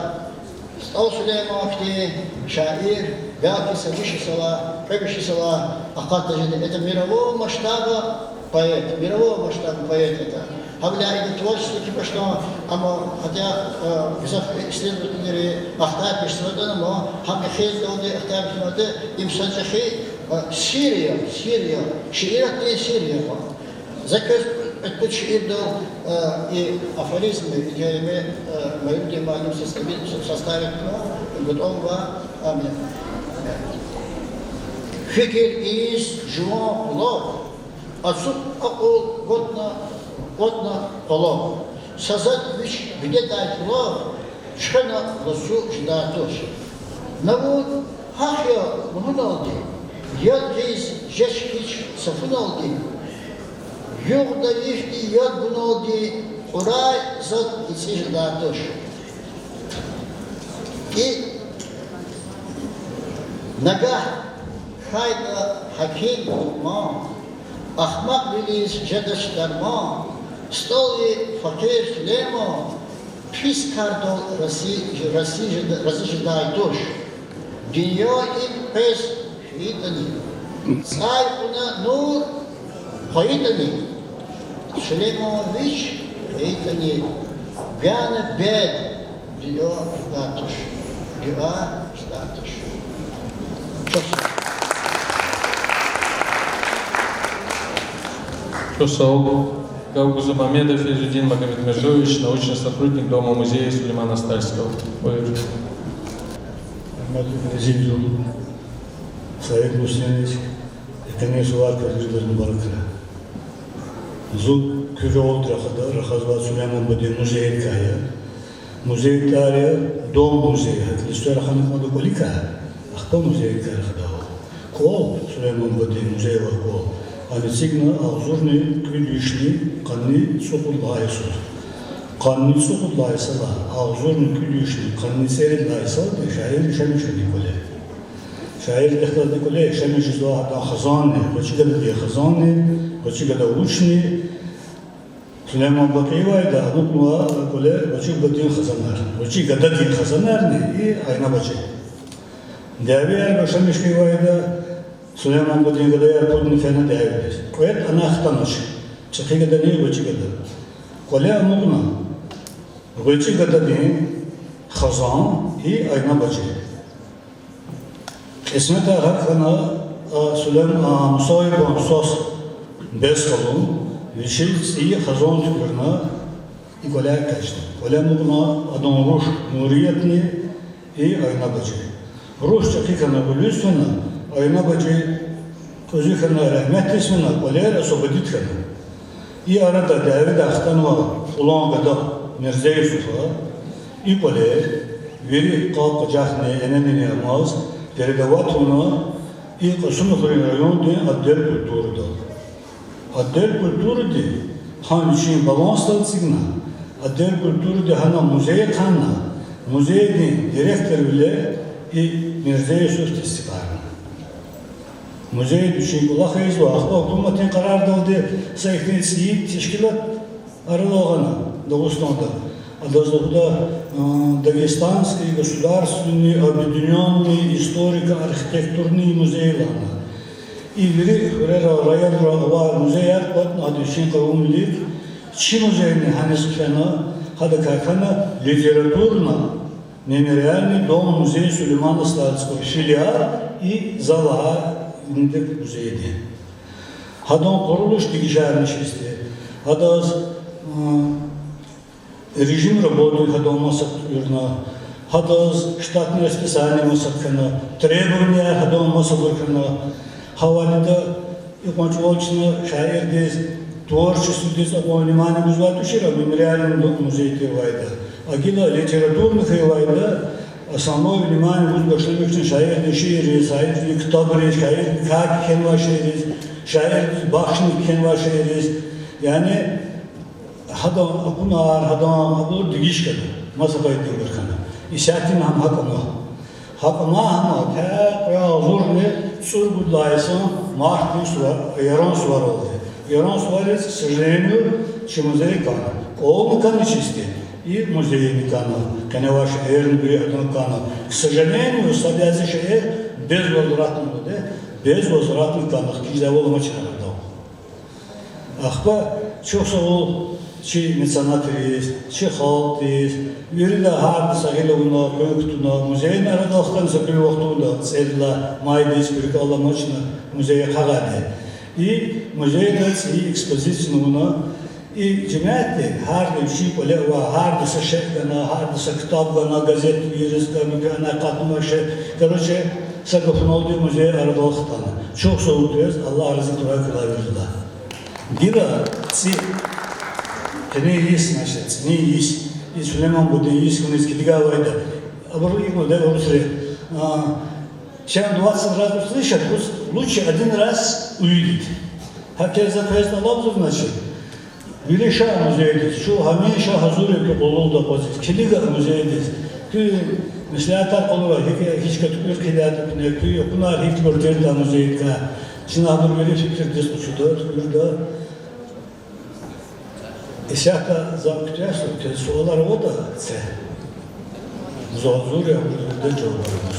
СтӀал Сулейман хьтин шаир, белки са виш йисалай, кьве виш йисалай акъатна жеди. Это мирового масштаба поэт, мирового масштаба поэт это. Гьавиляй идан творчестводик башламишна, амма хотя, э, гзаф исследовательри ахтардиз садана, амма гьам эхирдалди ахтардиз садана, им са чӀехи, э, сир я, сир я, шииратдин сир я. За квез кьвед-пуд шиирдал, э, и афоризмы, и теорема, э, Майрудин муаллим состави-, составитьна, гатӀунва, амин. Фикир ийиз жуван къулав, ацукь акьул кӀватӀна, кӀватӀна къвалав. Са затӀ вич бедедай кӀулав, чуьхвена лацу жедай туш. На вун гьахъ я лугьуналди, яд гъиз жеч гьич са фуналди, югъда йифди яд гуналди, кьурай затӀ ицӀи жедай туш. И нагагь хьайитӀа гьаким, лукьман, ахмакьвилиз жедач дарман, стӀалви факъир Сулейман, пис кардал рази, рази жеда-, рази жедай туш. Дуьнья икӀ къвез хьайитӀани, цӀай кьуна нур хъвайитӀани, Сулейман вич хьайитӀани, гана бед, дуьа жедай туш, дуьа жедай туш. Чухсагъ. Чухсагъ. Гаф гузва Мамедов Изудин Магомедмирзоевич, научный сотрудник Дома-музея Сулеймана Стальского. Буюр. Гьуьрметлу президиум, Саид Муслимович, экуьнин сувар квез виридаз мубаракрай. Зун куь жувалди рахада-, рахазвай Сулейман бадедин музейдикай я. Музей тӀвар я Дом-музея, гьакӀ листера хьана кӀанда кӀваликай, ахпа музейдикай рахадайвал. КӀвал, Сулейман бадедин музей авай кӀвал, ана эцигна агъзурни кӀуьд вишни къанни цӀукьуд лагьай йисуз. Къанни цӀукьуд лагьай йисалай агъзурни кӀуьд вишни къанни цӀерид лагьай йисалди шаир яшамиш хьана и кӀвале. Шаир дихъ галаз и кӀвале яшамиш жезвай адан хизанни, гъвечӀи гададин хизанни, гъвечӀи гада вучни, Сулейман Бакиевайда амукьнава кӀвале гъвечӀи бадедин хизанар, гъвечӀи гададин хизанарни и айна-бажи. Дявеяр яшамиш хьайивайда, Сулейман бадедин гадаяр пудни фена дяведиз. Кьвед анай хтанач: чӀехи гадани гъвечӀи гада. КӀвале амукьна гъвечӀи гададин хизан и айна-бажи. Кьисметар гьакӀ хьана, а, Сулейм-, а, Мусаеван свас Бес халун вичиз цӀийи хизан туькӀуьрна и кӀваляй экъечӀна. КӀвале амукьна адан руш Нуриятни и айна-бажи. Руш чӀехи хьана, гъуьлуьз фена, айна-бажи кьуьзуь хьана, рагьметдиз фена, кӀвалер освободить хьана. И арада дяведай хтанвай кьулан гада Мирзе Юсуфа и кӀвалер вири къакъ-къужахни, энени амаз, передавать авуна и Кьасумхуьруьн райондин отдел культурыдал. Отдел культурыди гьам вичин балансдал эцигна, отдел культурыди гьана музей хъвана, музейдин директорвиле и Мирзе Юсуфди стикӀарна. Музейди вичин кӀвалах ийизва, ахпа гьукуматдин къарардалди са ихьтин цӀийи тешкилат арадал гъана Дагъустанда. Адаз лугьуда, э, Дагестанский государственный объединённый историко-архитектурный музей лагьана. И вири хуьрера, районра авай музеяр кӀватӀна ада вичин къавумдик, чи музейни гьаниз хъфена, гьадакай хьана литературно-мемориальный дом-музей Сулеймана Стальского, филиал и за лагьай виниди музейди. Гьадан къурулуш дегишарна чиста. Гьадаз, м, режим работы гьадан маса туькӀуьрна, гьадаз штатный расписание маса хьана, требованияяр гьадан масабур хьана. Гьавайда икьван чӀавал чна шаирдиз, творчестводиз акьван внимание гузвай тушир а мемориальный музей тирвайда. А гила литературный хьайивайда основное внимание гуз башламишна шаирдин шиирриз, шаирдин ктабриз, шаирдин кӀвале кхьенвай шиирриз, шаирдиз бахшни кхьенвай шиирриз. Яни гьадан акунар, гьадан абур дегиш хьана, маса пайдинбур хьана. Исятда гьам гьакӀ ама. ГьакӀ ама гьам а кьве агъзурни цӀуругуд лагьай йисан мартдин сува-, Яран суваралди. Яран сувариз, к сожалению, чи музей кана. КӀвални кана чиста, и музейни кана, къеневай шейэрни вири атана кана. К сожалению, сад язва шейэр безвозвратно лугьуда, безвозвратно кана, хкизвайвал амач арадал. Ахпа чухсагъул чи меценатриз, чи халкьдиз, вирида, гьарда са гъил авуна, къуьн кутуна, музейни арадал хтана са куь вахтунда, цӀерид лагьай майдиз, куь рикӀел аламачна музей ахъайиди. И музейда цӀийи экспозицияни авуна, и жемятди гьарда вичин кӀвале ава, гьарда са шей гана, гьарда са ктаб гана, газет вириз гана, куьне акъатнавай шей. Короче, са гафуналди музей арадал хтана. Чухсагъул квез, Аллагь рази хьурай квелай вирида. Гила цӀи, къенин йис, значит, цӀинин йис, и Сулейман бубадин йис хьуниз килигайвал, абуру икӀ лугьуда урусри, а, чем двадцать раз услышать, лучше один раз увидеть. Гьакъикъатда за квез тӀалабзава, значит, вири ша музейдиз, чун гьамиша гьазур я куь къуллугъда акъвазиз, килига музейдиз, куь меслятар къалура, гьикӀ, гьич катугур хъилятӀа куьне, куь акунар гьикӀ тиртӀа музейдикай. Чна абур вири фикирдиз къачуда, туькӀуьрда. Исятда за куьтягьзава, квез суалар аватӀа це. Зун гьазур я абур виридан жавабар гуз.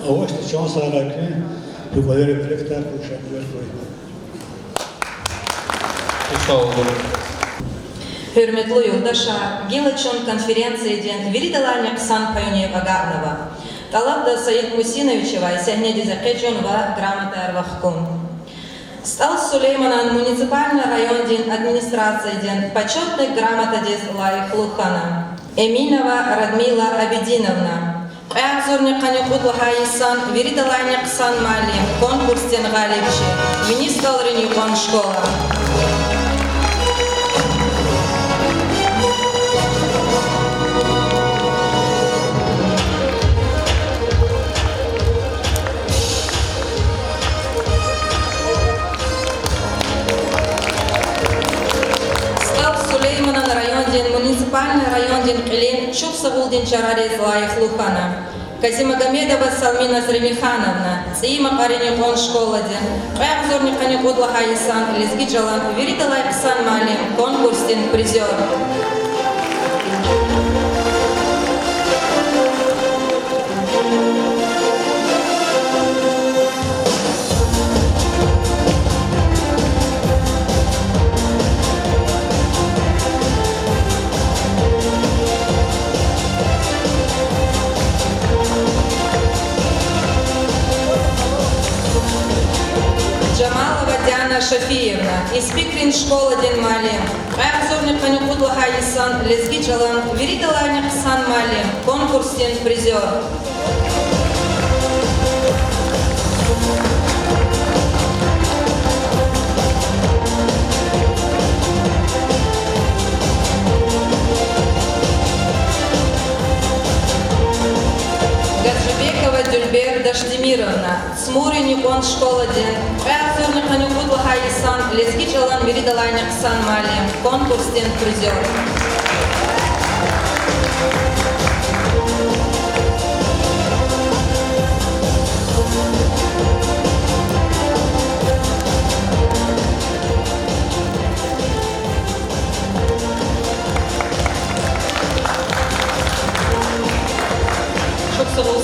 АвачтӀа, чан сагърай куьн, куь кӀвалера плектар куша куьрезва. Гьуьрметлу юлдашар, гила чун конференциядин виридалайни хъсан паюнив агакьнава. ТӀалабда Саид Мусиновичевай сегьнедиз экъечӀун ва грамотаяр вахкун. СтӀал Сулейманан муниципальный райондин администрациядин почётный грамотадиз лайихлу хьана Эминова Радмила Абидиновна, кьве агъзурни къанни кьуд лагьай йисан виридалайни хъсан муаллим, конкурсдин гъалибчи, Мини СтӀалрин юкьван школа. СтӀал Сулейманан райондин муниципальный райондин кьилин чухсагъулдин чарариз лайихлу хьана Казимагомедова Салмина Зримихановна, ЦӀийи Макьарин юкьван школадин, кьве агъзурни къанни кьуд лагьай йисан лезги чӀалан виридалай хъсан муаллим, конкурсдин призёр. Жамалова Диана Шафиевна, Испикрин школадин муаллим, кьве агъзурни къанни кьуд лагьай йисан лезги чӀалан виридалайни хъсан муаллим, конкурсдин призёр. Гаджибекова Дюльбер Дашдемировна, Цмурин юкьван школадин, кьве агъзурни къанни кьуд лагьай йисан лезги чӀалан виридалайни хъсан муаллим, конкурсдин призёр.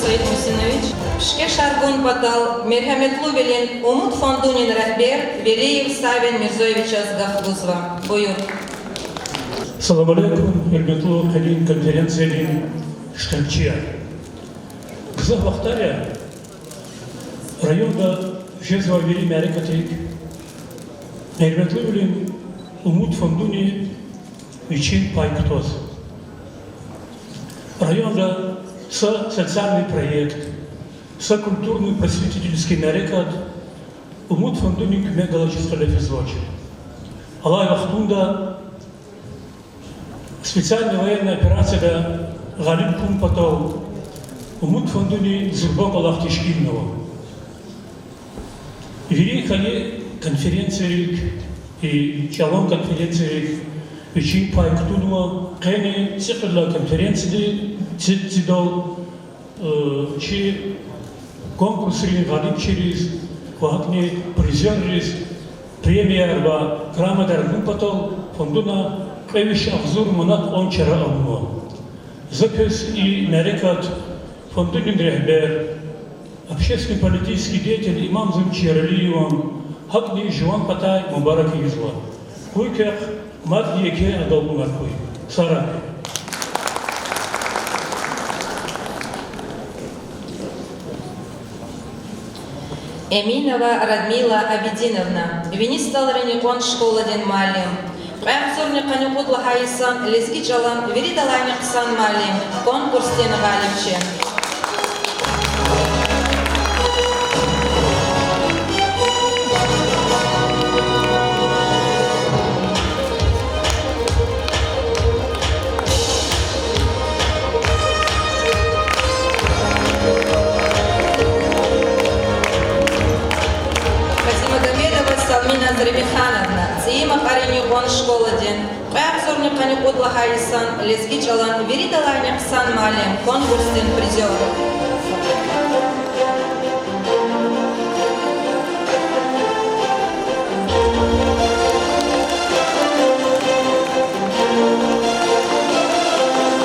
Саид Мусинович, пишкешар гун патал мергьеметлувилин Умуд фондунин регьбер Велиев Савин Мирзоевичаз гаф гузва. Буюр. Салам алейкум, гьуьрметлу къенин конференциядин иштиракчияр. Гзаф вахтар я районда жезвай вири мярекатрик мергьеметлувилин Умуд фондуни вичин пай кутаз. Районда са социальный проект, са культурно-просветительский мярекат Умуд фондунин куьмек галачиз кьиле физвач. Алай вахтунда специальный военный операцияда гъалиб хьун патал Умуд фондуни зурба кӀвалах тешкилнава. Вири хьайи конференциярик, и чӀалан конференциярик вичин пай кутунва, къени цӀикьвед лагьай конференцияди ци-, цидал, э, чи конкурсрин гъалибчийриз ва гьакӀни призёрриз премияр ва грамотаяр гун патал фондуна кьве виш агъзур манат кьван чара авунва. За квез и мярекат фондунин регьбер, общественно-политический деятель Имамзавич Яралиеван, гьакӀни жуван патай мубарак ийизва. Къуй квехъ мад еке агалкьунар хьуй. Сагърай. Эминова Радмила Абидиновна, вини СтӀалрин юкьван школадин муаллим. Кьве агъзурни къанни кьуд лагьай йисан лезги чӀалан виридалайни хъсан муаллим, конкурсдин гъалибчи. Казимагомедова Салмина Зарипхановна, ЦӀийи Макьарин юкьван школадин, кьве агъзурни къанни кьуд лагьай йисан лезги чӀалан виридалайни хъсан муаллим, конкурсдин призёр.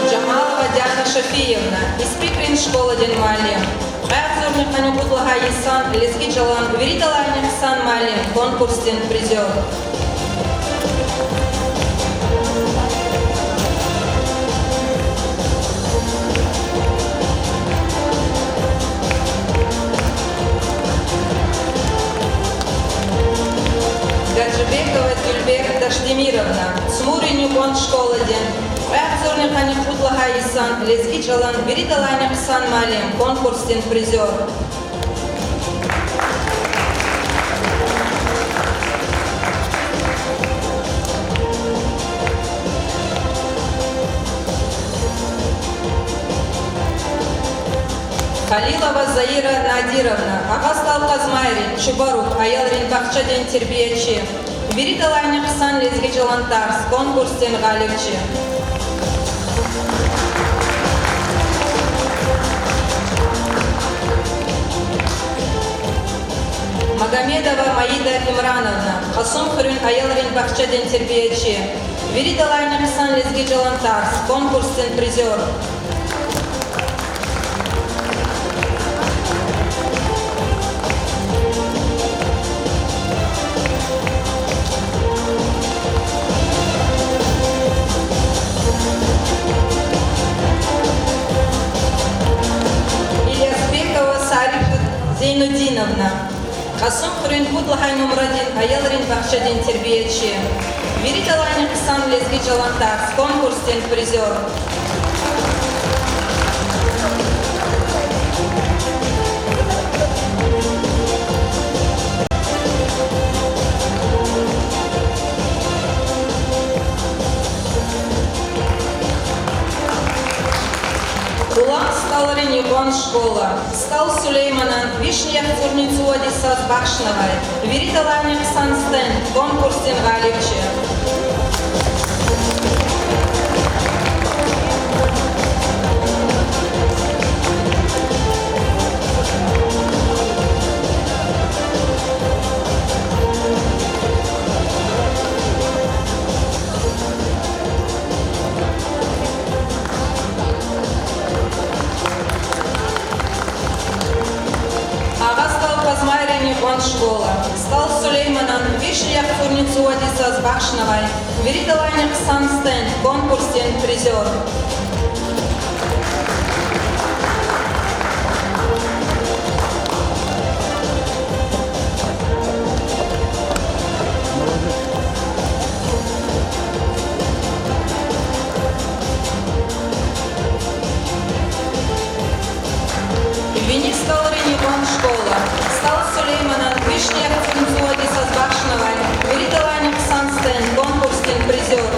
Жамалова Диана Шафиевна, Испикрин школадин муаллим, кьве агъзурни къанни кьуд лагьай йисан лезги чӀалан виридалайни хъсан муаллим, конкурсдин призёр. Гаджибекова Дюльбер Дашдемировна, Цмурин юкьван школадин, кьве агъзурни къанни кьуд лагьай йисан лезги чӀалан виридалайни хъсан муаллим, конкурсдин призёр. Халилова Заира Надировна, Агъа СтӀал Къазмайрин Чубарук аялрин бахчадин тербиячи, виридалайни хъсан лезги чӀалан тарс, конкурсдин гъалибчи. Магомедова Маида Имрановна, Кьасумхуьруьн аялрин бахчадин тербиячи, виридалайни хъсан лезги чӀалан тарс, конкурсдин призёр. Илязбекова Сарифат Зейнудиновна, Кьасумхуьруьн пуд лагьай нумрадин аялрин бахчадин тербиячи, виридалайни хъсан лезги чӀалан тарс, конкурсдин призёр. Улан СтӀалрин юкьван школа, СтӀал Сулейманан вишни яхцӀурни цӀувад йисаз бахшнавай виридалайни хъсан стенд, конкурсдин гъалибчи. школа. СтӀал Сулейманан вишни яхцӀурни цӀувад йисаз бахшнавай виридалайни хъсан стенд конкурсдин призёр. Вини СтӀалрин юкьван школа. СтӀал Сулейманан вишни яхцӀурни цӀувад йисаз бахшнавай виридалайни хъсан стенд конкурсдин призёр.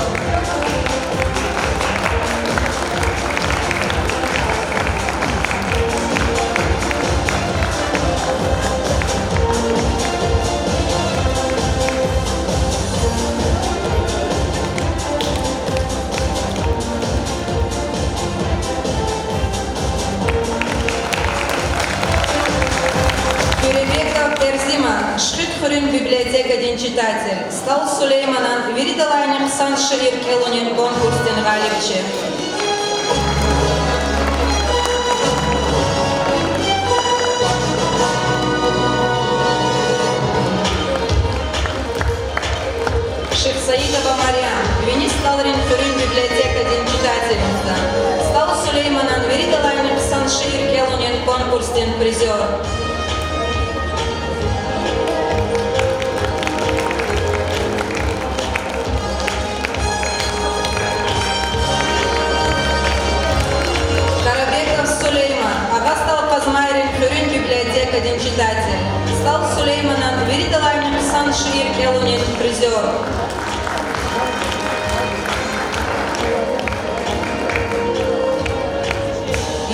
Куьребеков Эрзиман, Шихидхуьруьн библиотекадин читатель, СтӀал Сулейманан виридалайни хъсан шиир кӀелунин конкурсдин гъалибчи. Шихсаидова Марьям, вини СтӀалрин хуьруьн библиотекадин читательница, СтӀал Сулейманан виридалайни хъсан шиир кӀелунин конкурсдин призёр. Карабеков Сулейман, Агъа СтӀал Къазмайрин хуьруьн библиотекадин читатель, СтӀал Сулейманан виридалайни хъсан шиир кӀелунин призёр.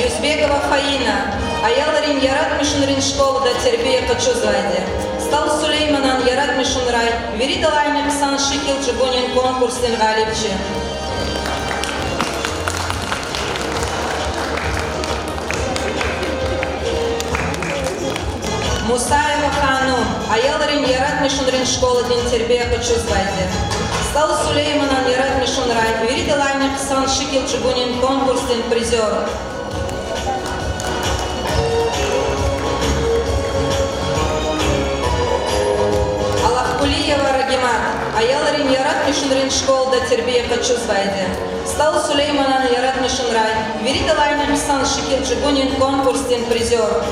Юзбекова Фаина, аялрин яратмишунрин школада тербия къачузвайди, СтӀал Сулейманан яратмишунрай виридалайни хъсан шикил чӀугунин конкурсдин гъалибчи. Мусаева Ханум, аялрин яратмишунрин школадин тербия къачузвайди, СтӀал Сулейманан яратмишунрай виридалайни хъсан шикил чӀугунин конкурсдин призёр. Алахкулиева Рагимат, аялрин яратмишунрин школада тербия къачузвайди, СтӀал Сулейманан яратмишунрай виридалайни хъсан шикил чӀугунин конкурсдин призёр.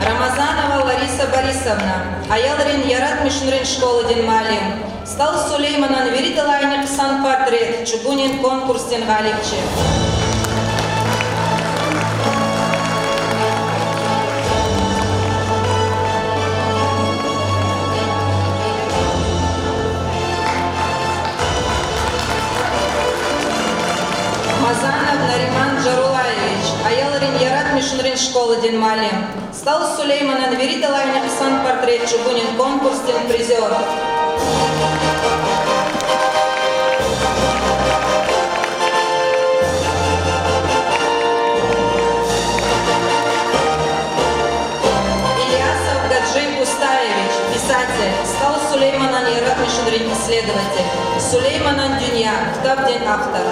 Рамазанова Лариса Борисовна, аялрин яратмишунрин школадин муаллим, СтӀал Сулейманан виридалайни хъсан портрет чӀугунин конкурсдин гъалибчи. Мазанов Нариман Джарулаевич, аялрин яратмишунрин школадин муаллим, СтӀал Сулейманан виридалайни хъсан портрет чӀугунин конкурсдин призёр. Ильясов Гаджи Устаевич, писатель, СтӀал Сулейманан яратмишунрин исследователь, Сулейманан дуьнья ктабдин автор.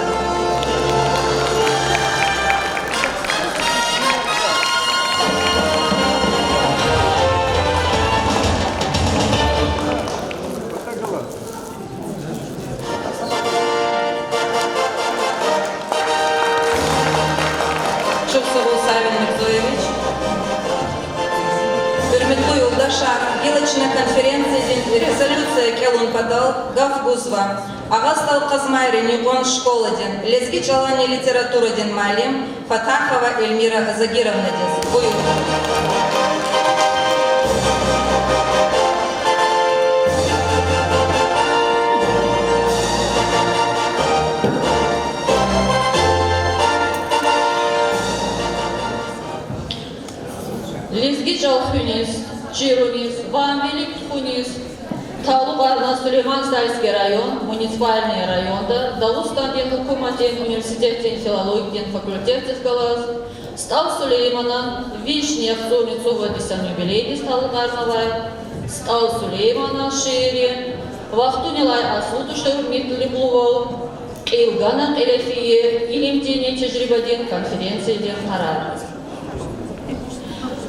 Чухсагъул, Савин Мирзоевич. Гьуьрметлу юлдашар, гила чна конференциядин резолюция кӀелун патал гаф гузва Агъа СтӀал Къазмайрин юкьван школадин лезги чӀаланни литературадин муаллим Фатахова Эльмира Загировнадиз. Буюр. Лезги чӀал хуьниз, чируниз ва ам вилик тухуниз талукьарна Сулейман-Стальский район муниципальный районда Дагъустандин гьукуматдин университетдин филологиядин факультетдиз галаз СтӀал Сулейманан вишни яхцӀурни цӀувад йисан юбилейдиз талукьарнавай СтӀал Сулейманан шиирри вахтунилай аслу туш гьуьрметлубурал кьил гана кьиле фейи илимдинни тежрибадин конференциядин къарар.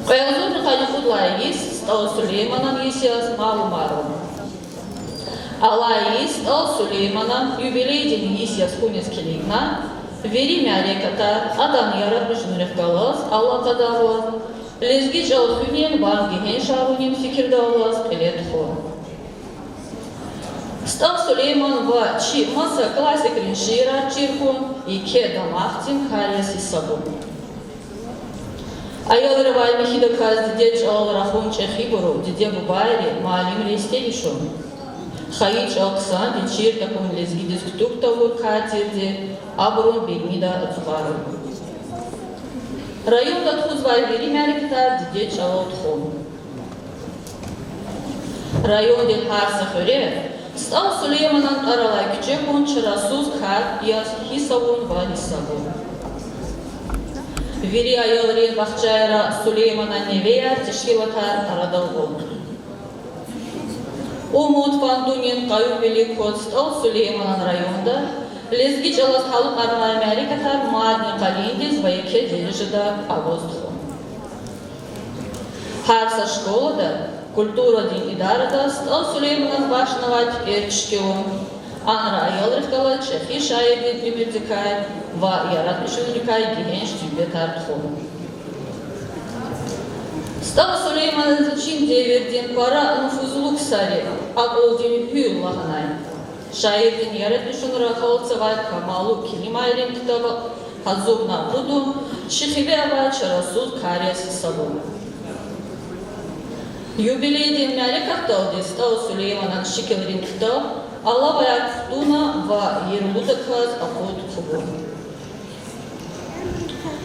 Кьве агъзурни къанни кьуд лагьай йис СтӀал Сулейманан йис яз малумарна. Алай йис СтӀал Сулейманан юбилейдин йис яз хьуниз килигна, вири мярекатар адан яратмишунрихъ галаз алакъадарвал, лезги чӀал хуьнин ва гегьеншарунин фикирдаллаз кьиле тухун. СтӀал Сулейман ва чи маса классикрин шиирар чир хьун еке дамахдин кар яз гьисабун. Аялривай михьидаказ дидед чӀалал рахун чӀехибуру диде-бубайри, муаллимри истемишун. Хайи чӀал хъсанди чир тахьун лезгидиз кутуг тавур кар тирди абурун бегьнида ацукьарун. Районда тухузвай вири мярекатар дидед чӀалал тухун. Райондин гьар са хуьре СтӀал Сулейманан тӀвар алай куьче хьун чарасуз кар яз гьисабун ва гьисабун. Вири аялрин бахчайра Сулейманан невеяр тешкилатар арадал гъун. Умуд фондунин къавумвилик кваз СтӀал Сулейманан районда лезги чӀалаз талукьарнавай мярекатар мадни къалиндиз ва еке дережада аваз тухун. Гьар са школада культурадин идарада СтӀал Сулейманаз бахшнавай пипӀер тешкилун, анра аялрихъ галаз чӀехи шаирдин уьмуьрдикай ва яратмишунрикай гегьенш суьгьбетар тухун. СтӀал Сулейманаз вичин девирдин пара нуфузлу ксари акьулдин гьуьл лагьанай, шаирдин яратмишунра гьалтзавай камаллу келимайрин ктаб гьазурна акъудун чи хиве авай чарасуз кар яз гьисабун. Юбилейдин мярекатдалди СтӀал Сулейманан шикилрин ктаб алаваяр кутуна ва ерлудаказ акъуд хъувун.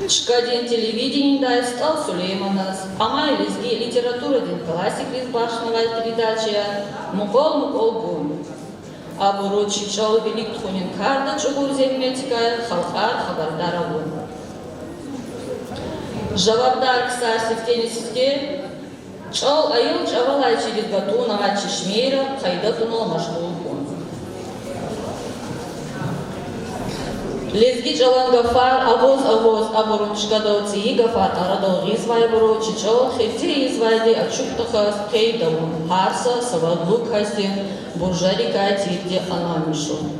Чкадин телевиденидай СтӀал Сулейманаз, амай лезги литературадин классикриз бахшнавай передачаяр мукьвал-мукьвал гун, абуру чи чӀал вилик тухунин карда чӀугур зегьметдикай халкьар хабардар авун. Жавабдар ксар сифтени-сифте чӀал аял чӀавалай чилиз гатӀунай чешмейра къайда тунал машгъул хьун. Лезги чӀалан гафар аваз-аваз абурун чкадал цӀийи гафар арадал гъизвайбуру чи чӀал хирте ийизвайди ачух тахаз къейд авун, гьар са савадлу касдин буржарикай тирди ананмишун.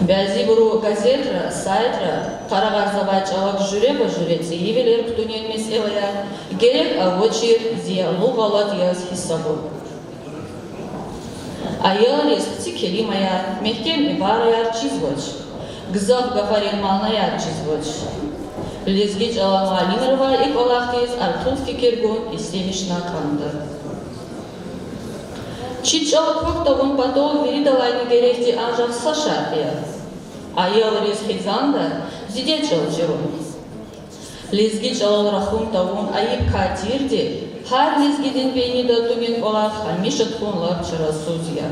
Бязибуру газетра, сайтра къарагъарзавай чӀалак жуьреба-жуьре цӀийивилер кутунин месэлаяр герек авачир зиялу гъалатӀ яз гьисабун. Аялриз хци келимаяр, мягькем ибараяр чизвач, гзаф гафарин манаяр чизвач. Лезги чӀалан муаллимривай и кӀвалахдиз артух фикир гун истемишна кӀанда. Чи чӀал квахь тавун патал виридалайни герекди анжах са шартӀ я: аялриз хизанда дидед чӀал чирун. Лезги чӀалал рахун тавун айиб кар тирди гьар лезгидин бегьнида тунин кӀвалах гьамиша тухун лап чарасуз я.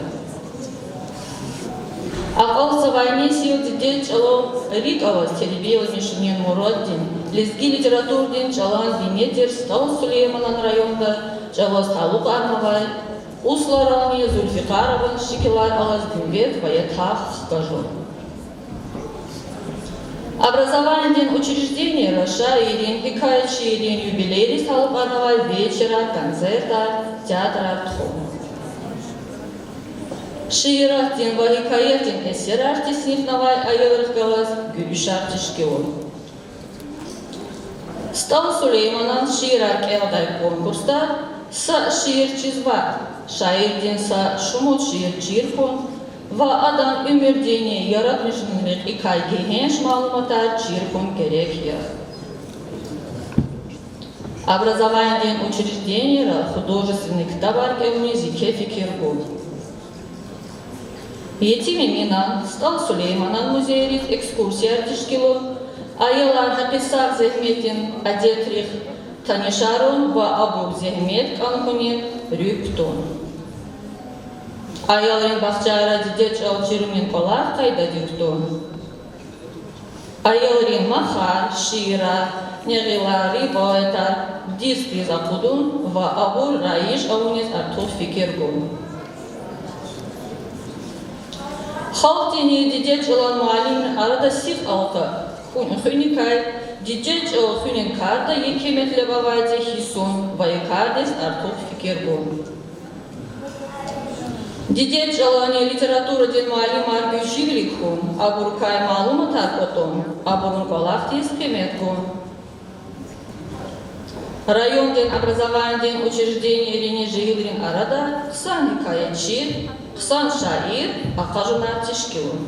Акьалтзавай несил дидед чӀалал рикӀ алаз тербияламишунин мураддин, лезги литературадин чӀалан бине тир СтӀал Сулейманан районда чӀалаз талукьарнавай Усларални Зульфикъарован шикилар алаз гуьмбет ва ятар хкажун. Образованидин учрежденийра шаиррин, гьикаятчийрин юбилейриз талукьарнавай вечерар, концертар, театрар тухун. Шииратдин ва гьикаятдин эсерар теснифнавай аялрихъ галаз гуьруьшар тешкилун. СтӀал Сулейманан шиирар кӀелдай конкурсда са шиир чизвай, шаирдин са шумуд шиир чир хьун ва адан уьмуьрдинни яратмишунрикай гегьенш малуматар чир хьун герек я. Образованидин учрежденийра художественный ктабар кӀелуниз еке фикир гун. Етим Эминан, СтӀал Сулейманан музейриз экскурсияр тешкилун, аялар гьакъисагъ зегьметдин адетрихъ танишарун ва абур зегьмет кӀан хьунин руьгь кутун. Аялрин бахчайра дидед чӀал чирунин кӀвалах къайдадик кутун. Аялрин Ахар, шиирар, негъилар, риваятар дискриз акъудун ва абур раиж авуниз артух фикир гун. Халкьдинни дидед чӀалан муаллимрин арада сифте алка хуьн-, хуьникай дидед чӀал хуьнин карда еке метлеб авайди хьиз хьун ва и кардиз артух фикир гун. Дидед чӀаланни литературадин муаллимар гуьзчивилик хьун, абурукай малуматар кӀватӀун, абурун кӀвалахдиз къимет гун. Райондин образованидин учрежденийринни жегьилрин арада хъсан гьикаятчи, хъсан шаир акъажунар тешкилун.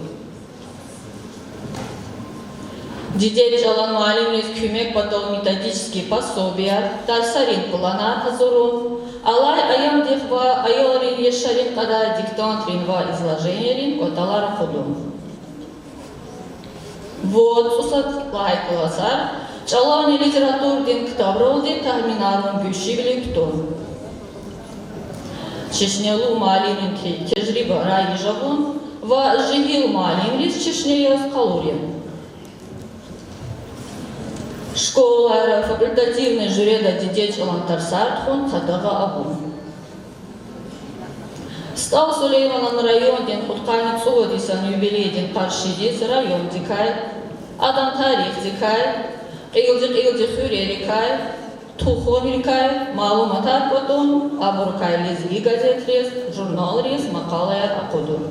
Дидед чӀалан муаллимриз куьмек патал методический пособияр, тарсарин планар гьазурун, алай аямдихъ ва аялрин яшарихъ кьадай диктантрин ва изложенийрин кӀватӀалар акъудун. Вад цӀусад лагьай классар чӀаланни литературадин ктабралди тамринарун гуьзчивилик кутун. Чешнелу муаллимрин те-, тежриба раиж авун ва жегьил муаллимриз чешне яз къалурун. Школайра факультативный жюреда дидед чӀалан тарсар тухун къадагъа авун. СтӀал Сулейманан райондин кьудкъанни цӀувад йисан юбилейдин къаршидиз райондикай, адан тарихдикай, кьилди-кьилди хуьрерикай, тухумрикай малуматар кӀватӀун, абурукай лезги газетриз, журналриз макъалаяр акъудун.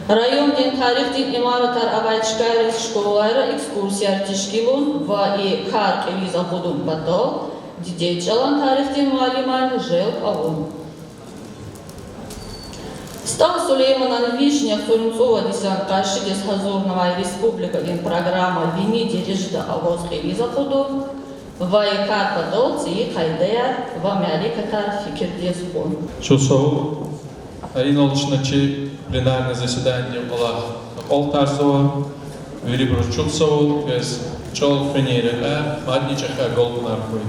Райондин тарихдин имаратар авай чкайриз школайра экскурсияр тешкилун ва и кар кьилиз акъудун патал дидед чӀалан тарихдин муаллимарни желб авун. СтӀал Сулейманан вишни яхцӀурни цӀувад йисан къаршидиз гьазурнавай республикадин программа вини дережада аваз кьилиз акъудун ва и кар патал цӀийи къайдаяр ва мярекатар фикирдиз гун. Чун сав, а инал чна чи пленарный заседанидин кӀвалах акьалтӀарзава. Вирибуруз чухсагъул, квез чӀал хуьнин рекьяй мадни чӀехи агалкьунар хьуй.